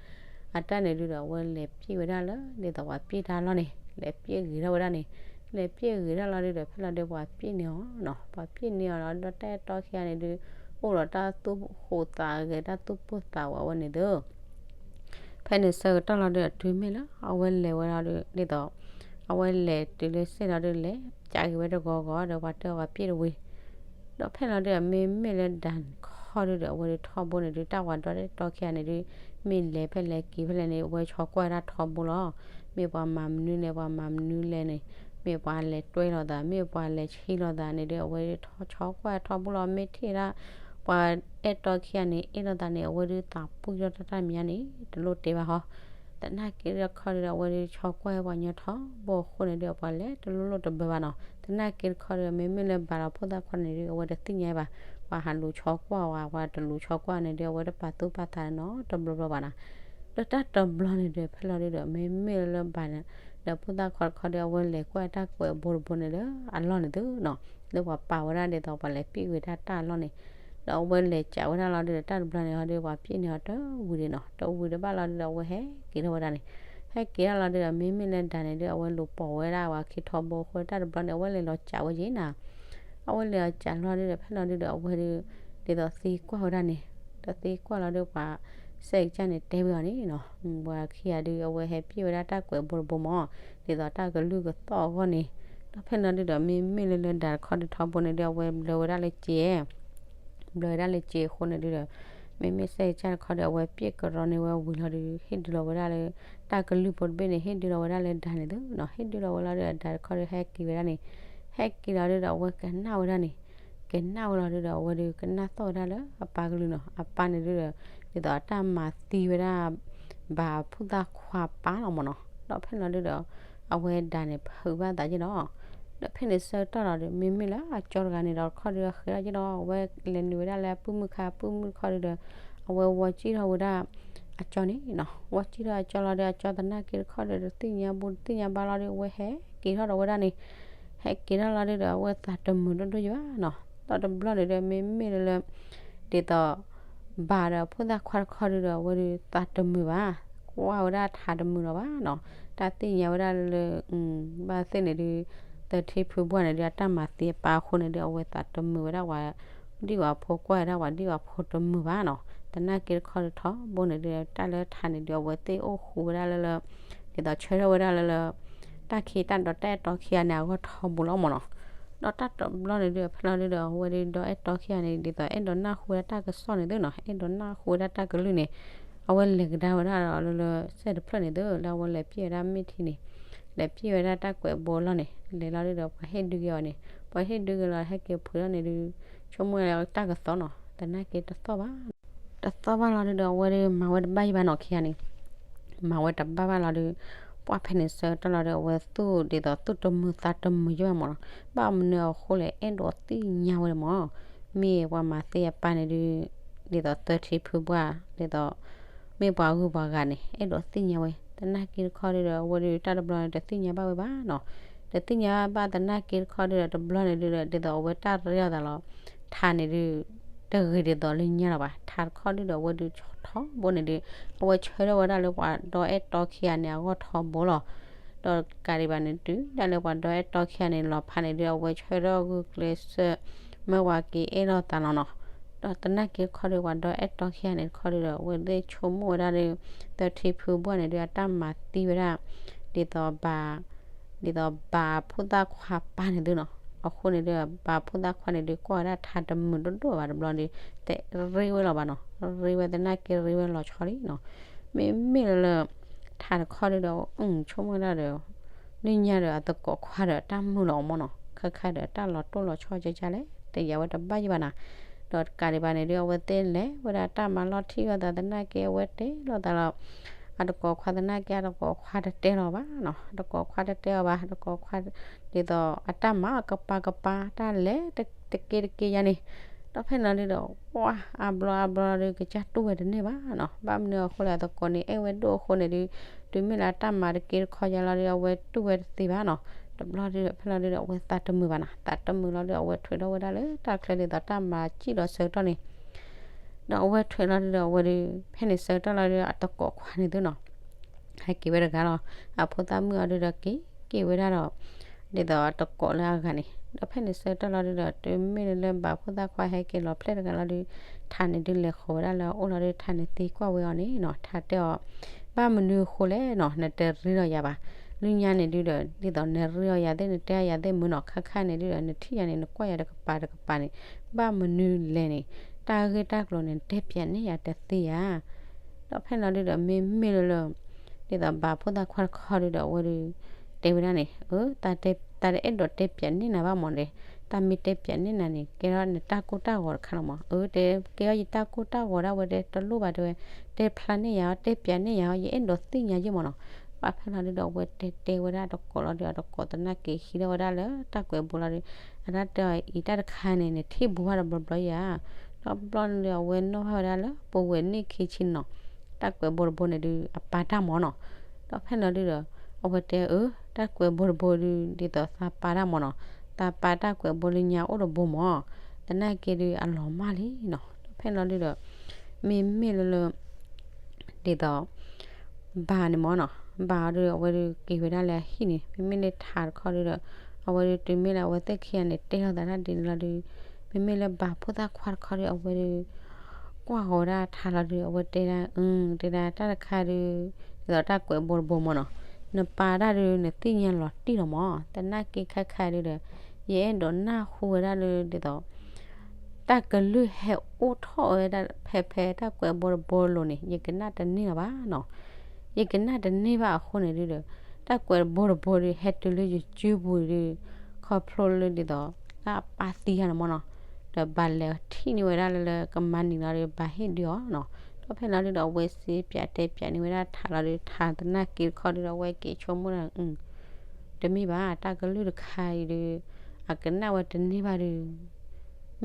အတၢ်န့ၣ်ဒုးဒီး အဝဲလဲၤပျဲၢ်ဝဲဒၣ်လၢ ဒ်သိးပှၤပျဲၢ်တၢ်လီၢ်န့ၣ် လဲၤပျဲၢ်ဂ့ၤထီၣ်ဝဲဒၣ်န့ၣ်, လဲၤပျဲၢ်ဂ့ၤထီၣ်လီၤဒုးဒီး ဖဲလီၤဒုး ပှၤပျဲၢ်န့ၢ်အီၤနီၤ, ပှၤပျဲၢ်န့ၢ်အီၤလီၤ ဒီးတၢ်အဲၣ်တီခံဂၤန့ၣ်ဒုး အိၣ်ဒီးတၢ်သူၣ်ဟူးသးဂဲၤ တၢ်သူၣ်ပိၢ်သးဝးဝဲန့ၣ်သု ဖဲန့ၣ်ဆၢကတီၢ်လီၤဒုး တုၤမ့ၢ်လၢအဝဲလဲၤဝဲလီၤဒုး ဒ်သိး အဝဲလဲၤတုၤလၢစ့ၢ်လီၤဒုး လဲၤကးက့ၤဝဲတဂီၤဂီၤ ဒီးပှၤတဲအီၤပှၤပျဲၢ်တဝံၤ, ဒီးဖဲလီၤဒုး မ့မ့ၢ်လၢဒၣ်တခီဒုးဒီး အဝဲဒုးထီဘိန့ၣ်ဒုး တၢ်ဝၤဒီးတဲတီခံဂၤန့ၣ်ဒုး မ့ၢ်လဲၤဖဲလဲၤက့ၤဖဲလဲၣ်န့ၣ် အဝဲဆီကွၢ်ဝဲဒၣ်ထီဘိလီၤ. မ့ၢ်ပှၤမၤမနုၤလဲၣ် ပှၤမၤမနုၤလဲၣ်န့ၣ်, မ့ၢ်ပှၤလဲၤတွဲလိာ်သး မ့ၢ်ပှၤလဲၤဆံးလိာ်သးန့ၣ်ဒုး အဝဲဆီကွၢ်ထီဘိလီၤ. မ့ၢ်ထံၣ်ဝဲဒၣ် ပှၤအဲၣ်တီခံဂၤန့ၣ် အ့ၣ်လိာ်သးန့ၣ် အဝဲဒုးသးပှံၢ်ထီၣ်တၢ်တၢ်မံၤညါန့ၣ် တလိၣ်တဲဘၣ်ဟီ. သနာ်က့တခီဒုးဒီး အဝဲဒုးဆီကွၢ်ပှၤညီထီဘိအဃိန့ၣ်ဒုး ပှၤလဲၤတလိၣ်လိၣ်တဘၢဘၣ်နီၤ. သနာ်က့တခီဒုးဒီး မ့မ့ၢ်လၢဘၣ်ဒီးဖိသၣ်ခွါန့ၣ်ဒုး အဝဲတသ့ၣ်ညါဘၣ်. ပှၤဟးလူၤဆီကွၢ်ဝဲ ပှၤတလူၤဆီကွၢ်န့ၣ်ဒုး အဝဲတပာ်သူၣ်ပာ်သးနီတဘျီဘျီဘၣ်နီၤ. ဒီးတၢ်တဘျီန့ၣ်ဒုး ဖဲလီၤဒုးဒီး မ့မ့ၢ်လၢဘၣ်ဒီးဖိသၣ်ခွါတခီဒုး အဝဲလဲၤကွၢ်တၢ်ကွဲးဘိတဘိန့ၣ်လၢအလီၢ်န့ၣ်သုနီၤ, လၢပှၤပာ်ဝဲဒၣ်ဒ်သိးပှၤလဲၤပျဲၢ်ဝဲဒၣ်တၢ်အလီၢ်န့ၣ်, ဒီးအဝဲလဲၤကးဝဲဒၣ်လီၤဒုးဒီး တၢ်တဘျီန့ၣ်ဟီဒုး ပှၤပျဲၢ်န့ၢ်အီၤတဝံၤဒံးနီၤ, တဝံၤတဘၣ်လီၤဒုးဒီး အဝဲဟဲက့ၤထီၣ်ဝဲဒၣ်န့ၣ်, ဟဲက့ၤထီၣ်လီၤဒုးဒီး မ့မ့ၢ်လၢဒၣ်န့ၣ်ဒုး အဝဲလူၤပိာ်ဝဲဒၣ်ပှၤခံထီဘိအဃိ တၢ်တဘျီန့ၣ် အဝဲလဲၤလီၤကးဝဲက့ၤနၤ အဝဲလဲၤလီၤကးလီၤဒုးဒီး ဖဲလီၤဒုးဒီး အဝဲဒုး ဒ်သိးသံကွၢ်ဝဲဒၣ်န့ၣ်, ဒီးသံကွၢ်လီၤဒုး ပှၤစဲးကစၢ်န့ၣ်တဲဝဲအီၤန့ၣ်နီၤ, ပှၤခံဂၤဒုး အဝဲဟဲပျဲၢ်ဝဲဒၣ်တၢ်ကွဲးဘိတဘိမး, ဒ်သိးတၢ်ကလုၢ်ကသီၣ်အဂီၢ်န့ၣ်, ဒီးဖဲလီၤဒုးဒီး မ့မ့ၢ်လၢလၢဒၣ်တခီဒုးထီဘိန့ၣ်ဒုး အဝဲဘျၢဝဲဒၣ်လၢစ့ ဘျၢဝဲဒၣ်လၢစ့အဃိန့ၣ်ဒုးဒီး မ့မ့ၢ်စဲးကစၢ်တခီဒီး အဝဲပျဲၢ်ကရီန့ၢ်ဝဲဝံၤလီၤဒုး ဟ့ၣ်ဒုးလီၤဝဲဒၣ်လၢ တၢ်ကလုၢ်ဖိတဘ့ၣ်န့ၣ် ဟ့ၣ်ဒုးလီၤဝဲဒၣ်လၢဒၣ်န့ၣ်သုနီၤ, ဟ့ၣ်ဒုးလီၤဝဲလီၤဒုး ဒၣ်တခီဒီးဟဲက့ၤဝဲဒၣ်န့ၣ်, ဟဲက့ၤလီၤဒုးဒီး အဝဲကနၣ်ဝဲဒၣ်န့ၣ်, ကနၣ်ဝဲလီၤဒုးဒီး အဝဲဒုးကနၣ်သီၣ်ဝဲဒၣ်လၢအပၢ်ကလုၢ်နီၤ, အပၢ်န့ၣ်ဒုးဒီး ဒ်သိးအတၢ်မၤသံဝဲဒၣ် ဘၣ်ဖိသၣ်ခွါပၢ်လီၤမးနီၤ, ဒီးဖဲန့ၣ်လီၤဒုးဒီး အဝဲဒၣ်န့ၣ်ဖုးဘၣ်သးက့ၤဒီး ဒီးဖဲန့ၣ်ဆၢကတီၢ်လီၤဒီး မ့မ့ၢ်လၢအကၠီတဂၤန့ၣ်ဒီး တခီဒီးအဃဲၤထီၣ်က့ၤဒီး အဝဲလဲၤနုာ်ဝဲဒၣ်လၢအပုၢ်မုၣ်ခါ အပုၢ်မုၣ်တခီဒီး အဝဲဝီစံၣ်ထီၣ်ဝဲဒၣ် အကၠီန့ၣ်နီၤ, ဝီစံၣ်ထီၣ်အကၠီလီၤဒီး အကၠီသနာ်က့တခီဒီး တသ့ၣ်ညါဘူးတသ့ၣ်ညါဘၣ်လီၤဒီး အဝဲဟဲက့ၤထီၣ်ဒီးဝဲဒၣ်န့ၣ်, ဟဲက့ၤထီၣ်လီၤဒုးဒီး အဝဲသးတမုာ်ဒိၣ်ဒိၣ်ယဘၣ်နီၤ, ဒီးတဘျီန့ၣ်ဒီး မ့မ့ၢ်လၢလၢ ဒ်သိး ဘၣ်ဒီးဖိသၣ်ခွါတခီဒုးဒီး အဝဲဒုးသးတမုာ်ဘၣ်, ကွၢ်ဝဲဒၣ်ထးတမုာ်လီၤဘၣ်နီၤ, တၢ်သ့ၣ်ညါဝဲဒၣ်လၢ ဘၣ်သ့ၣ်န့ၣ်ဒုး သထ့ဖုဘှၢ်န့ၣ်ဒုး အတၢ်မၤသံအပၢ်အဃိန့ၣ်ဒုး အဝဲသးတမုာ်ဝဲဒၣ်ဝဲ ဒံၣ်ဝၤဖိကွၢ်ဝဲဒၣ်ပှၤဒံၣ်ဝၤဖိတမုာ်ဘၣ်နီၤ. သနာ်က့တခီဒုးထီဘိန့ၣ်ဒုး တၢ်လၢထးန့ၣ်ဒုး အဝဲသ့ၣ်အိၣ်ဃူဝဲဒၣ်လၢလၢ ဒ်သိးဆၢထၢၣ်ဝဲဒၣ်လၢလၢ တၢ်ခံးတၢ်ဒီးတၢ်အဲၣ်တီခံဂၤန့ၣ် အဂီၢ်ထီဘိလီၤမၢ်နီၤ. ဒီးတၢ်တဘျီန့ၣ်ဒုး ဖဲလီၤဒုးဒီး အဝဲဒုးဒီးအဲၣ်တီခံဂၤန့ၣ် ဒ်သိးအဲၣ်ဒိးနၢ်ဟူဝဲဒၣ်တၢ်ကစီၣ်န့ၣ်သုနီၤ, အဲၣ်ဒိးနၢ်ဟူဝဲဒၣ်တၢ်ကလုၢ်န့ၣ် အဝဲလဲၤကဒါဝဲဒၣ်ဒီးလၢလၢစဲးတဖျၢၣ်န့ၣ်သု လၢအဝဲလဲၤပျဲၢ်ဝဲဒၣ်မ့ၢ်ထံန့ၣ်, လဲၤပျဲၢ်ဝဲဒၣ်တၢ်ကွဲးဘိအလီၢ်န့ၣ် လဲၤလီၤဒုးဒီး ပှၤဟ့ၣ်ဒုးက့ၤအီၤန့ၣ်, ပှၤဟ့ၣ်ဒုးက့ၤလီၤ ဟဲက့ၤဖုးထီၣ်န့ၣ်ဒုး ဆိကမိၣ်ဝဲလၢတၢ်ကသီၣ်နီၤ, သနာ်က့တသီၣ်ဘၣ် တသီၣ်ဘၣ်လီၤဒုးဒီး အဝဲဒုးမၤဝဲတဘၣ်ယံၤဘၣ်နီၤ ခံဂၤန့ၣ်, မၤဝဲတဘၣ်ဘၣ်လီၤဒုး, ပှၢ်ဖဲန့ၣ်ဆၢကတီၢ်လီၤဒုး အဝဲသူၣ်ဒ်သိးသူၣ်တမုာ်သးတမုာ်ယံၤဘၣ်မၢ်နီၤ, ဘၣ်မနုၤအဃိလဲၣ် အဲၣ်ဒိးသ့ၣ်ညါဝဲဒၣ်မၢ်, မ့ၢ်ပှၤမၤသ့အပၢ်န့ၣ်ဒုး ဒ်သိးသၢထံဖုပှၢ် ဒ်သိး မ့ၢ်ပှၤဂုၤပှၤဂၤန့ၣ် အဲၣ်ဒိးသ့ၣ်ညါဝဲ, သနာ်က့တခီဒုးဒီး အဝဲဒုးတၢ်တဘျီန့ၣ် တသ့ၣ်ညါဘၣ်ဝဲဘၣ်နီၤ, တသ့ၣ်ညါဘၣ်သနာ်က့တခီဒုးဒီး တဘျီန့ၣ်ဒုးဒီး ဒ်သိးအဝဲတၢ်ရ့လိာ်သးလီၤ, ထးန့ၣ်ဒုး တဂ့ၤဒ်သိးလၢညါလီၤဘၣ်, ထးတခီဒုးဒီး အဝဲဒုးဆီထီဘိန့ၣ်ဒုး အဝဲဆၢထၢၣ်ဝဲဒၣ်လၢပှၤဒီးအဲၣ်တီခံဂၤန့ၣ် အဂီၢ်ထီဘိလီၤ, ဒီးကးဒံးဘၣ်န့ၣ် တုၤဒၣ်လၢပှၤဒီးအဲၣ်တီခံဂၤန့ၣ် လီၤဖးန့ၣ်ဒုး အဝဲဆၢထၢၣ်ဂုာ်ကျဲးစၢး မၢဝၤက့ၤအဲၣ်လိာ်သးလီၤနီၤ, ဒီးသနာ်က့တခီဒုး ပှၤဒီးအဲၣ်တီခံဂၤန့ၣ်တခီဒုးဒီး အဝဲသ့ၣ်ဆိကမိၣ်ဝဲဒၣ်ဒုး သၢထံဖုပှၢ်န့ၣ်ဒုး အတၢ်မၤသံဝဲဒၣ် ဒ်သိးဘၣ် ဒ်သိးဘၣ်ဖိသၣ်ခွါပၢ်န့ၣ်သုနီၤ, အဃိန့ၣ်ဒုး ဘၣ်ဖိသၣ်ခွါန့ၣ်ဒုး ကွၢ်ဝဲဒၣ်ထးတမုာ်ဒိၣ်ဒိၣ်ဘၣ်တဘျီဒီး တရ့ဝဲလီၤဘၣ်နီၤ, ရ့ဝဲသနာ်က့ရ့ဝဲလီၤဆီလံနီၤ, မ့မ့ၢ်လၢလၢ ထးတခီဒုးဒီး အဆိကမိၣ်ဒၣ်ဒီး လၢညါဒီးအသကိးခွါဒီးတၢ်မုာ်လီၤအီၤမၢ်နီၤ, ခဲခါဒီးတၢ်လီၤတိၢ်လီၤဆီကကလဲၣ် တယာ်ဝဲတဘၣ်ယံၤဘၣ်နီၤ, ဒီးတကးဒံးဘၣ်န့ၣ်ဒုး အဝဲသ့ၣ်လဲၤဝဲဒၣ်တၢ်မၤလီၢ်ထံၣ်လိာ်သးသနာ်က့ အဝဲတဲလိာ်သးလီၤ အသကိးခွါသနာ်က့ အသကိးခွါတတဲလီၤဘၣ်နီၤ, အသကိးခွါတတဲအီၤဘၣ်, အသကိးခွါ ဒ်သိးအတၢ်မၤကပၤကပၤ တၢ်လဲၤတက့တက့ယါန့ၣ်, ဒီးဖဲန့ၣ်လီၤဒုးဒီး ပှၢ်အါဘျီအါဘျီဒုး ကစၢ်တူၢ်ဝဲတန့ၢ်ဘၣ်နီၤ, ဘၣ်မနုၤအဃိလဲၣ် အသကိးန့ၣ်အဲၣ်ဝဲဒိၣ်အဃိန့ၣ်ဒုး တုၤမ့ၢ်လၢအတၢ်မၤတက့တခီယါလီၤဒုး အဝဲတူၢ်ဝဲတသ့ဘၣ်နီၤ, တဘျီဒုးဖဲလီၤဒုးဒီး အဝဲသးတမုာ်ဘၣ်နီၤ, သးတမုာ်လီၤဒုး အဝဲထွဲထီၣ်ဝဲဒၣ်လၢတၢ်ချၢဒ်သိးတၢ်မၤစံၣ်လီၤဆၢကတီၢ်န့ၣ် ဒီးအဝဲထွဲလီၤဒုးဒီး အဝဲဒုး ဖဲန့ၣ်ဆၢကတီၢ်လီၤဒုးဒီး အသကိးခွါန့ၣ်သုနီၤ ဟဲက့ၤဝဲတဂၤလီၤ, အဖိသၣ်မုၣ်အီၤဒုးဒီးက့ၤက့ၤဝဲဒၣ်ဒီး ဒ်သိးအသကိးလၢအဂၤန့ၣ်, ဒီးဖဲန့ၣ်ဆၢကတီၢ်လီၤဒုးဒီး တုၤမ့ၢ်လၢဘၣ်ဖိသၣ်ခွါဟဲက့ၤလီၤဖျဲၣ်တဂၤလီၤဒုး ထးန့ၣ်ဒုးလဲၤဃီၤဝဲဒၣ်လၢအအိၣ်လီၤဒုး ထးန့ၣ်သံကွၢ်ဝဲအီၤန့ၣ်နီၤ, ထးတဲအီၤ ဘၣ်မနုၤအဃိလဲၣ်နီၤ နတရ့ဒီးယၤဘၣ်, လၢညါန့ၣ်ဒုးဒီး ဒ်သိးနရ့ဒီးယၤသ့ၣ် နတဲယၤသ့ၣ်မုာ်နီၤ, ခဲခါန့ၣ်ဒုးဒီး နထံၣ်ယၤန့ၣ် နကွၢ်ယၤတကပၤတကပၤန့ၣ် ဘၣ်မနုၤလဲၣ်န့ၣ် တၢ်ဂ့ၢ်တၢ်ကျိၤန့ၣ် နတဲပၠးန့ၢ်ယၤတသ့ဧါ ဒီးဖဲန့ၣ်လီၤဒုးဒီး မ့မ့ၢ်လၢလၢ ဒ်သိးဘၣ်ဖိသၣ်ခွါတခီဒုးဒီး အဝဲဒုး တဲဝဲဒၣ်န့ၣ် အၢ တၢ်တအဲၣ်ဒိးတဲပၠးန့ၢ်နၤဘၣ်မၢ်ဒီး တၢ်မ့ၢ်တဲပၠးန့ၢ်နၤန့ၣ် ကဲထီၣ်နတၢ်ကိၢ်တၢ်ဂီၤတခါလီၤမၢ်, အၢ တဲ ကဲထီၣ်ယတၢ်ကိၢ်တၢ်ဂီၤဒၣ်ဝဲ တဲတလိၣ်ဘၣ်တဲဝဲ, တဲဖျါန့ၢ်ယၤ တဲပၠးန့ၢ်ယၤ ယအဲၣ်ဒိးသ့ၣ်ညါယဲၢ်မၢ်နီၤ, ဘၣ်ဖဲန့ၣ်လီၤဒုးဒီး အဝဲတဲတဲဝဲဒၣ်တကိးလီၤဒီး အတကိးသနာ်က့ဟံးထီၣ်ဝဲဒၣ်လၢတၢ်ကွဲးဘိလီၤဒီး အတၢ်တဲအီၤအံၤ တၢ်တခါန့ၣ် နထံၣ်ဘူးဘၣ်တဘျီဘျီယၤ, ဒီးဘျီန့ၣ်ဒီး အဝဲနီၣ်ဘၣ်ဝဲဒၣ်လၢပဝဲန့ၣ်ခံဆံနီၤ တၢ်ကွဲးဘိတဘိန့ၣ်ဒုး အပၢ်တၢ်မၢ်နီၤ, ဒီးဖဲန့ၣ်လီၤဒုးဒီး အဝဲတဲအၢ တၢ်ကွဲးဘိတဘိဒုး ဒ်သိးသးပၢ်တၢ်မၢ်နီၤ, သးပၢ်တၢ်ကွဲးဘိလၢညါအိၣ်တဘိမၢ်, သနာ်က့ဒုး အလီၤမၢ်လံနီၤ, ဒီးဖဲန့ၣ်လီၤဒုးဒီး မ့မ့ၢ်လၢလၢ ဒ်သိး ဘၣ်န့ၣ်မၢ်နီၤ, ဘၣ်အီၤဒုး အဝဲဒုးက့ၤဝဲဒၣ်လၢအဟံၣ်န့ၣ် မ့မ့ၢ်လၢထးတခီဒုးဒီး အဝဲဒုးတုၤမ့ၢ်လၢအဝဲသ့ၣ်ခံဂၤန့ၣ် တဲလိာ်သးတၢ်ဒ်န့ၣ်လီၤဒုး မ့မ့ၢ်လၢဘၣ်ဖိသၣ်ခွါတခီဒုး အဝဲဒုး ကွၢ်ဃီၤဝဲဒၣ်ထးလီၤဒုး အဝဲတဲဒၣ် အၢ တဲဒၣ်တၢ်တခါဒုး ဒ်သိးတၢ်ကွဲးဘိတဘိမၢ်နီၤ, နပၢ်တၢ်ဒုး နသ့ၣ်ညါလီၤတံၢ်လီၤမၢ်, သနာ်က့ခဲခါဒုးဒီး ယအဲၣ်ဒိးနၢ်ဟူဝဲဒၣ်လၢဒ်သိး တၢ်ကလုၢ်ဟဲအိၣ်ထီၣ်ဝဲဒၣ်ဖဲဖဲတၢ်ကွဲးဘိတဘိလိၤန့ၣ် ယကနၣ်တန့ၢ်လီၤဘၣ်နီၤ, ယကနၣ်တန့ၢ်ဘၣ်အဃိန့ၣ်ဒုးဒီး တၢ်ကွဲးဘိတဘိဒုး ဟဲတုၤလၢယစုပူၤဒုး ခီဖျိလၢဒ်သိး တၢ်အပၢ်သံယၤန့ၣ်မၢ်နီၤ, ဒီးဘၣ်လဲၤထံၣ်န့ၢ်ဝဲဒၣ်လၢလၢကမၤနံၤလီၤဒီး ဘၣ်ဟ့ၣ်ဒုးအီၤနီၤ, ဒီးဖဲန့ၣ်လီၤဒုးဒီး အဝဲစံးပၠးတဲပၠးန့ၢ်ဝဲဒၣ်ထးလီၤဒုး ထးသနာ်က့တခီဒုးဒီး အဝဲက့ၤဆိကမိၣ်ဒၣ် တမ့ၢ်ဘၣ် တၢ်ကလုၢ်တခါအံၤဒုး အကနၣ်ဝဲတန့ၢ်ဘၣ်ဒုး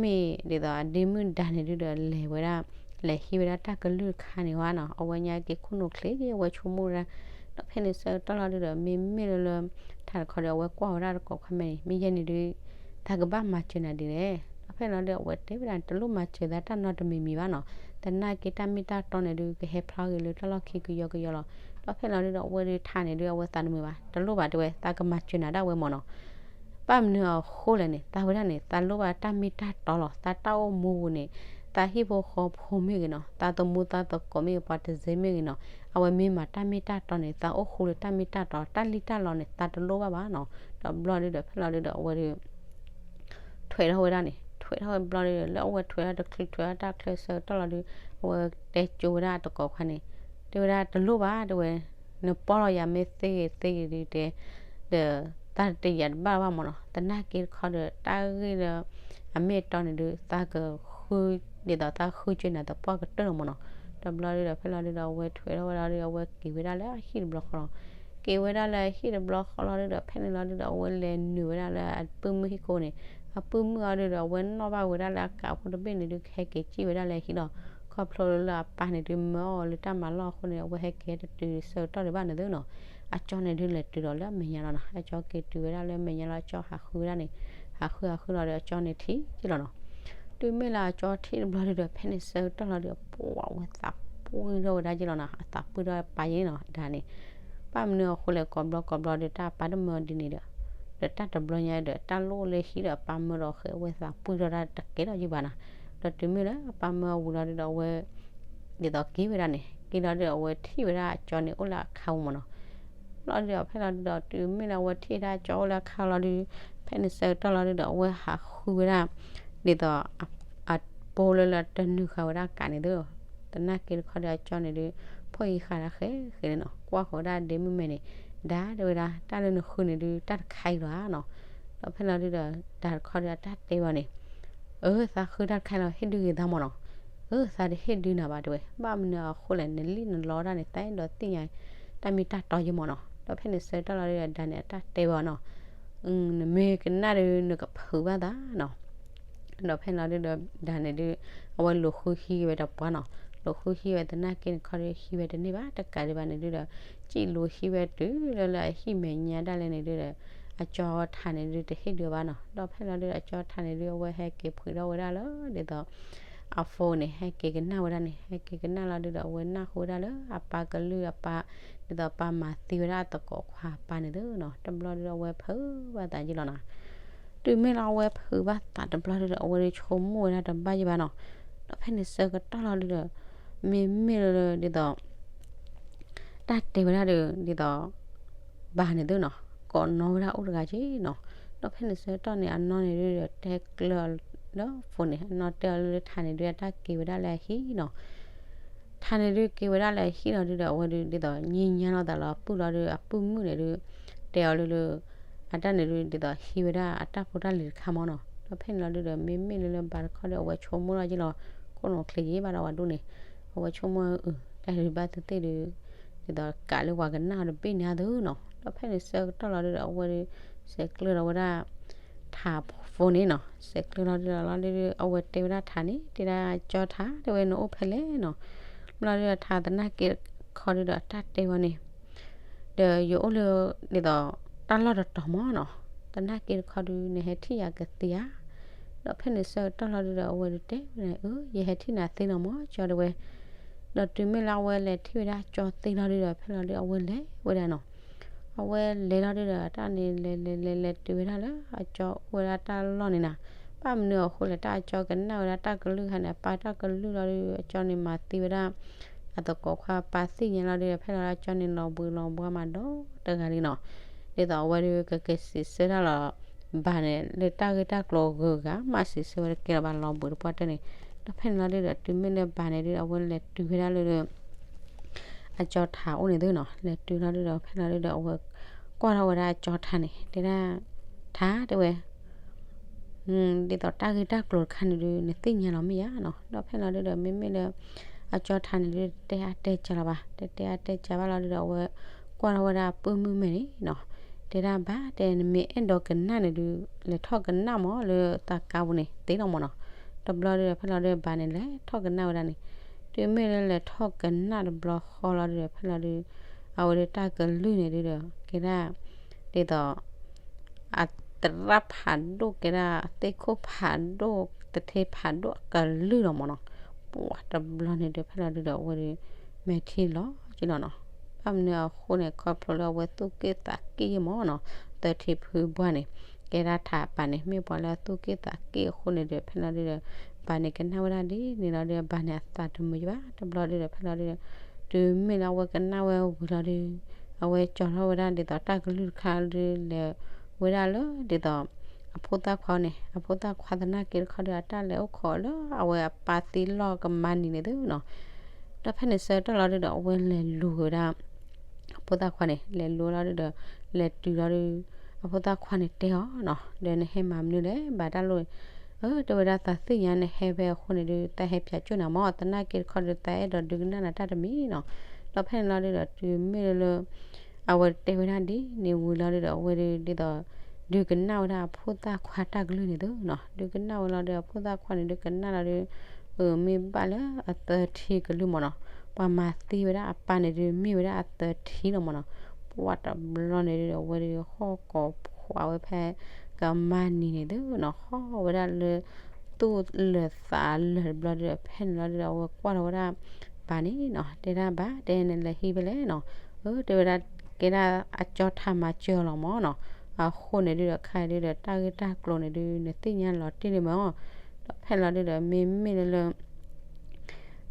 မ့ၢ်ဒ်သိးအဒ့မုၣ်ဒါန့ၣ်ဒုးဒီး လဲၤဝဲဒၣ် လဲၤဟံးဝဲဒၣ်တၢ်ကလုၢ်တခါန့ၣ်ဝဲနီၤ, အဝဲညါက့ၤခိၣ်နူာ်ချ့ အဝဲဆိကမိၣ်ဝဲဒၣ်, ဒီးဖဲန့ၣ်ဆၢကတီၢ်လီၤဒုးဒီး မ့မ့ၢ်လၢလၢ ထးတခီဒီး အဝဲကွၢ်ဝဲဒၣ်တကိးခွါမဲာ်န့ၣ် မ့ၢ်ယဲန့ၣ်ဒုး သးကဘၣ်မၤစၢၤနၤဒ်လဲၣ်, ဒီးဖဲန့ၣ်လီၤဒုး အဝဲတဲဝဲဒၣ် တလိၣ်မၤစၢၤသးတၢ်နီတမံၤမံၤဘၣ်နီၤ, သနာ်က့တၢ်မ့ၢ်တၢ်တီန့ၣ်ဒုး ကဟဲဖျါဂ့ၤလၢတၢ်လီၢ်ခံကယီကယီလီၤ, ဒီးဖဲန့ၣ်လီၤဒုးဒီး အဝဲဒုးထးန့ၣ်ဒုး အဝဲသးတမုာ်ဘၣ် တလိၣ်ဘၣ်တဲဝဲ သးကမၤစၢၤနၤဒၣ်ဝဲမၢ်နီၤ ဘၣ်မနုၤအဃိလဲၣ်န့ၣ် သးဝဲဒၣ်န့ၣ် သးလိၣ်ဘၣ်တၢ်မ့ၢ်တၢ်တီလီၤ. သးတၢ်အိၣ်မူပူၤန့ၣ် သးဟံၣ်ဖိဃီဖိမ့ၢ်ဂ့ၤနီၤ, သးသမူသးသကိးမ့ၢ်ဂ့ၤ ပှၤတစ့မ့ၢ်ဂ့ၤနီၤ, အဝဲမ့ၢ်မၤတၢ်မ့ၢ်တၢ်တီန့ၣ် သးအိၣ်ဃူလၢတၢ်မ့ၢ်တၢ်တီ, တၢ်လံၣ်တၢ်လီန့ၣ် သးတလိၣ်ဘၣ်ဘၣ်နီၤ. ဒီးဘျီဒုဒီး ဖဲလီၤဒုဒီး အဝဲဒု ထွဲးထီၣ်ဝဲဒၣ်န့ၣ်, ထွဲးထီၣ်ဝဲဘျီဒုဒီး လၢအဝဲထွဲးထီၣ်တချုးထွဲးထီၣ်တၢ်ချၢဆၢကတီၢ်လီၤဒု အဝဲတဲကၠိဝဲဒၣ်အသကိးခွါန့ၣ်, တဲဝဲဒၣ်တလိၣ်ဘၣ် တဲဝဲ, နပီၢ်လီၤယၤမ့ၢ်သ့ဂ့ၤသ့ဂ့ၤဒုတဲ, ဒီးသးတတယာ်တဘၣ်ဘၣ်မ့ၢ်နီၤ. သနာ်က့တခီဒီး တၢ်ဂ့ၢ်လၢ အမ့ၢ်အတီန့ၣ်ဒု သးကဃု ဒ်သိးသးဃုကၠိန့ၣ် သပှၢ်ကတၢၢ်လီၤမ့ၢ်နီၤ. ဒီးဘျီဒုဒီး ဖဲလီၤဒုဒီး အဝဲထွဲးထီၣ်ဝဲဒၣ်ဒီး အဝဲက့ၤဝဲဒၣ်လၢအဟံၣ်တဘျီဃီလီၤ. က့ၤဝဲဒၣ်လၢအဟံၣ်တဘျီဃီလီၤဒုဒီး ဖဲန့ၣ်လီၤဒုဒီး အဝဲလဲၤနုာ်ဝဲဒၣ်လၢအပုၢ်မုၣ်ဟံၣ်ကိန့ၣ်, အပုၢ်မုၣ်အီၤဒုဒီး အဝဲနီၣ်ဘၣ်ဝဲဒၣ်လၢအကးဖိတဘ့ၣ်န့ၣ်ဒု ကဟဲက့ၤစံၣ်ဝဲဒၣ်လၢအဟံၣ်လီၤ. ခီဖျိလၢအပၢ်န့ၣ်ဒုမၢအီၤလၢတၢ်မၤလီၢ်အဃိန့ၣ် အဝဲဟဲက့ၤတတုၤဆၢကတီၢ်ဒံးဘၣ်န့ၣ်သုနီၤ. အကၠီန့ၣ်ဒုလဲၤတုၤဒီးလၢအမဲာ်ညါလီၤနီၤ. အကၠီက့ၤတုၤဝဲဒၣ်လၢအမဲာ်ညါလီၤ အကၠီဟးဃုဝဲဒၣ်န့ၣ်, ဟးဃုဟးဃုလီၤဒီး အကၠီန့ၣ်ထံၣ်က့ၤလီၤနီၤ. တုၤမ့ၢ်လၢအကၠီထံၣ်တဘျီဒုဒီး ဖဲန့ၣ်ဆၢကတီၢ်လီၤဒု ပှၤဝဲသးပှံၢ်ထီၣ်ဝဲဒၣ်က့ၤလီၤနီၤ. အသးပှံၢ်ထီၣ်ပၢ်ယ့ၢ်နီၤ ဒၣ်န့ၣ်. ဘၣ်မနုၤအဃိလဲၣ် ကိးဘျီကိးဘျီဒု တၢ်အပၢ်တမၢအီၤဒ်န့ၣ်ဒီး, ဒီးတၢ်တဘျီညါဒီး တၢ်လိၣ်လၢဟံၣ်ဒီးအပၢ်မၢဒီးဃဲး အဝဲသးပှံၢ်ထီၣ်တၢ်တကဲထီၣ်ယ့ၢ်ဘၣ်နီၤ. ဒီးတုၤမ့ၢ်လၢအပၢ်မၢအဝံၤလီၤဒုဒီး အဝဲ ဒ်သိးက့ၤဝဲဒၣ်န့ၣ် က့ၤလီၤဒုဒီး အဝဲထံၣ်ဝဲဒၣ်အကၠီန့ၣ်အိၣ်လၢအခါပူၤမ့ၢ်နီၤ. လီၤဒုဒီး ဖဲလီၤဒုဒီး တုၤမ့ၢ်လၢအဝဲထံၣ်ဝဲဒၣ်အကၠီအိၣ်လၢအခါလီၤဒု, ဖဲန့ၣ်ဆၢကတီၢ်လီၤဒုဒီး အဝဲဟးဃုဝဲဒၣ် ဒ်သိး အပိာ်လၢလၢတနုာ်ဃာ်ဝဲဒၣ်ကးန့ၣ်သု. သနာ်က့တခီဒီး အကၠီန့ၣ်ဒု ဖှီၣ်ဃံဃာ်ဒၣ်ဃဲဃဲန့ၣ်နီၤ, ကွၢ်ဃီၤဝဲဒၣ်ဒ့မုၣ်မဲာ်န့ၣ်, ဒၣ်တဲဝဲဒၣ် တၢ်လၢနဃုန့ၣ်ဒု တၢ်တခါအံၤလီၤဧါနီၤ. ဒီးဖဲလီၤဒုဒီး ဒၣ်တခီဒီး အတၢ်တဲဘၣ်န့ၣ်, အၢ သးဃုတၢ်တခါအံၤလီၤ ဟ့ၣ်ဒုးဂ့ၤသးမ့ၢ်နီၤ. အၢ သးတဟ့ၣ်ဒုးနၤဘၣ်တဲဝဲ, ဘၣ်မနုၤအဃိလဲၣ် နလံၣ်နလီတၢ်န့ၣ် သးအဲၣ်ဒိးသ့ၣ်ညါ တၢ်မ့ၢ်တၢ်တီယ့ၢ်မ့ၢ်နီၤ. ဒီးဖဲန့ၣ်ဆၢကတီၢ်လီၤဒုဒီး ဒၣ်န့ၣ် အတၢ်တဲဘၣ်နီၤ, နမ့ၢ်ကနၣ်ဒု နကဖုးဘၣ်သးနီၤ. ဒီးဖဲန့ၣ်လီၤဒုဒီး ဒၣ်န့ၣ်ဒု အဝဲလူၤဃုဟံးဝဲတပှၢ်နီၤ, လူၤဃုဟံးဝဲသနာ်က့န့ၣ်ခီဒု ဟံးဝဲတန့ၢ်ဘၣ် တကးဒံးဘၣ်န့ၣ်ဒုဒီး စံၣ်လူၤဟံးဝဲတုၤလၢလၢအဟံၣ်မဲာ်ညါဒၣ်လဲာ်န့ၣ်ဒုဒီး အကၠီထးန့ၣ်ဒုတဟ့ၣ်ဒုးဘၣ်နီၤ. ဒီးဖဲန့ၣ်လီၤဒုဒီး အကၠီထးန့ၣ်ဒု အဝဲဟဲက့ၤဖှံးထီၣ်ဝဲဒၣ်လၢ ဒ်သိး အ phone န့ၣ် ဟဲက့ၤကနၣ်ဝဲဒၣ်န့ၣ်, ဟဲက့ၤကနၣ်လီၤဒုဒီး အဝဲနၢ်ဟူဝဲဒၣ်လၢအပၢ်ကလုၢ်အပၢ် ဒ်သိးပၢ်မၤသံဝဲဒၣ်အသကိးခွါအပၢ်န့ၣ်သုနီၤ. တဘျီဒုဒီး အဝဲဖုးဘၣ်သးယ့ၢ်လီၤနီၤ. တုၤမ့ၢ်လၢအဝဲဖုးဘၣ်သးတဘျီဒုဒီး အဝဲဒုဆိကမိၣ်ဝဲဒၣ်တဘၣ်ယ့ၢ်ဘၣ်နီၤ. ဒီးဖဲန့ၣ်ဆၢကတီၢ်လီၤဒုဒီး မ့မ့ၢ်လၢဒ်သိး တၢ်တဲဝဲဒၣ်ဒီး ဒ်သိး ဘၣ်န့ၣ်သုနီၤ, ကိးနီၢ်ဝဲဒၣ်အိၣ်တဂၤက့နီၤ. ဒီးဖဲန့ၣ်ဆၢကတီၢ်န့ၣ် အနီၢ်န့ၣ်ဒုဒီး တဲကျၢၤလၢ phone န့ၣ် အနီၢ်တဲအီၤလၢလၢထးန့ၣ်ဒု အတၢ်က့ၤဝဲဒၣ်လၢအဟံၣ်နီၤ. ထးန့ၣ်ဒုက့ၤဝဲဒၣ်လၢအဟံၣ်လီၤဒုဒီး အဝဲဒု ဒ်သိး ညံညါလီၤသးလီၤ ပုၢ်လီၤဒု အပုၢ်မုၣ်န့ၣ်ဒု တဲအီၤလၢလၢ အတၢ်န့ၣ်ဒု ဒ်သိးဟံးဝဲဒၣ်အတၢ်ဖိတၢ်လံၤတခါမ့ၢ်နီၤ. ဒီးဖဲန့ၣ်လီၤဒုဒီး မ့မ့ၢ်လၢလၢဘၣ်တခီဒီး အဝဲဆိကမိၣ်လီၤယ့ၢ်လီၤ ခိၣ်နူာ်ချ့ယ့ၢ်ဘၣ်ဒီးဝဲဒိၣ်န့ၣ်, အဝဲဆိကမိၣ်အု တၢ်ဒုးဘၣ်သ့ၣ်သ့ၣ်ဒု ဒ်သိးကးလၢပှၤကနၣ်အီၤတဘ့ၣ်န့ၣ်သုနီၤ. ဒီးဖဲန့ၣ်ဆၢကတီၢ်လီၤဒုဒီး အဝဲဒု စဲးကျၢၤလီၤဝဲဒၣ် ထး phone န့ၣ်နီၤ. စဲးကျၢၤလီၤဒုဒီးလီၤဒု အဝဲတဲဝဲဒၣ်ထးန့ၣ် တဲဒၣ်ကၠီထး တဲဝဲနအိၣ်ဖဲလဲၣ်နီၤ. ဘျီဒုဒီးထးသနာ်က့တခီဒုဒီး အတၢ်တဲဝဲန့ၣ် ဒီးယအိၣ်လၢ ဒ်သိး တၢ်လီၢ်တတီၤမ့ၢ်နီၤ. သနာ်က့တခီဒု နဟဲထံၣ်ယၤကသ့ဧါ. ဒီးဖဲန့ၣ်ဆၢကတီၢ်လီၤဒုဒီး အဝဲဒုတဲဝဲဒၣ် အၢ ယဟဲထံၣ်နၤသ့လီၤမ့ၢ်ကၠီတဲဝဲ. ဒီးတုၤမ့ၢ်လၢအဝဲလဲၤထံၣ်ဝဲဒၣ်ကၠီသ့လီၤဒုဒီး ဖဲလီၤဒု အဝဲလဲၤဝဲဒၣ်နီၤ. အဝဲလဲၤလီၤဒုဒီး တၢ်န့ၣ်လဲၤလဲၤလဲၤလဲၤတုၤဝဲဒၣ်လၢအကၠီအိၣ်ဝဲဒၣ်တၢ်လီၢ်န့ၣ်နီၤ. ဘၣ်မနုၤအဃိလဲၣ် တၢ်အကၠီကနၣ်ဝဲဒၣ်တၢ်ကလုၢ်ခါန့ၣ် အပၢ်တၢ်ကလုၢ်လီၤဒု အကၠီန့ၣ်မၤသံဝဲဒၣ် အသကိးခွါပၢ်သ့ၣ်ညါလီၤဒုဒီး ဖဲလီၤဒုအကၠီန့ၣ်လီၤဘှံးလီၤဘှါမးဒီတဂၤလံနီၤ. ဒ်သိးအဝဲဒုကက့ၤစံးဆၢတၢ်လီၤ ဘၣ်န့ၣ် လၢတၢ်ဂ့ၢ်တၢ်ကျိၤဂုၤဂၤ မ့ၢ်စံးဆၢဝဲတကဲလီၤဘၣ် လီၤဘှံးတပှၢ်တၢၢ်န့ၣ်. ဒီးဖဲန့ၣ်လီၤဒုဒီး တုၤမ့ၢ်လၢဘၣ်န့ၣ်ဒု အဝဲလဲၤတုၤဝဲဒၣ်လၢ အကၠီထးအိၣ်န့ၣ်သုနီၤ. လဲၤတုၤလီၤဒုဒီး ဖဲလီၤဒုဒီး အဝဲကွၢ်ထီၣ်ဝဲဒၣ်အကၠီထးန့ၣ် တဲဒၣ် ထး တဲဝဲ ဒ်သိးတၢ်ဂ့ၢ်တၢ်ကျိၤတခါန့ၣ်ဒု နသ့ၣ်ညါလီၤမ့ၢ်ဧါနီၤ. ဒီးဖဲလီၤဒုဒီး မ့မ့ၢ်လၢ အကၠီထးန့ၣ်ဒု တတဲအါတဲစှၤလီၤဘၣ်. တတဲအါတဲစှၤဘၣ်လီၤဒုဒီး အဝဲကွၢ်ထီၣ်ဝဲဒၣ်အပုၢ်မုၣ်မဲာ်န့ၣ်နီၤ. တဲဒၣ်ဘၣ် တဲ နမ့ၢ်အဲၣ်ဒိးကနၣ်န့ၣ်ဒု လဲၤထီၣ်ကနၣ်မးလၢသးကါပူၤန့ၣ် သ့လီၤမးနီၤ. တဘျီဒုဒီး ဖဲလီၤဒုဘၣ်န့ၣ် လဲၤထီၣ်ကနၣ်ဝဲဒၣ်န့ၣ်. တုၤမ့ၢ်လၢလဲၤထီၣ်ကနၣ်တဘျီဃီလီၤဒုဒီး ဖဲလီၤဒု အဝဲဒုတၢ်ကလုၢ်န့ၣ်ဒုဒီး ကဲဒၣ် ဒ်သိး အသရၣ်ဖးဒိၣ် ကဲဒၣ်သ့ၣ်ခိၣ်ဖးဒိၣ် သထ့ဖးဒိၣ်အကလုၢ်လီၤမးနီၤ. ပှၤတဘျီန့ၣ်ဒုး ဖဲလီၤဒုဒီး အဝဲဒုး မဲာ်ထံလီၤက့လီၤနီၤ. ဘၣ်မနုၤအဃိန့ၣ် ခီဖျိလၢအဝဲသူၣ်က့ၣ်သးက့ၣ်ယဲၢ်မးနီၤ, သထ့ဖုဘှါန့ၣ် ကဲဒၣ်ထးအပၢ်န့ၣ် မ့ၢ်ပှၤလၢအသူၣ်က့ၣ်သးက့ၣ်အဃိန့ၣ်ဒီး ဖဲလီၤဒုဒီး ပၢ်န့ၣ်ကနၣ်ဝဲဒၣ်ဒ်န့ၣ်လီၤဒီး အပၢ်န့ၣ်အသးတမုာ်ယဘၣ် တဘျီဒုဒီး ဖဲလီၤဒုဒီး တုၤမ့ၢ်လၢအဝဲကနၣ်ဝဲဝံၤလီၤဒု အဝဲကၠီထီၣ်ဝဲဒၣ်ဒ်သိးတၢ်ကလုၢ်တခါဒု လဲၤဝဲဒၣ်လၢဒ်သိး အဖိသၣ်ခွါန့ၣ် အဖိသၣ်ခွါသနာ်က့တခီဒီး အတၢ်လဲၤအိၣ်ခိးလၢအဝဲအပၢ်သံလီၢ်ကမါနံၤန့ၣ်သုနီၤ. ဒီးဖဲန့ၣ်ဆၢကတီၢ်လီၤဒုဒီး အဝဲလဲၤလူၤက့ၤဝဲဒၣ် အဖိသၣ်ခွါန့ၣ် လဲၤလူၤလီၤဒုဒီး လဲၤတုၤလီၤဒု အဖိသၣ်ခွါန့ၣ်တဲအီၤနီၤ, ဒီးနဟဲမၤမနုၤလဲၣ် ဘၣ်တၢ်လိၣ်, အၢ တဲဝဲဒၣ် သးသ့ၣ်ညါနဟဲဖဲအဃိန့ၣ်ဒု သးဟဲပၠးကၠိၣ်နၤမၢ်, သနာ်က့တခီဒု သးအဲၣ်ဒိးဒုးကနၣ်နၤတၢ်တမံၤနီၤ. ဒီးဖဲန့ၣ်လီၤဒုဒီး တုၤမ့ၢ်လၢ အဝဲတဲဝဲဒၣ်ဒ်န့ၣ်ဝံၤလီၤဒုဒီး အဝဲဒု ဒ်သိး ဒုးကနၣ်ဝဲဒၣ်အဖိသၣ်ခွါတၢ်ကလုၢ်န့ၣ်သုနီၤ. ဒုးကနၣ်ဝဲလီၤဒီး အဖိသၣ်ခွါန့ၣ်ဒုးကနၣ်လီၤဒု အမ့ၢ်ဘၣ်လၢအသထံကလုၢ်မၢ်နီၤ, ပှၤမၤသံဝဲဒၣ်အပၢ်န့ၣ်ဒု မ့ၢ်ဝဲဒၣ်အသထံလီၤမၢ်နီၤ. ပှၤတဘျီန့ၣ်ဒုဒီး အဝဲဒု ဟီၣ်ကိးဖှိးဝဲဖဲ ကမါနံၤန့ၣ်သုနီၤ, ဟီၣ်ဝဲဒၣ်လၢ သူၣ်လၢာ်သးလၢာ်တဘျီဒုဒီး ဖဲန့ၣ်လီၤဒုဒီး အဝဲကွၢ်ထီၣ်ဝဲဒၣ် ပၢ်န့ၣ်နီၤ, တဲဒၣ် ဘၣ် တဲနလဲၤဟံၣ်ဖဲလဲၣ်နီၤ. အၢ တဲဝဲဒၣ် ကဲဒၣ်အကၠီထးမၤစၢၤလီၤမၢ်နီၤ. အဃိန့ၣ်ဒုဒီး ခဲအံၤဒုဒီး တၢ်ဂ့ၢ်တၢ်ကျိၤန့ၣ်ဒု နသ့ၣ်ညါလီၤတံၢ်လံမၢ်. ဒီးဖဲန့ၣ်လီၤဒုဒီး မ့မ့ၢ်လၢလၢ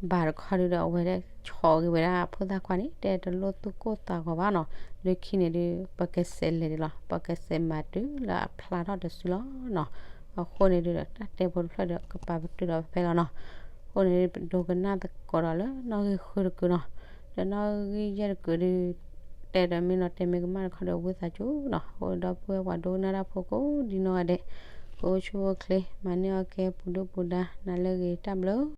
ဘၣ်တခီဒုဒီး အဝဲဒၣ်ဆီၣ်ဂ့ၤဝဲဒၣ်အဖိသၣ်ခွါန့ၣ် တဲတလိၣ်သူၣ်ကိၢ်သးဂီၤဘၣ်နီၤ. လၢခံန့ၣ်ဒု ပကစဲးလဲၤဒံးလီၤ, ပကစဲးမၤတုၤလၢအဖျါထီၣ်တစုလီၤနီၤ. အဃိန့ၣ်ဒုဒီး တၢ်တဲဖိတဖျၢၣ်ဒီး ကပာ်ပတုာ်ဒီးဖဲလီၤနီၤ. အဃိန့ၣ်ဒု ပဒိကနၣ်သကိးဒီးလၢနီၣ်ဂံၢ်ဃုတကုာ်နီၤ. ဒီးနီၣ်ဂံၢ်ယဲၢ်တကုာ်ဒု တဲဒီးမ့ၢ်နီၤ တဲမ့ၢ်ကမၣ်တခီဒီး ဝံသးစူၤနီၤ. အဃိဒီပုၢ်ဝဲၢ်ပှၤဒိကနၣ်တၢ်ဖိကိးဒ်နီၢ်ဂၤဒဲး ကအိၣ်ဆူၣ်အိၣ်ချ့ မၤန့ၢ်အီၣ်ကဲ ပူၤဒုၣ်ပူၤဒါ နၤလၢအဂ့ၤ တၢ်ဘျုး